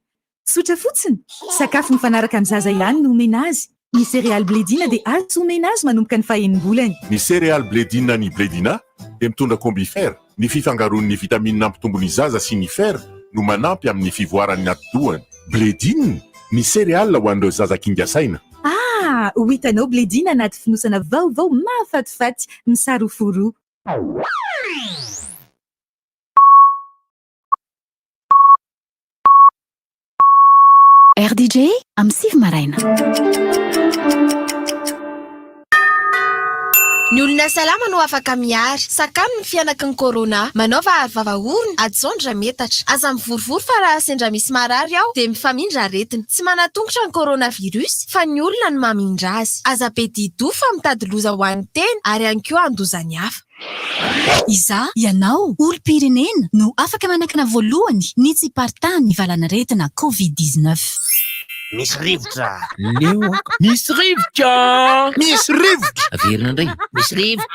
Tsotra fotsiny, sakafo mifanaraka amin'ny zaza ihany no omena azy. Ny céréales Blédina dia azo omena azy manomboka ny fahenim-bolany. Ny céréales Blédina ny Blédina dia mitondra combifer, ny fifangaroan'ny vitamina hampitombo ny zaza sy ny fer no manampy amin'ny fivoaran'ny atidohany. Blédine, ny céréales ho an'ireo zaza kinga saina. Ah! Ho hitanao Blédina anaty fonosana vaovao mahafatifaty misaroforoa. RDJ amin'ny 9 maraina. Ny olona salama no afaka mihary. Sakano ny fihanaky ny corona. Manaova aro vava orona, ajaondra metatra. Aza mivorivory fa raha sendra misy marary ao dia mifamindra aretina. Tsy manan-tongotra ny coronavirus fa ny olona no mamindra azy. Aza be di-doha fa mitady loza ho an'ny tena ary ihany koa handoza ny hafa. Izaho, ianao, olom-pirenena no afaka manakana voalohany ny tsy hiparitahan'ny valanaretina Covid 19. Misy rivotra. Leo aho. Misy rivotra! Misy rivotra! Averina indray. Misy rivotra.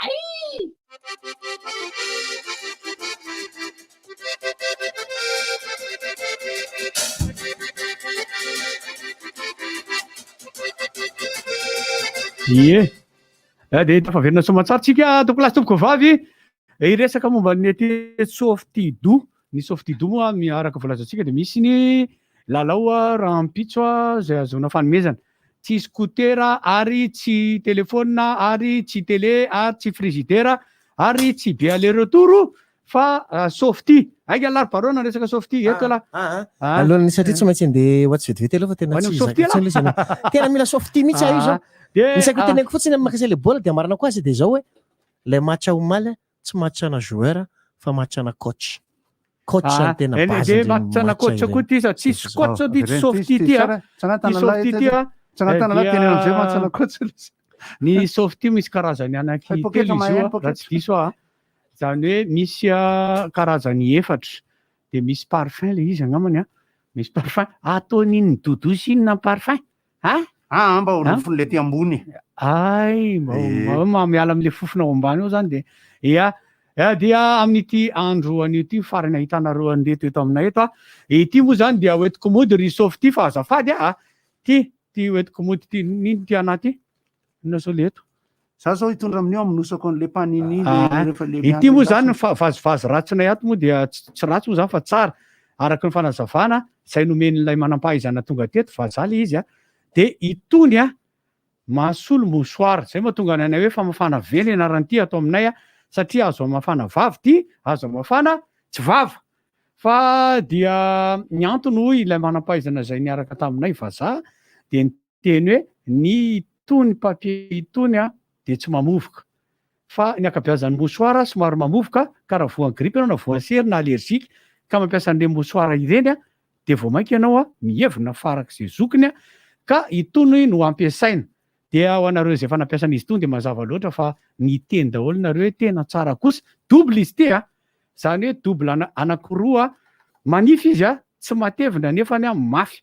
Ie. Dia tafaverina soamantsara tsika tompokolahy sy tompokovavy hiresaka momba ny ety Softidou. Ny Softidou moa araka voalazantsika dia misy ny lalao rahampitso izay ahazoana fanomezana. tsy scooter ary tsy telephone ary tsy télé ary tsy frigidaire ary tsy be aller retour fa softy. Aiga lah ry barona resaka softy eto lah. Alohan'ny satria tsy maintsy andeha ho atsy vetivety aloha fa tena tsy zaka intsony ilay izy. Tena mila softy mihitsy aho io zao. Ny saiko teneniko fotsiny amin'ny mahakasika ilay baolina dia amaranako azy dia izao hoe ilay match omaly tsy match ana joueur fa match ana coach. Coach no tena base Dia match ana coach koa ity sa tsisy coach zao ity tsy softy ity a. Ty softy ity a. Ny softy misy karazany anaky telo izy io raha tsy diso aho. Izany hoe misy karazany efatra dia misy parfum ilay izy angambany an, misy parfum, ataon'inona doudouche inona ny parfum an? Aa mba ho fofony le aty ambony. Ay, mba miala amin'ilay fofona ao ambany ao zany dia ia dia amin'ity andro anio ity farany ahitanareo an'ireto eto aminay eto a. Ity moa zany dia hoentiko mody ry Softy fa azafady a. Ty, ty hoentiko mody ty, nino ty anaty? Inona zao le eto? Za zao hitondra amin'io hamonosako an'le panini le Ah, rehefa le ity miandry moa zany lafiny. ny fa- vazivazy ratsinay ato moa dia tsy tsy ratsy moa zany fa tsara araka ny fanazavana izay nomen'ilay manampahaizana tonga teto vazaha le izy a dia itony a mahasolo mouchoir zay mahatonga anay hoe famafana vely anaran'ity ato aminay a satria azo amafana vava ity azo amafana tsy vava fa dia ny antony hoy ilay manampahaizana izay niaraka taminay vazaha dia Teny hoe ny itony papier itony dia tsy mamovoka fa ny ankabeazan'ny mouchoir somary mamovoka ka raha voan'ny grippe ianao na voan'ny sery na allergique ka mampiasa an'ireny mouchoir ireny dia vao mainka ianao mihevina farak'izay zokiny ka itony no ampiasaina. Dia ho anareo izay efa nampiasa an'izy itony dia mazava loatra fa niteny daholo nareo hoe tena tsara kosa. Double izy ity a! Izany hoe double anakiroa manify izy a, tsy matevina nefany mafy.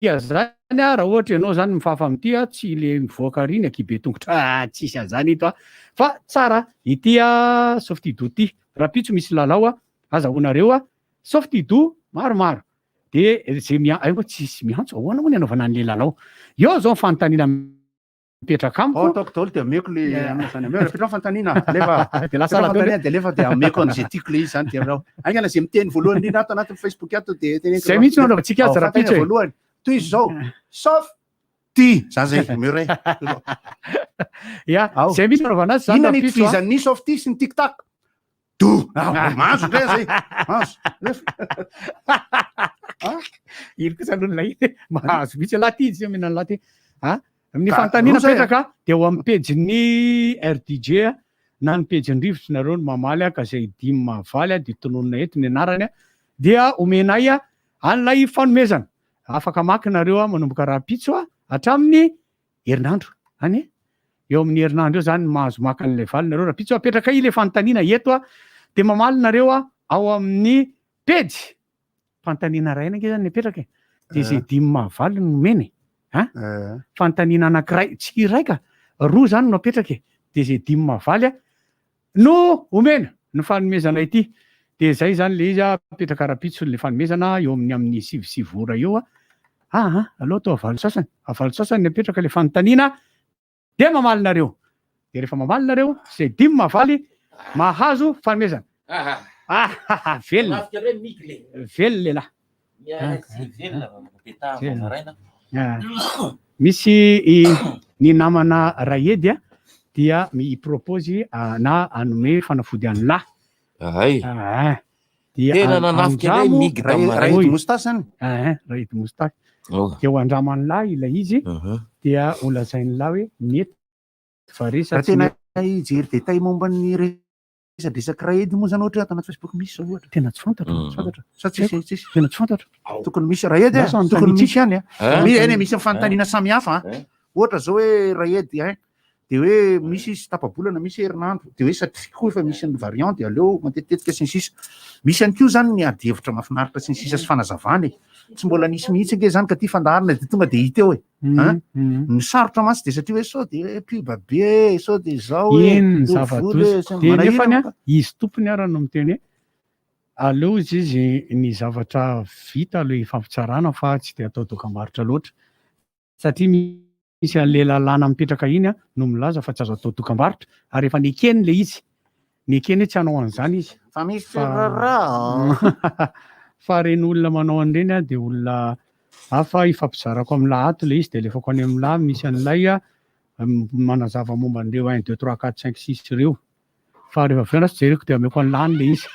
Dia zany a, raha ohatra ianao zany mifafa amin'ity a, tsy le mivoaka ary ny ankihibe tongotra ah, tsisy an'izany ito a, fa tsara ity a softido ity, rahampitso misy lalao a, azahoanareo a softido maromaro, de ze mia-, ay moa tsisy miantso, ahoana moa ny anaovana an'le lalao, eo zao ny fanontaniana mipetraka amiko. Ao ataoko daholo dia ameko le anona zany. Ameo apetraho fanontaniana. Alefa. Dia lasa Apetraho fanontaniana. fanontaniana dia alefa dia ameko an'izay tiako le izy zany dia avy Haingana izay miteny voalohany indrindra ato anatin'ny Facebook ato dia teneniko. Zay mihitsy no anaovantsika azy Ao, rahampitso fanontaniana e. voalohany. Toy izao. Sauf ty. Za zay, omeo ray. Ya, Ao. zay mihitsy no anaovana azy zany Inona ny rahampitso a. itovizan'ny sauf ty sy ny tic tac? Do. Ah, mahazo indray zay. Mahazo. Iny kosa aloha ny lay mahazo mihitsy lahy ty izy omena ny lahy ty. Ah, Ny Ka fanontaniana roa zay apetraka dia ao amin'ny pejin'ny RDJ na ny pejin'ny Rivotra nareo no mamaly ka izay dimy mahavaly dia tononina eto ny anarany dia omenay an'ilay fanomezana. Afaka maka nareo manomboka rahampitso hatramin'ny herinandro any e. Eo amin'ny herinandro eo zany mahazo maka an'ilay valiny nareo rahampitso. Apetrakay ilay fanontaniana eto dia mamaly nareo ao amin'ny pejy. Fanontaniana iray ange zany ny apetraka e. Dia izay dimy mahavaly no nomena e. A? Fanontaniana anankiray, tsy iray ka, roa zany no apetraka e. Dia izay dimy mahavaly no omena ny fanomezana ity. Dia izay zany ilay izy, apetraka rahampitso ilay fanomezana eo amin'ny amin'ny 9 ora eo. Aa, aleo atao valo sasany. Valo sasany ny apetraka ilay fanontaniana Dia mamaly nareo. Dia rehefa mamaly nareo, izay dimy mahavaly mahazo fanomezana. Ah, velona. Velona lehilahy. Misy ny namana Raedy dia mi-propose na hanome fanafody an'lah. Ay. Ah, dia Tena nanafika indray andramo mig tamin'ny maraina. Raedy moustache zany. Eh, Raedy moustache. Oh. Dia ho andraman'lah ilay izy, dia ho lazain'lah hoe mety va re sa Raha tsy tena mety. hijery détail momba ny resadresaka Raedy moa zany ohatra ato anaty Facebook misy zao ohatra. Tena tsy fantatro, Tsy fantatro. Sa tsisy, Tsy haiko. tsisy. Tena tsy fantatro. Tokony misy Raedy a, Lasa tokony anontaniantsika. misy ihany a. Hein? Mi- eny, misy fanontaniana samihafa a. Hein? Ohatra zao hoe Raedy hein, de hoe misy izy tapa-bolana, misy herinandro, de hoe satria koa efa misy ny variant de aleo matetitetika sy ny sisa. Misy ihany koa zany ny ady hevitra mahafinaritra sy ny sisa sy fanazavana e. Tsy mbola nisy mihitsy ange zany ka ty fandaharana de tonga de hita eo e. Hein? Ny sarotra mantsy de satria hoe sao de hoe pub be, sao de zao e, Iny ny io vola e, zava-doza. sy ny Dia manahirana nefany fa. izy tompony ara no miteny hoe aleo izy izy ny zavatra vita aloha ifampitsarana fa tsy dia atao dokambarotra loatra. Satria misy an'ilay lalàna mipetraka iny no milaza fa tsy azo atao dokambarotra ary efa nekeny ilay izy. Nekeny hoe tsy hanao an'izany izy. Fa misy Fa raharaha. Fa ireny olona manao an'ireny dia olona Hafa ifampizarako amin'lah ato ilay izy dia alefako any amin'lah misy an'ilay manazava momba an'ireo un deux trois quatre cinq six ireo. Fa rehefa avy eo andraso jereko dia ameko an'lah any ilay izy.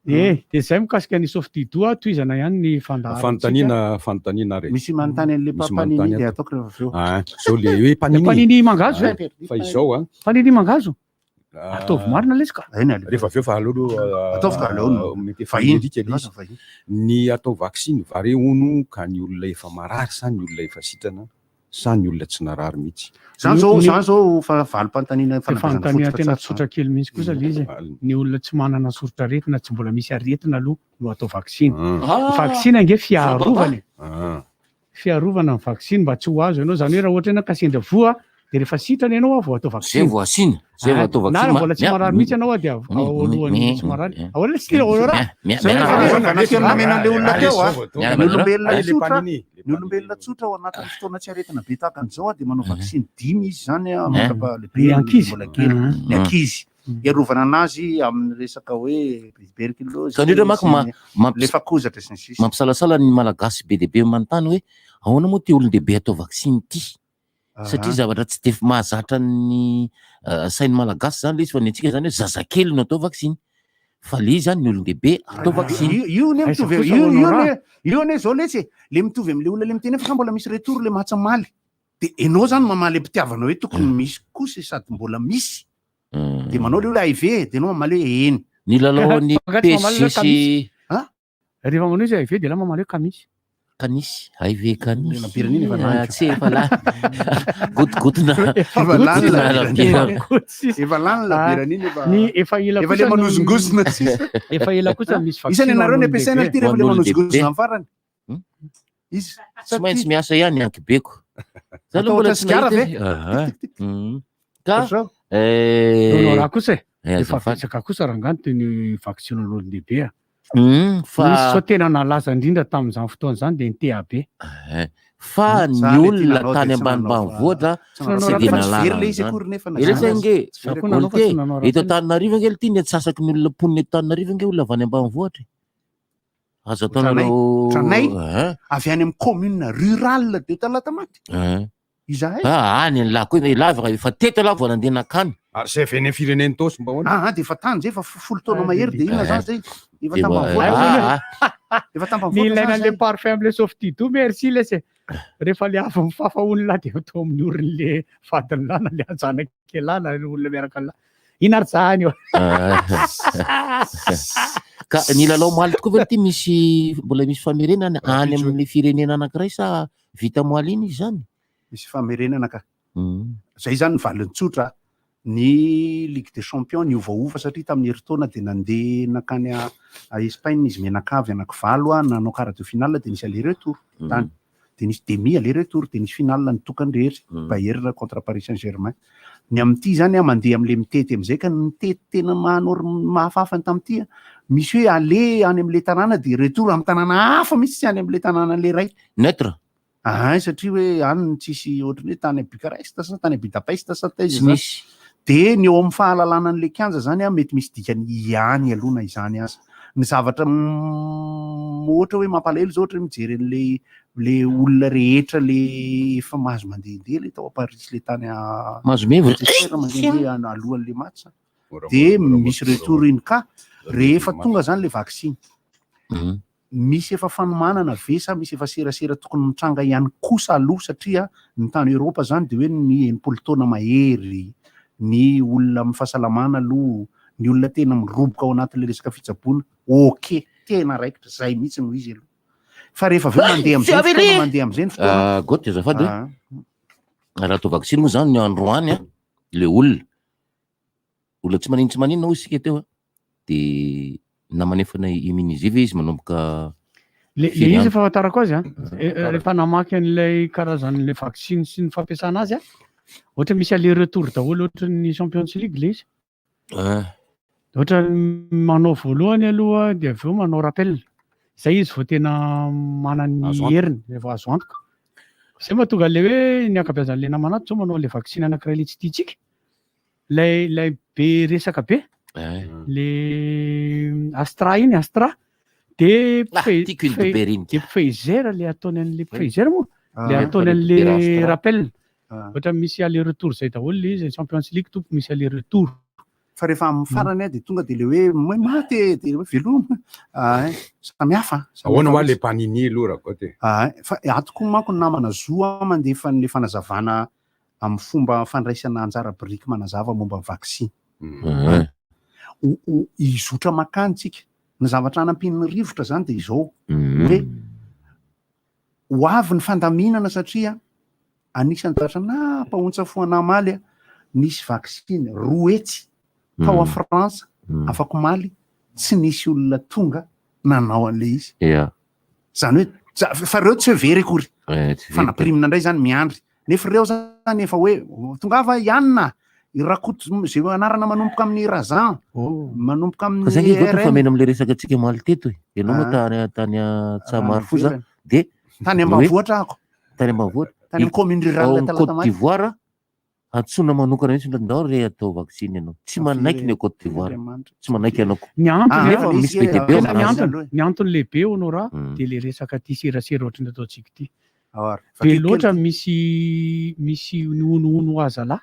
Eh, dia izay mikasika ny Softido a, tohizana ihany ny fandaharantsika. Fanontaniana, fanontaniana ary e. Misy manontany an'ilay Misy panini manontany dia ato. ataoko rehefa avy eo. Ah, zao le hoe panini. Panini mangahazo Ah, e. Fa izao a. Panini mangahazo. Ataovy marina lesy ka. Rehefa avy eo fa aleo aloha. Ataovy ka aleo no. Mety efa Vahiny. midika ilay izy. Ny atao vaksiny vare hono ka ny olona efa marary sa ny olona efa sitrana sa ny olona tsy narary mihitsy? Zany zao, zany zao fa valim-panontaniana Dia fanabeazana fanontaniana fototra tena tsara tsotra kely mihitsy kosa ilay izy e. Ny olona tsy manana soritr'aretina, tsy mbola misy aretina aloha no atao vaksiny. Ny vaksiny ange fiarovana e. Fiarovana ny vaksiny mba tsy ho azo ianao. Izany hoe raha ohatra ianao ka sendra voa dia rehefa sitrana ianao vao atao vaksiny. Zay vao asiana, zay vao atao Na vaksiny. raha mbola tsy marary mihitsy ianao dia ao alohan'ny tsy marary. Ahoana ilay style Aurora? Zay no fanazavana kely nomena an'ilay olona teo a. Ny olombelona tsotra, ny olombelona tsotra ao anatin'ny fotoana tsy aretina be tahaka an'izao dia manao vaksiny dimy izy izany a, mandra-pahalehibe Ny ankizy. mbola kely. Ny ankizy. Hiarovana anazy amin'ny resaka hoe tuberculose Ka indrindra manko ma- sy ny mampi- lefakozatra sy ny sisa. mampisalasala ny Malagasy be dia be manontany hoe ahoana moa ity olon-dehibe atao vaksiny ity? Satria zavatra tsy dia mahazatra ny sain'ny Malagasy zany le izy fa ny antsika zany hoe zazakely no atao vaksiny. Fa le izy zany ny olon-dehibe atao vaksiny. Io io ne mitovy io io ne io ne zao letsy e, le mitovy am'le olona le miteny hoe fa mbola misy retour le matsa omaly. De enao zany mamaly am-pitiavana hoe tokony misy kosa e sady mbola misy. De manao le olona aive de enao mamaly hoe eny. Ny lalaon'ny Fa nga tsy mamaly PSG sy Ha? Rehefa manao izy aive de la mamaly hoe kamisy. Kanisy, aive kanisy. Labiran'iny efa lany. Ah, tsy efa lany. Gotigotina. Efa lany Gotigotina labiran'iny. labiera. Efa lany labiran'iny efa. Ny efa ela Efa kosa le no- manozongozona sisa. Efa ela kosa misy vaksiny Isany ianareo ny ampiasaina ho ity rehefa le Ho an'olon-dehibe. manozongozona amin'ny farany. Izy. Tsy maintsy miasa ihany ankibeko. Za aloha Atao mbola ohatran'ny tsy sigara nahita ve? e. Aha. Ka Ohatr'izao. Honorat kosa e. Eh, Efa azafady. betsaka kosa rangahy ny teny vaksiny ho an'olon-dehibe a. Fa Nisy sao tena nalaza indrindra tamin'izany fotoana izany dia ny TAB. Eh, fa Za ny le olona tianao tany dia tsy nanao ambanimbanivohitra fa- tsy nanao tsy raha dia fa tsy nahalala very ilay izy an'izany. akory nefa na Ireo zany zay aza. ange, Tsy very akory. olo te, eto Antananarivo ange ity ny antsasaky ny olona mponina eto Antananarivo ange olona avy any ambanivohitra e. Azo Ohatranay, ataonareo ohatranay Eh, avy any amin'ny commune rurale de Talatamaty. eh. Izahay. Ah, any ny lahy koa, lahy raha efa teto lahy vao nandeha nankany. Ary zay avy any amin'ny firenen'i Tosy mba ahoana? Ah, ah, dia efa tany zay, efa folo taona mahery dia inona zany zay? Efa Dia mba- tambanivohitra. ah, ah. Efa Ny tambanivohitra ilaina zany an'le zay. parfum am'le softido merci lesy e. Rehefa le avy mifafa olona dia atao amin'ny orin'le vadin'ny lahy na le zanak'le lahy na le olona miaraka lahy. Ina ary zany io? Ka ny lalao omaly tokoa ve ity misy mbola misy famerenana any amin'ny firenena anankiray sa vita moaly iny izy zany? Misy famerenana ka. Zay zany ny valiny tsotra. Ny Ligue des Champions niovaova satria tamin'ny herintaona dia nandeha nankany a Espagne izy mianakavy anankivalo a, nanao quart de finale dia nisy aller retour tany. Dia nisy demi aller retour dia nisy finale nitokany rery Bayern contre Paris Saint-Germain. Ny amin'ity zany a mandeha amin'ilay mitety amin'izay ka ny mitety tena maha-norm-, mahafahafa ny tamin'ity a, misy hoe aller any amin'ilay tanàna dia retour amin'ny tanàna hafa mihitsy tsy any amin'ilay tanàna an'ilay ray. Neutre. Ahay, satria hoe any no tsisy ohatran'ny hoe tany Bucarest sa tany Budapest sa taiza Tsy zany. misy. Dia ny eo amin'ny fahalalana an'ilay kianja zany a, mety misy dikany ihany aloha na izany aza. Ny zavatra ohatra hoe mampalahelo zao ohatra hoe mijery an'ilay le olona rehetra le efa mahazo mandehandeha le tao Paris le tany a Mahazo mihevitra. Manchester mandehandeha alohan'le match. Dia misy retour iny ka rehefa tonga zany le vaksiny. Misy efa fanomanana ve sa misy efa serasera tokony mitranga ihany kosa aloha satria ny tany Europe zany dia hoe ny 60 taona mahery, ny olona amin'ny fahasalamana aloha, ny olona tena miroboka ao anatin'ilay resaka fitsaboana, ok, tena raikitra, zay mihitsy no izy aloha. Fa rehefa avy eo mandeha amin'izay ny fotoana, mandeha amin'izay ny fotoana. Ah, Goty azafady hoe. Ah. Raha atao vaksiny moa zany ny androany an, le olona, olona tsy maninona tsy maninona hoy isika teo an, de na manefana immunisé ve izy manomboka Le le firy izy andro? fahafantarako azy an, rehefa namaky an'ilay karazan'ilay vaksiny sy ny fampiasana azy an, ohatra misy aller retour daholo ohatra ny Champions League le izy. Ah. Ohatra manao voalohany aloha dia avy eo manao rappel. Zay izy vao tena manana ny Azo antoka. heriny, vao azo antoka. Zay mahatonga an'ilay hoe ny ankabeazan'ilay namana ato zao manao an'ilay vaksiny anankiray ilay tsy tiantsika. Ilay ilay be resaka be. Eh. Le Astra iny, Astra. De Ah, tiako iny dobera iny. De Pfizer le ataony an'le Pfizer moa Ah. le ataony Fa le an'le dobera Astra. rappel. Ah. Ohatra misy aller retour zay daholo le izy Champions League tompo misy aller retour. Fa rehefa amin'ny farany a de tonga de le hoe moe maty e, de hoe veloma. Ah, samy hafa. samy Ahoana hafa hoa le mihitsy. panini aloha raha goty e? Ah, fa ato koa manko ny namana zo a mandefa an'le fanazavana amin'ny fomba fandraisana anjara biriky manazava momba ny vaksiny. Mhm. Hizotra makany tsika. Ny zavatra hanampian'ny rivotra zany de izao hoe ho avy ny fandaminana satria anisan'ny zavatra nampahontsa fo anah omaly a, nisy vaksiny 200 tao a Frantsa afak'omaly tsy nisy olona tonga nanao an'le izy. Zany hoe fa reo tsy hoe very akory. Tsy Fa very. nampirimina indray zany miandry. Nefa reo zany efa hoe tongava Ianina, i Rakoto zay anarana manomboka amin'ny Razan, manomboka Fa zay amin'ny nge goty RN. fameno am'le resaka antsika omaly teto e. Ianao moa Ah. tany Antsahamarofoza ivelany. de Tany hoe- ambanivohitra ako. Tany ambanivohitra. Tany amin'ny commune rurale Ao amin'ny Talata Côte Maty. d'Ivoire antsoina manokana mihitsy ndao ndao re atao vaksiny ianao. Tsy manaiky ny ao Côte d'Ivoire. Andriamanitra. Tsy manaiky ianao ko. Ny antony nefa misy be dia be ao tena ny Frantsa. antony, ny antony lehibe Honora de le resaka ty serasera ohatran'ny ataontsika ity. Be Be loatra misy misy ny honohono azalahy.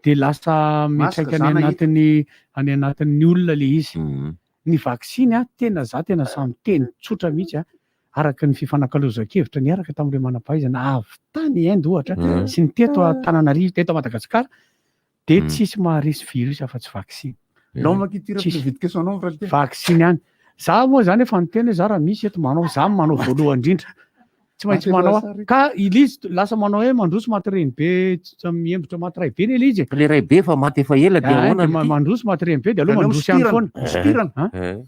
De lasa miantraika any zany ahita. anatin'ny any anatin'ny olona le izy. Ny vaksiny a tena za tena samy teny tsotra mihitsy a araka ny fifanakalozan-kevitra niaraka tamin'ireo manam-pahaizana avy tany Inde ohatra sy ny teto Antananarivo teto Madagasikara de tsisy maharesy virus afa-tsy vaksiny. L'homme qui tire Tsisy. plus vite que son ombre ty. Vaksiny ihany. Za moa zany efa niteny hoe za raha misy eto manao, za manao voalohany indrindra. Tsy maintsy manao aho. Ka ilay izy lasa manao hoe mandroso maty renibe, mihembotra maty raibe ne ilay izy e. Le raibe efa maty efa ela de Ah, ahoana de ity? mandroso maty renibe de aleo Aleo mandroso ihany foana. misipirana, misipirana.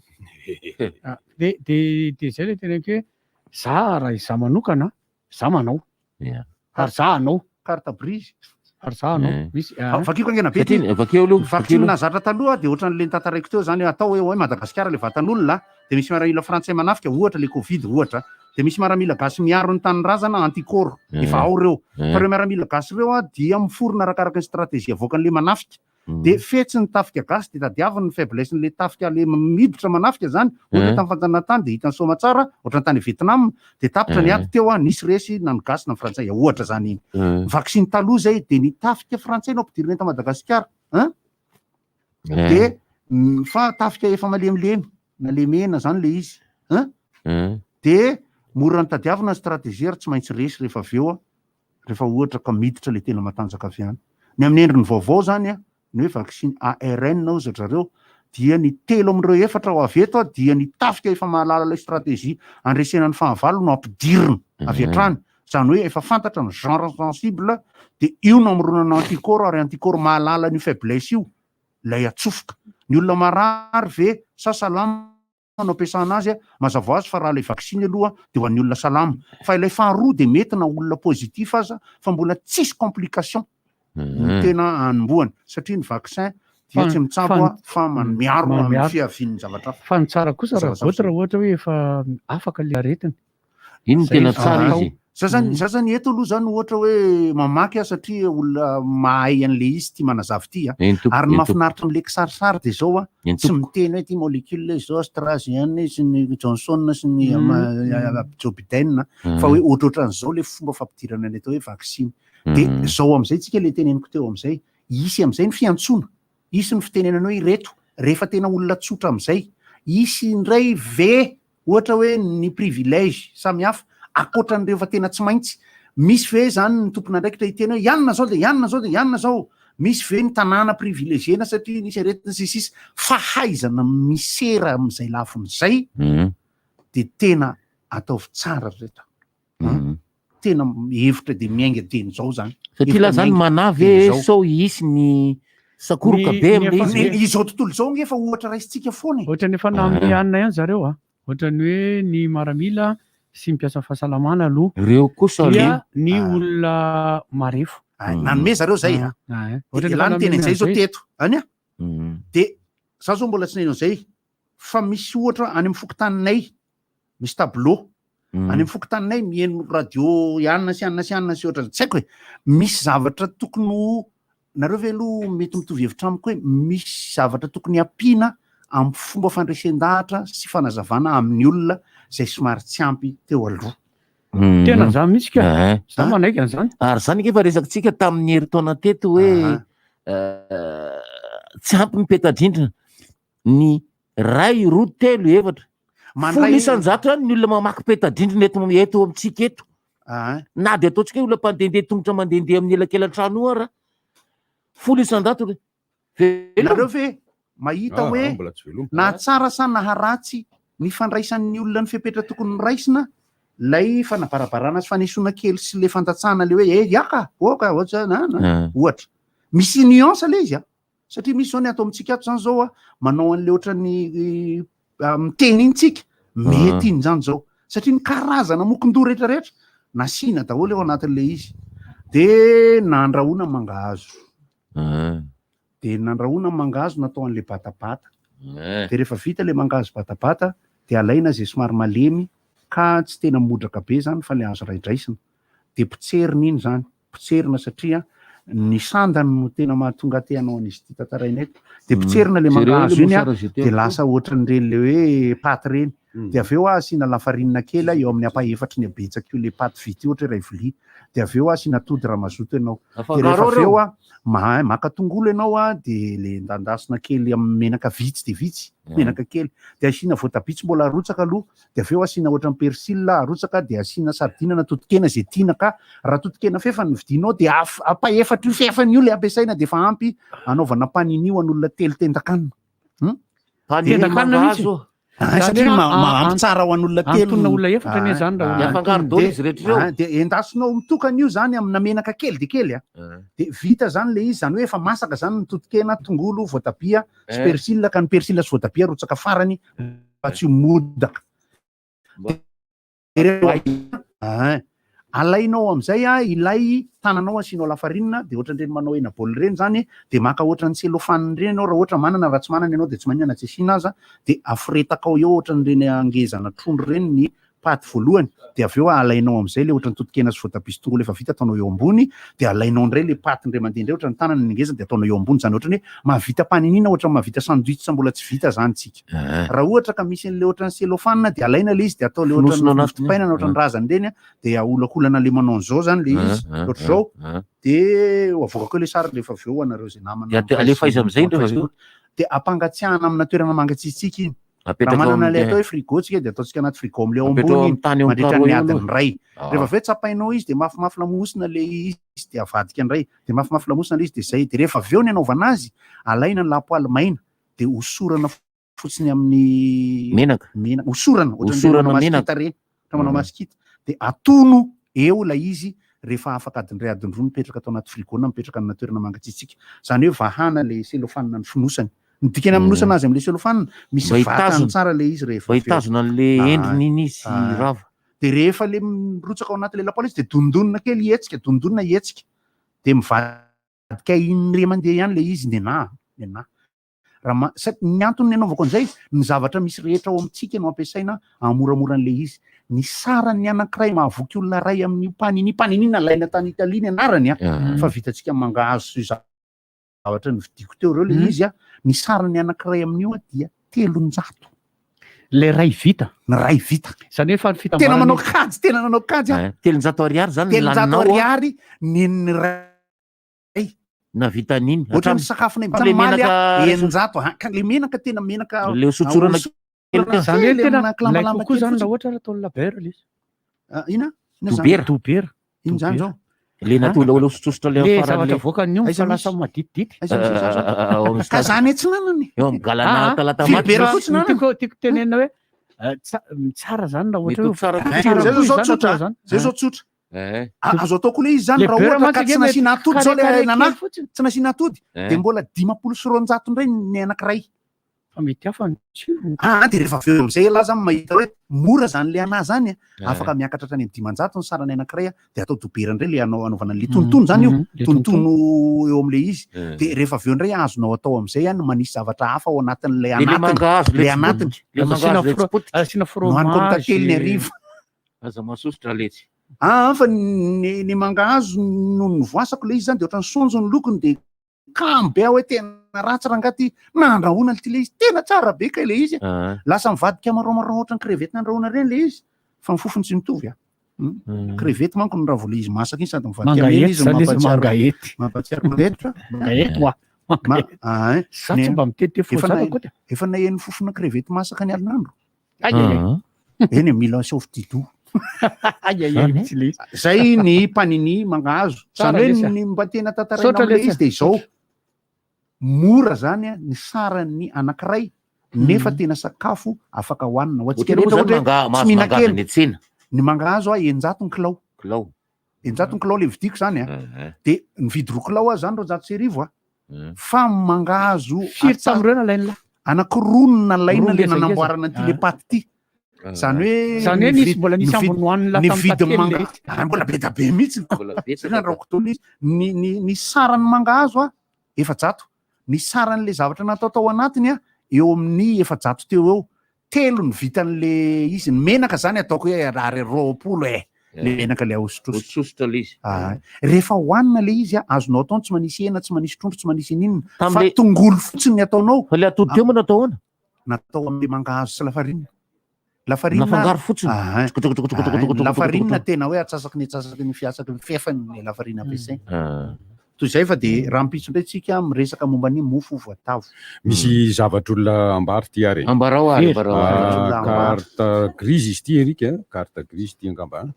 Ah. Ah, de de de zay le teneniko hoe za raha izaho manokana, za manao. Ary za hanao. Carte brise. Ary za hanao. Misy Ah, vakiko angena be Satria ty. vakeo aloha, vakeo Vaksiny aloha. nahazatra taloha de ohatran'le notantaraiko teo zany hoe atao hoe hoe Madagasikara le vatan'olona de misy miaramila frantsay manafika ohatra le Covid ohatra de misy miaramila gasy miaro ny tanindrazana anticorps efa ao reo. Fa reo miaramila gasy reo a dia miforona arakaraka ny stratégie avoakan'le manafika. De fetsy ny tafika gasy de tadiaviny ny faiblesse n'le tafika le miditra manafika zany ohatra tamin'ny fanjanahantany de hitany soamatsara ohatran'ny tany Vietnam de tapitra ny ady teo a nisy resy na ny gasy na ny frantsay ohatra zany iny. Vaksiny taloha zay de ny tafika frantsay no ampidirina eto Madagasikara, hein? De fa tafika efa malemilemy nalemena zany le izy, hein? De mora nitadiavina ny stratégie ary tsy maintsy resy rehefa avy eo a, rehefa ohatra ka miditra le tena matanjaka avy any. Ny amin'ny endriny vaovao zany a, ny hoe vaksiny ARN hoy zareo dia ny 3 amin'ireo 4 ho avy eto a, dia ny tafika efa mahalala ilay stratégie andresena ny fahavalo no ampidirina avy hatrany. Zany hoe efa fantatra ny genre sensible de io no amoronana anticorps ary anticorps mahalala an'io faiblesse io ilay atsofoka. Ny olona marary ve sa salama no ampiasana azy a? Mazava ho azy fa raha ilay vaksiny aloha de ho an'ny olona salama. Fa ilay faharoa de mety na olona positif aza fa mbola tsisy complication no tena anombohany satria ny vaccin dia tsy mitsabo a, fa miaro amin'ny miaro. fiavian'ny zavatra hafa. Fa ny tsara kosa raha Zavatra goty raha ohatra hoe efa afaka le aretina. Iny no Zay tena izy tsara atao. izy. Za zany, za zany eto aloha zany ohatra hoe mamaky aho satria olona mahay an'le izy tia manazava ity a. Eny tompoko, Ary ny eny mahafinaritra amin'le kisarisary de zao a, Eny tsy tompoko. miteny hoe ty molécule zao AstraZeneca sy ny Johnson sy ny, Joe Biden, fa hoe ohatrohatran'izao le fomba fampidirana ny atao hoe vaksiny. De zao am'izay tsika le teneniko teo am'izay, hisy am'izay ny fiantsoana, hisy ny fitenenana hoe ireto, rehefa tena olona tsotra am'izay, hisy indray ve ohatra hoe ny privilège samihafa ankoatran'ireo efa tena tsy maintsy, misy ve zany ny tompon'andraikitra hiteny hoe ianona zao de ianona zao de ianona zao, misy ve ny tanàna privilégiena satria nisy aretina sy sisa, fahaizana misera amin'izay lafiny zay de tena ataovy tsara ry reto. Tena hevitra de miainga teny zao zany. Satria laha zany Hevitra miainga manavy teny hoe zao. sao hisy ny sakoroka Ny- be ny amin'ilay efa- izy. Ny- izao tontolo izao nge efa ohatra raisintsika foana e. Ohatran'ny efa namin'ny hanina ihany zareo a. Ohatran'ny hoe ny maramila sy ny mpiasa fahasalamana aloha. Ireo kosa dia aloha. ny olona marefo. Ah, nanome zareo zay a. Ah, eh. De Ohatran'ny efa lany teny namena an'izay zao an'izay. teto. Any a? De za zao mbola tsy neno an'izay fa misy ohatra any amin'ny fokontaninay misy tableau. Any amin'ny fokontaninay mihaino radio ianona sy anona sy anona sy ohatra tsy haiko e. Misy zavatra tokony ho nareo ve aloha mety mitovy hevitra amiko hoe misy zavatra tokony ampiana amin'ny fomba fandresen-dahatra sy fanazavana amin'ny olona izay somary tsy ampy teo aloha. Tena zany mihitsy ka. Eh. Za manaiky an'izany. Ary zany ange efa resakitsika tamin'ny herintaona teto hoe tsy ampy ny peta-drindrina. Ny ray, roa, telo, efatra. Folo isan-jato ihany ny olona mamaky peta-drindrina eto eto amintsika eto. Na dia ataontsika hoe olona mpandehandeha tongotra mandehandeha amin'ny elakelan-trano io ara, 10%. Veloma. Nareo ve mahita Ah, hoe mbola tsy veloma. na tsara sa naharatsy ny fandraisan'ny olona ny fepetra tokony noraisina lay fanabarabarana sy fanesoana kely sy le fandatsahana le hoe eh yaka oka ohatra na na ohatra misy nuance le izy a satria misy zao ny ato amintsika ato zany zao a manao an'le ohatran'ny miteny iny tsika mety iny zany zao satria ny karazana mokondoha rehetrarehetra nasiana daholo eo anatin'le izy de nandrahoana mangahazo de nandrahoana mangahazo natao an'le batabata de rehefa vita le mangahazo batabata de alaina zay somary malemy ka tsy tena modraka be zany fa le azo raidraisina de potserina iny zany potserina satria ny sandany no tena mahatonga te hanao an'izy ity tantaraina eto de potserina le Jereo le mangahazo iny a mosara zay teo de koa. lasa ohatran'ireny le hoe paty reny de avy eo asiana lafarinina kely eo amin'ny ampahefatry ny habetsaka io le paty vita io ohatra iray vilia de avy eo asiana atody raha mazoto ianao de Afangaro rehefa avy ireo. eo a maka tongolo ianao a de le ndandasina kely amin'ny menaka vitsy de vitsy menaka kely de asiana voatabia tsy mbola arotsaka aloha de avy eo asiana ohatran'ny persil arotsaka de asiana sardine na totokena zay tiana ka raha totokena fefany no vidianao de ampahefatry io fefany io le ampiasaina de efa ampy anaovana panini ho an'olona telo tendakanina. Panini Tendakanina mihitsy. mangahazo. Ah, Zany satria hoe mahampy tsara ho an'olona telo. antonona olona efatra anie zany raha Ah, olona Afangaro daholo izy rehetra ireo. Ah, de endasinao mitokana io zany amina menaka kely de kely a. De vita zany le izy, zany hoe efa masaka zany ny totokena, tongolo, voatabia sy persil, ka ny persil sy voatabia arotsaka farany mba tsy ho modaka. De rehefa ah, alainao amizay a ilay tananao asianao lafarinina de ohatran'ireny manao hena baolina ireny zany de maka ohatran'ny cellophane ireny ianao raha ohatra manana, raha tsy manana ianao de tsy maninona na tsy asiana aza de aforetakao eo ohatran'ireny angezana trondro ireny ny paty voalohany de avy eo alainao amizay le ohatran'ny totokena sy voatabia sy tongolo efa vita ataonao eo ambony de alainao indray le paty indray mandeha indray ohatran'ny tanana ny ngezany de ataonao eo ambony zany ohatran'ny hoe mahavita panini na ohatran'ny mahavita sandwich mbola tsy vita zany tsika raha ohatra ka misy an'le ohatran'ny cellophane de alaina le izy de atao le Fonosina ohatran'ny anatiny. fotopainana ohatran'ny razany ireny a de aholakolana le manao an'izao zany le izy ohatr'izao de avoakako eo le sary rehefa avy eo ho anareo zay namana De alefa izy amizay iny rehefa avy eo? de ampangatsiahana amina toerana mangatsiatsiaka iny Raha Apetraka ao manana ilay amin'ny atao hoe frigo tsika dia ataontsika anaty frigo amin'ilay ao Apetrao ambony amin'ny tany eo amin'ny mandritra ny carreau eo adiny aloha. iray. Ah. Rehefa avy eo tsapainao izy dia mafimafy lamosina ilay izy dia avadika indray. Dia mafimafy lamosina ilay izy dia izay. Dia rehefa avy eo ny anaovana azy, alaina ny lapoaly maina dia hosorana fotsiny amin'ny Menaka. Menaka. Hosorana, ohatran'ireny Hosorana manao menaka. masikita ireny. Ohatra manao masikita. Dia atono eo ilay izy rehefa afaka adiny iray adiny roa mipetraka tao anaty frigo na mipetraka amina toerana mangatsiatsiaka. Izany hoe vahana ilay cellophane ny fonosany. Ny dikany amonosana azy amin'ilay cellophane, misy Mba vatany hitazona. tsara ilay izy rehefa Mba avy eo. hitazona an'le Ah, endriny iny izy ah. rava. Dia rehefa le mirotsaka ao anatin'ilay lapoaly izy dia dondonina kely hihetsika, dondonina hihetsika. Dia mivadika iny mandeha ihany ilay izy nenà, nenà. Raha ma-, sat-, ny antony nanaovako an'izay, ny zavatra misy rehetra ao amintsika no ampiasaina hamoramora an'ilay izy. Ny saran'ny anankiray mahavoky olona iray amin'io panini, panini nalaina tany Italie ny anarany a, fa vitantsika mangahazo sy zavatra novidiako teo ireo le izy a, ny saran'ny anankiray amin'io a dia 300. Le ray vita. Ny ray vita. Zany hoe fa ny Tena fitambarana manao kajy, tena nanao kajy aho. 300 ariary zany ny 300 laninao a. ariary ny ny ray. Nahavita an'iny. Ohatran'ny sakafonay Hatramin'ny le omaly a, menaka 600, ah, ka le menaka tena menaka Le hosotsorana kely teo. Zany hoe Kely tena amina milay kilambalamba kokoa kely zany raha fotsiny. ohatra atao labeur le izy. Ah, ina? Ina zany? Dobera. Dobera. Ino zany zao? Le natao le hosotsotra le Le amin'ny farany zavatra le- avoakan'ny omby Aiza fa lasa misy? maditidity. Aiza misy zany zao? Ah, ao amin'ny Ka stade. zany etsy nanany. Eo amin'ny galana Ah, ah. Talata Filibera Maty. fotsiny Ny tiako tiako tenenina hoe tsara zany raha ohatra Mety ho hoe tsara kokoa. tsara Zay kokoa zao izany tsotra, atao zany. zay zao tsotra. Eh. Azo atao koa le izy zany Le raha beurre ohatra ka mantsy tsy ange mety nasiana atody zao le carré carré nana, kely fotsiny. tsy nasiana atody, Eh. dia mbola 250 indray ny anankiray. Fa mety hafa ny tsirony. Ah, dia rehefa avy eo amin'izay ialahy zany mahita hoe mora zany le anahy zany a, Eh. afaka miakatra hatrany amin'ny 500 ny sarany anankiray a, dia atao dobera indray le anao anaovana an'le tonotono zany io, Mhm, le tonotono eo amin'le izy. Eh. Dia rehefa avy eo indray azonao atao amin'izay a ny manisy zavatra hafa ao anatin'ilay Le le anatiny, mangahazo le le tsy anatiny. potika. Le Azo asiana mangahazo le tsy fro- potika. asiana Nohaniko amin'ny tantely ny fromage. hariva. Aza masosotra letsy. Ah, fa ny mangahazo no novoasako le izy zany dia ohatran'ny saonjo ny lokony dia Kamo be aho hoe tena ratsy rangahy ty. Nandrahona ity le izy. Tena tsara be kay le izy. Lasa mivadika marron marron ohatran'ny crevette nandrahona ireny le izy. Fa ny fofony tsy mitovy a. Crevette manko ny raha vao le izy masaka iny sady mivadika mena izy Mangahety zany izy, mampatsiaro mangahety. mampatsiaro mangahety. Mangahety hoa. Ah, hein. Za tsy mba mitety Efa foza nahe- koa dia. Efa naheno fofona crevette masaka ny alinandro. Ay, ay, ay. Eny e, mila sauf-didou. Ay, ay, ay, mihitsy le izy. Zay ny panini mangahazo. Tsara Zany hoe lesy a. ny mba tena tantaraina Saotra amin'ilay lesy a. izy dia izao. Mora zany a, ny saran'ny anankiray nefa tena sakafo afaka hohanina. Ho antsika Ohatry ny rehetra moa ohatra zany manga- hoe tsy mahazo mihinan-kena. mangahazo any an-tsena. Ny mangahazo a 600 ny kilao. Kilao. 600 ny kilao le vidiko zany a. De nividy 2 kilao aho zany 1200 a. Fa mangahazo Firy tamin'ireo nalain'lah? Anankiroa no nalaina Roa le ngezangeza. nanamboarana an'ity le Ah. paty ity. Zany hoe Zany hoe nisy mbola nisy ambiny hohanina ny tamin'ny vidin'ny pately manga le izy. Ah, mbola be da be mihitsy. Mbola betsaka. Zay nandrahoako teo ilay izy. Ny ny ny saran'ny mangahazo a 400. Ny saran'le zavatra natao tao anatiny a eo amin'ny 400 teo eo. Telo ny vitan'le izy. Ny menaka zany ataoko hoe rary 20 e. Le menaka le ahosotrosotra. Ahosotrosotra le izy. Ah, rehefa hohanina le izy a, azonao atao ny tsy manisy hena, tsy manisy trondro, tsy manisy ininona. Fa Tam'le- tongolo fotsiny ny ataonao. Fa le atody teo moa natao ahoana? Natao amin'le mangahazo sy lafarinina. Lafarinina. Nafangaro fotsiny. Ah, Toko, toko, toko, toko, toko, toko, toko, Lafarinina toko. tena hoe atsasaky ny atsasaky ny fiatsaky ny fefany ny lafarinina ampiasaina. Ah. Toy izay fa dia rahampitso indray tsika miresaka momba ny mofo voatavo. Misy zavatr'olona ambary ty ary. Ambarao ary, ambarao ary. Ah, Carte grise izy ity Eric, a. carte grise ity angamba.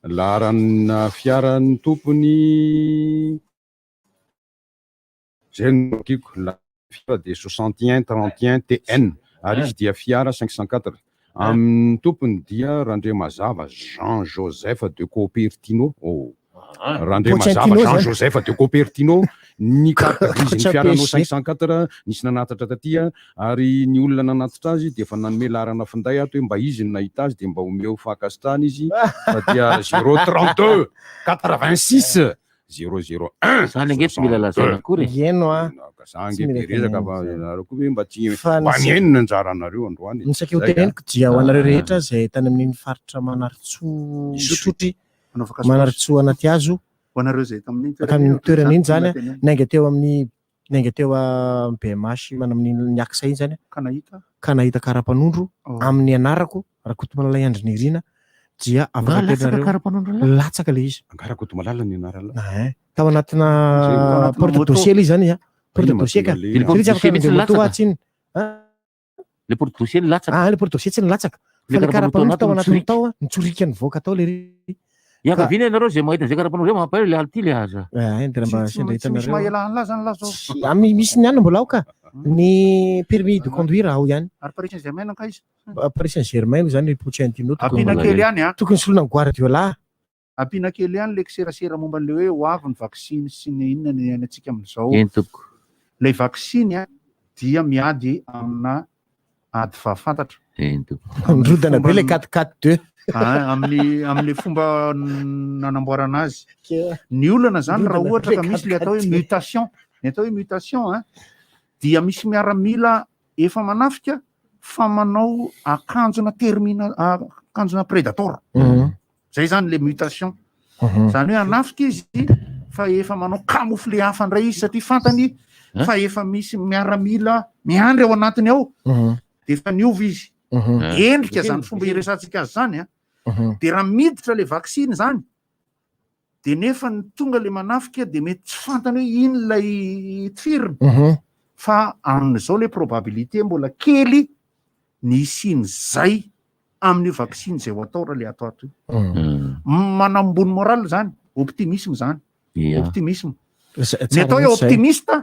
Laharana fiaran'ny tompony zay no tiako. La fiara dia 61 31 TN ary izy dia fiara 504. Amin'ny tompony dia Randriamazava Jean Joseph de Copertino. Oh. Randriamazava Pochettino Jean zany. Joseph de Copertino ny carte grise ny fiaranao PSG. 504 nisy nanatatra taty a, ary ny olona nanatitra azy dia efa nanome laharana finday ato hoe mba izy no nahita azy dia mba omeo fankasitrahana izy fa dia 032 86 001 Zany ange tsy mila lazaina akory e. Eno a. Ka za ange Tsy mila be resaka fa tenenina zany. nareo koa hoe mba tsy Fa ny mba sa- nihaino ny anjaranareo androany. Ny saika ho Zay a. teneniko dia ho anareo rehetra izay tany amin'iny faritra Manarintsoa Isotry, Manao fakasy Manarintsoa anaty hazo, Ho anareo izay tamin'iny toerana tamin'iny iny, toerana iny zany, zany tenenina. niainga teo amin'ny niainga teo amin'ny BMH mana amin'iny ny axe iny zany, Ka nahita? ka nahita karapanondro Oh. amin'ny anarako Rakotomalala Andry Nirina dia afaka Nga latsaka aterina karapanondro lahy? Latsaka le izy. Angaha Rakotomalala ny anarany lahy? Ah, hein. Tao anatina Tao anatina porte moto. dossier le izy zany a. Porte Inona dossier ka. mahatonga le- Le porte Satria tsy afaka dossier mihitsy mandeha moto latsaka. atsy iny. Ah. Le porte dossier ny latsaka. Ah, le porte dossier tsy nilatsaka. Le Fa le karapanondro karapanondro tao tao anatiny anatin'ny tao a, nitsoriaka nivoaka tao le ry. Iangaviana ianareo izay mahita an'izay karapanondro izay mampahery le aly ty le aza. Ah, de raha mba Tsy- sendra tsy misy hitanareo. mahela an'lah zany lah zao. Ah, misy ny any mbola ao ka. Ny permis de conduire ao ihany. Ary Paris Saint-Germain anka izy. Paris Saint-Germain moa zany Pochettino tokony Ampiana kely ihany a. Tokony solona an'i Guardiola. Ampiana kely ihany le kiserasera momba an'le hoe ho avy ny vaksiny sy ny inona ny iainantsika amin'izao. Eny tompoko. Ilay vaksiny a dia miady amina ady fahafantatra. Eny tompoko. Mirodana be le 4-4-2. Ah, amin'ny amin'le fomba nanamboarana azy. Ny olana zany raha Mirodana ohatra be ka misy le atao hoe 4-4-2. mutation, ny atao hoe mutation a dia misy miaramila efa manafika fa manao akanjona termina akanjona predator. Zay zany le mutation. Zany hoe hanafika izy fa efa manao camouflé hafa indray izy satria fantany fa efa misy miaramila miandry ao anatiny ao de efa niova izy. Endrika zany fomba iresantsika azy zany a. De raha miditra le vaksiny zany de nefa ny tonga le manafika de mety tsy fantany hoe iny ilay tifirina. Fa amin'izao le probabilité mbola kely ny hisian'izay amin'io vaksiny izay ho atao raha le ato ato io. Manambony moral zany, optimisme zany. Ia. Optimisme. Zay- Ny tsara atao hoe mihitsy zay. optimiste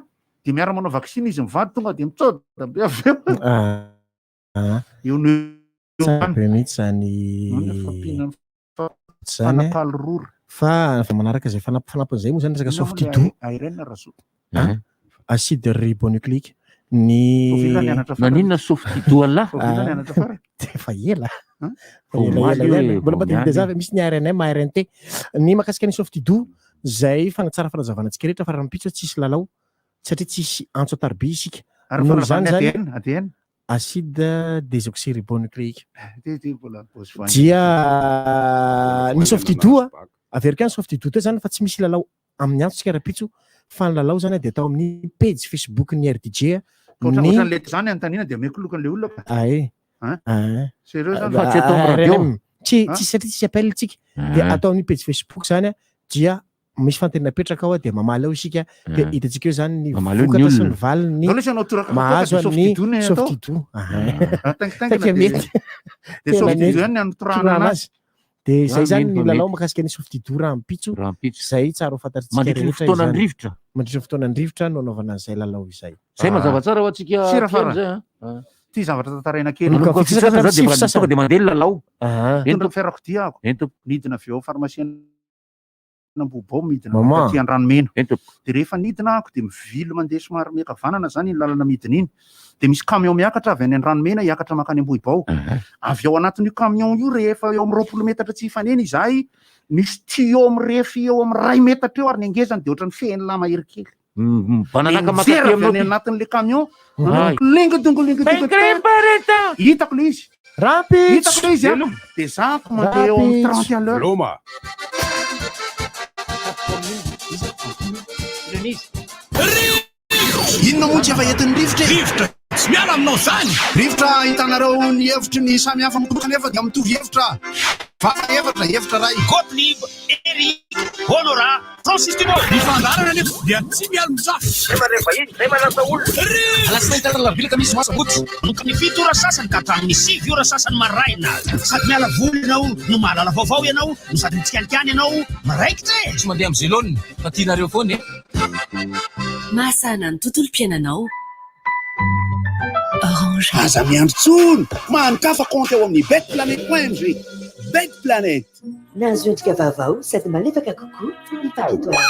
de miara-manao vaksiny izy mivady tonga de mitsoda be avy eo. Ah, ah. Eo no eo Tsara any. be mihitsy zany Fampiana zany a. fanapalorora. Fa fa manaraka izay fanampin'izay moa zany resaka Inona moa softidou. le ARN Rasoa? Ah, acide ribonucléique. Ny Ovila nianatra farany. Naninona softidou an'lah? Ovila nianatra farany. Efa ela. Hein? Efa ela, Omaly ela ihany. io e, Mbola vao mba miandry. tadidy misy ny ARNM, ARNT. Ny mahakasika ny softidou izay fanatsara fanazavana antsika rehetra fa rahampitso tsisy lalao satria tsisy antso an-tariby isika. Ary Noho izany fanazavana zany ADN, ADN. acide désoxyribonucléique. Ty ty mbola bozy voangy. Dia ny softidou a, averiko ihany softidou teo zany fa tsy misy lalao amin'ny antso tsika rahampitso fa ny lalao zany dia atao amin'ny pejy Facebook ny RDJ Ka ohatra- ohatran'le zany anontaniana dia omeko lokany le olona ka. Ae. Hein? Ae. Sérieux zany? Fa tsy atao amin'ny radio. RNM. Tsy Hein? tsy satria tsisy appel tsika. Dia Ah. atao amin'ny pejy Facebook zany a, dia misy fanontaniana apetraka ao a, dia mamaly ao isika dia Ah. hitantsika eo zany ny Mamaly eo ny vokatra sy olona. ny valiny Zao lesy anao toraka mahazo kapoaka dia an'ny soft-didou ny atao. soft-didou. Ah, taingitaingina Saika dia- mety. dia Tena soft-didou mety. ihany ny anotorahana Torahana anazy. azy. Dia zay Ah, zany mety ny fa lalao mety. mahakasika ny soft-didou rahampitso. Rahampitso. Zay tsara ho fantatritsika Mandritry ny rehetra fotoanan'ny izany. rivotra. Mandritry ny fotoanan'ny rivotra no anaovana an'izay lalao izay. Zay mazava tsara ho antsika Sira mpihaino farany. zay, a. Ty zavatra tantaraina kely. Manomboka Manomboka fitsasana fitsasana zao dia sivy sasany. tonga dia mandeha ny lalao. Ah. Mitondra fiarakodia aho. Ento. Nidina avy ao pharmacie Ambohibao midina Maman. aty Andranomena. Ento. Dia rehefa nidina aho dia mivily mandeha somary miankavanana zany iny lalana midina iny. Dia misy camion miakatra avy any Andranomena hiakatra mankany Ambohibao. Avy ao anatin'io camion io rehefa eo amin'ny 20 metatra tsy hifanena izahay, misy tuyau mirefy eo amin'ny 1 metatra eo ary ny angezany dia ohatran'ny fehin'ny lama ery kely. Mibananaka Dia makaty mijery avy aminao any ty. anatin'le camion. Ay. Linga dongo linga dongo. Hitako le izy. Rahampitso. Hitako le izy a. Dia zako mandeha eo amin'ny 30 à l'heure. Loma. Inona moa tsy efa entin'ny rivotra e? Rivotra tsy miala aminao zany. Rivotra ahitanareo ny hevitry ny samy hafa kanefa dia mitovy hevitra. Vava efatra, hevitra iray. Gottlieb, Eric, Honora, Francis Dumont. Ny fandaharana anefa dia tsy miala mizafy. Zay mandray vahiny, zay manasa olona. Alatsinainy tara lavilaka misy masabotsy. Manomboka amin'ny 7 ora sasany ka hatramin'ny 9 ora sasany maraina. Sady miala voly ianao no mahalala vaovao ianao no sady mitsikalikany ianao miraikitra e. Tsy mandeha amin'ny zelone fa tianareo foana e. Mahasahana ny tontolom-piainanao. Orange. Aza miandry intsony! Manokafa kaonty ao amin'ny betplanet point mg. Betplanet. Nahazo endrika vaovao sady malefaka kokoa ny papier toilette.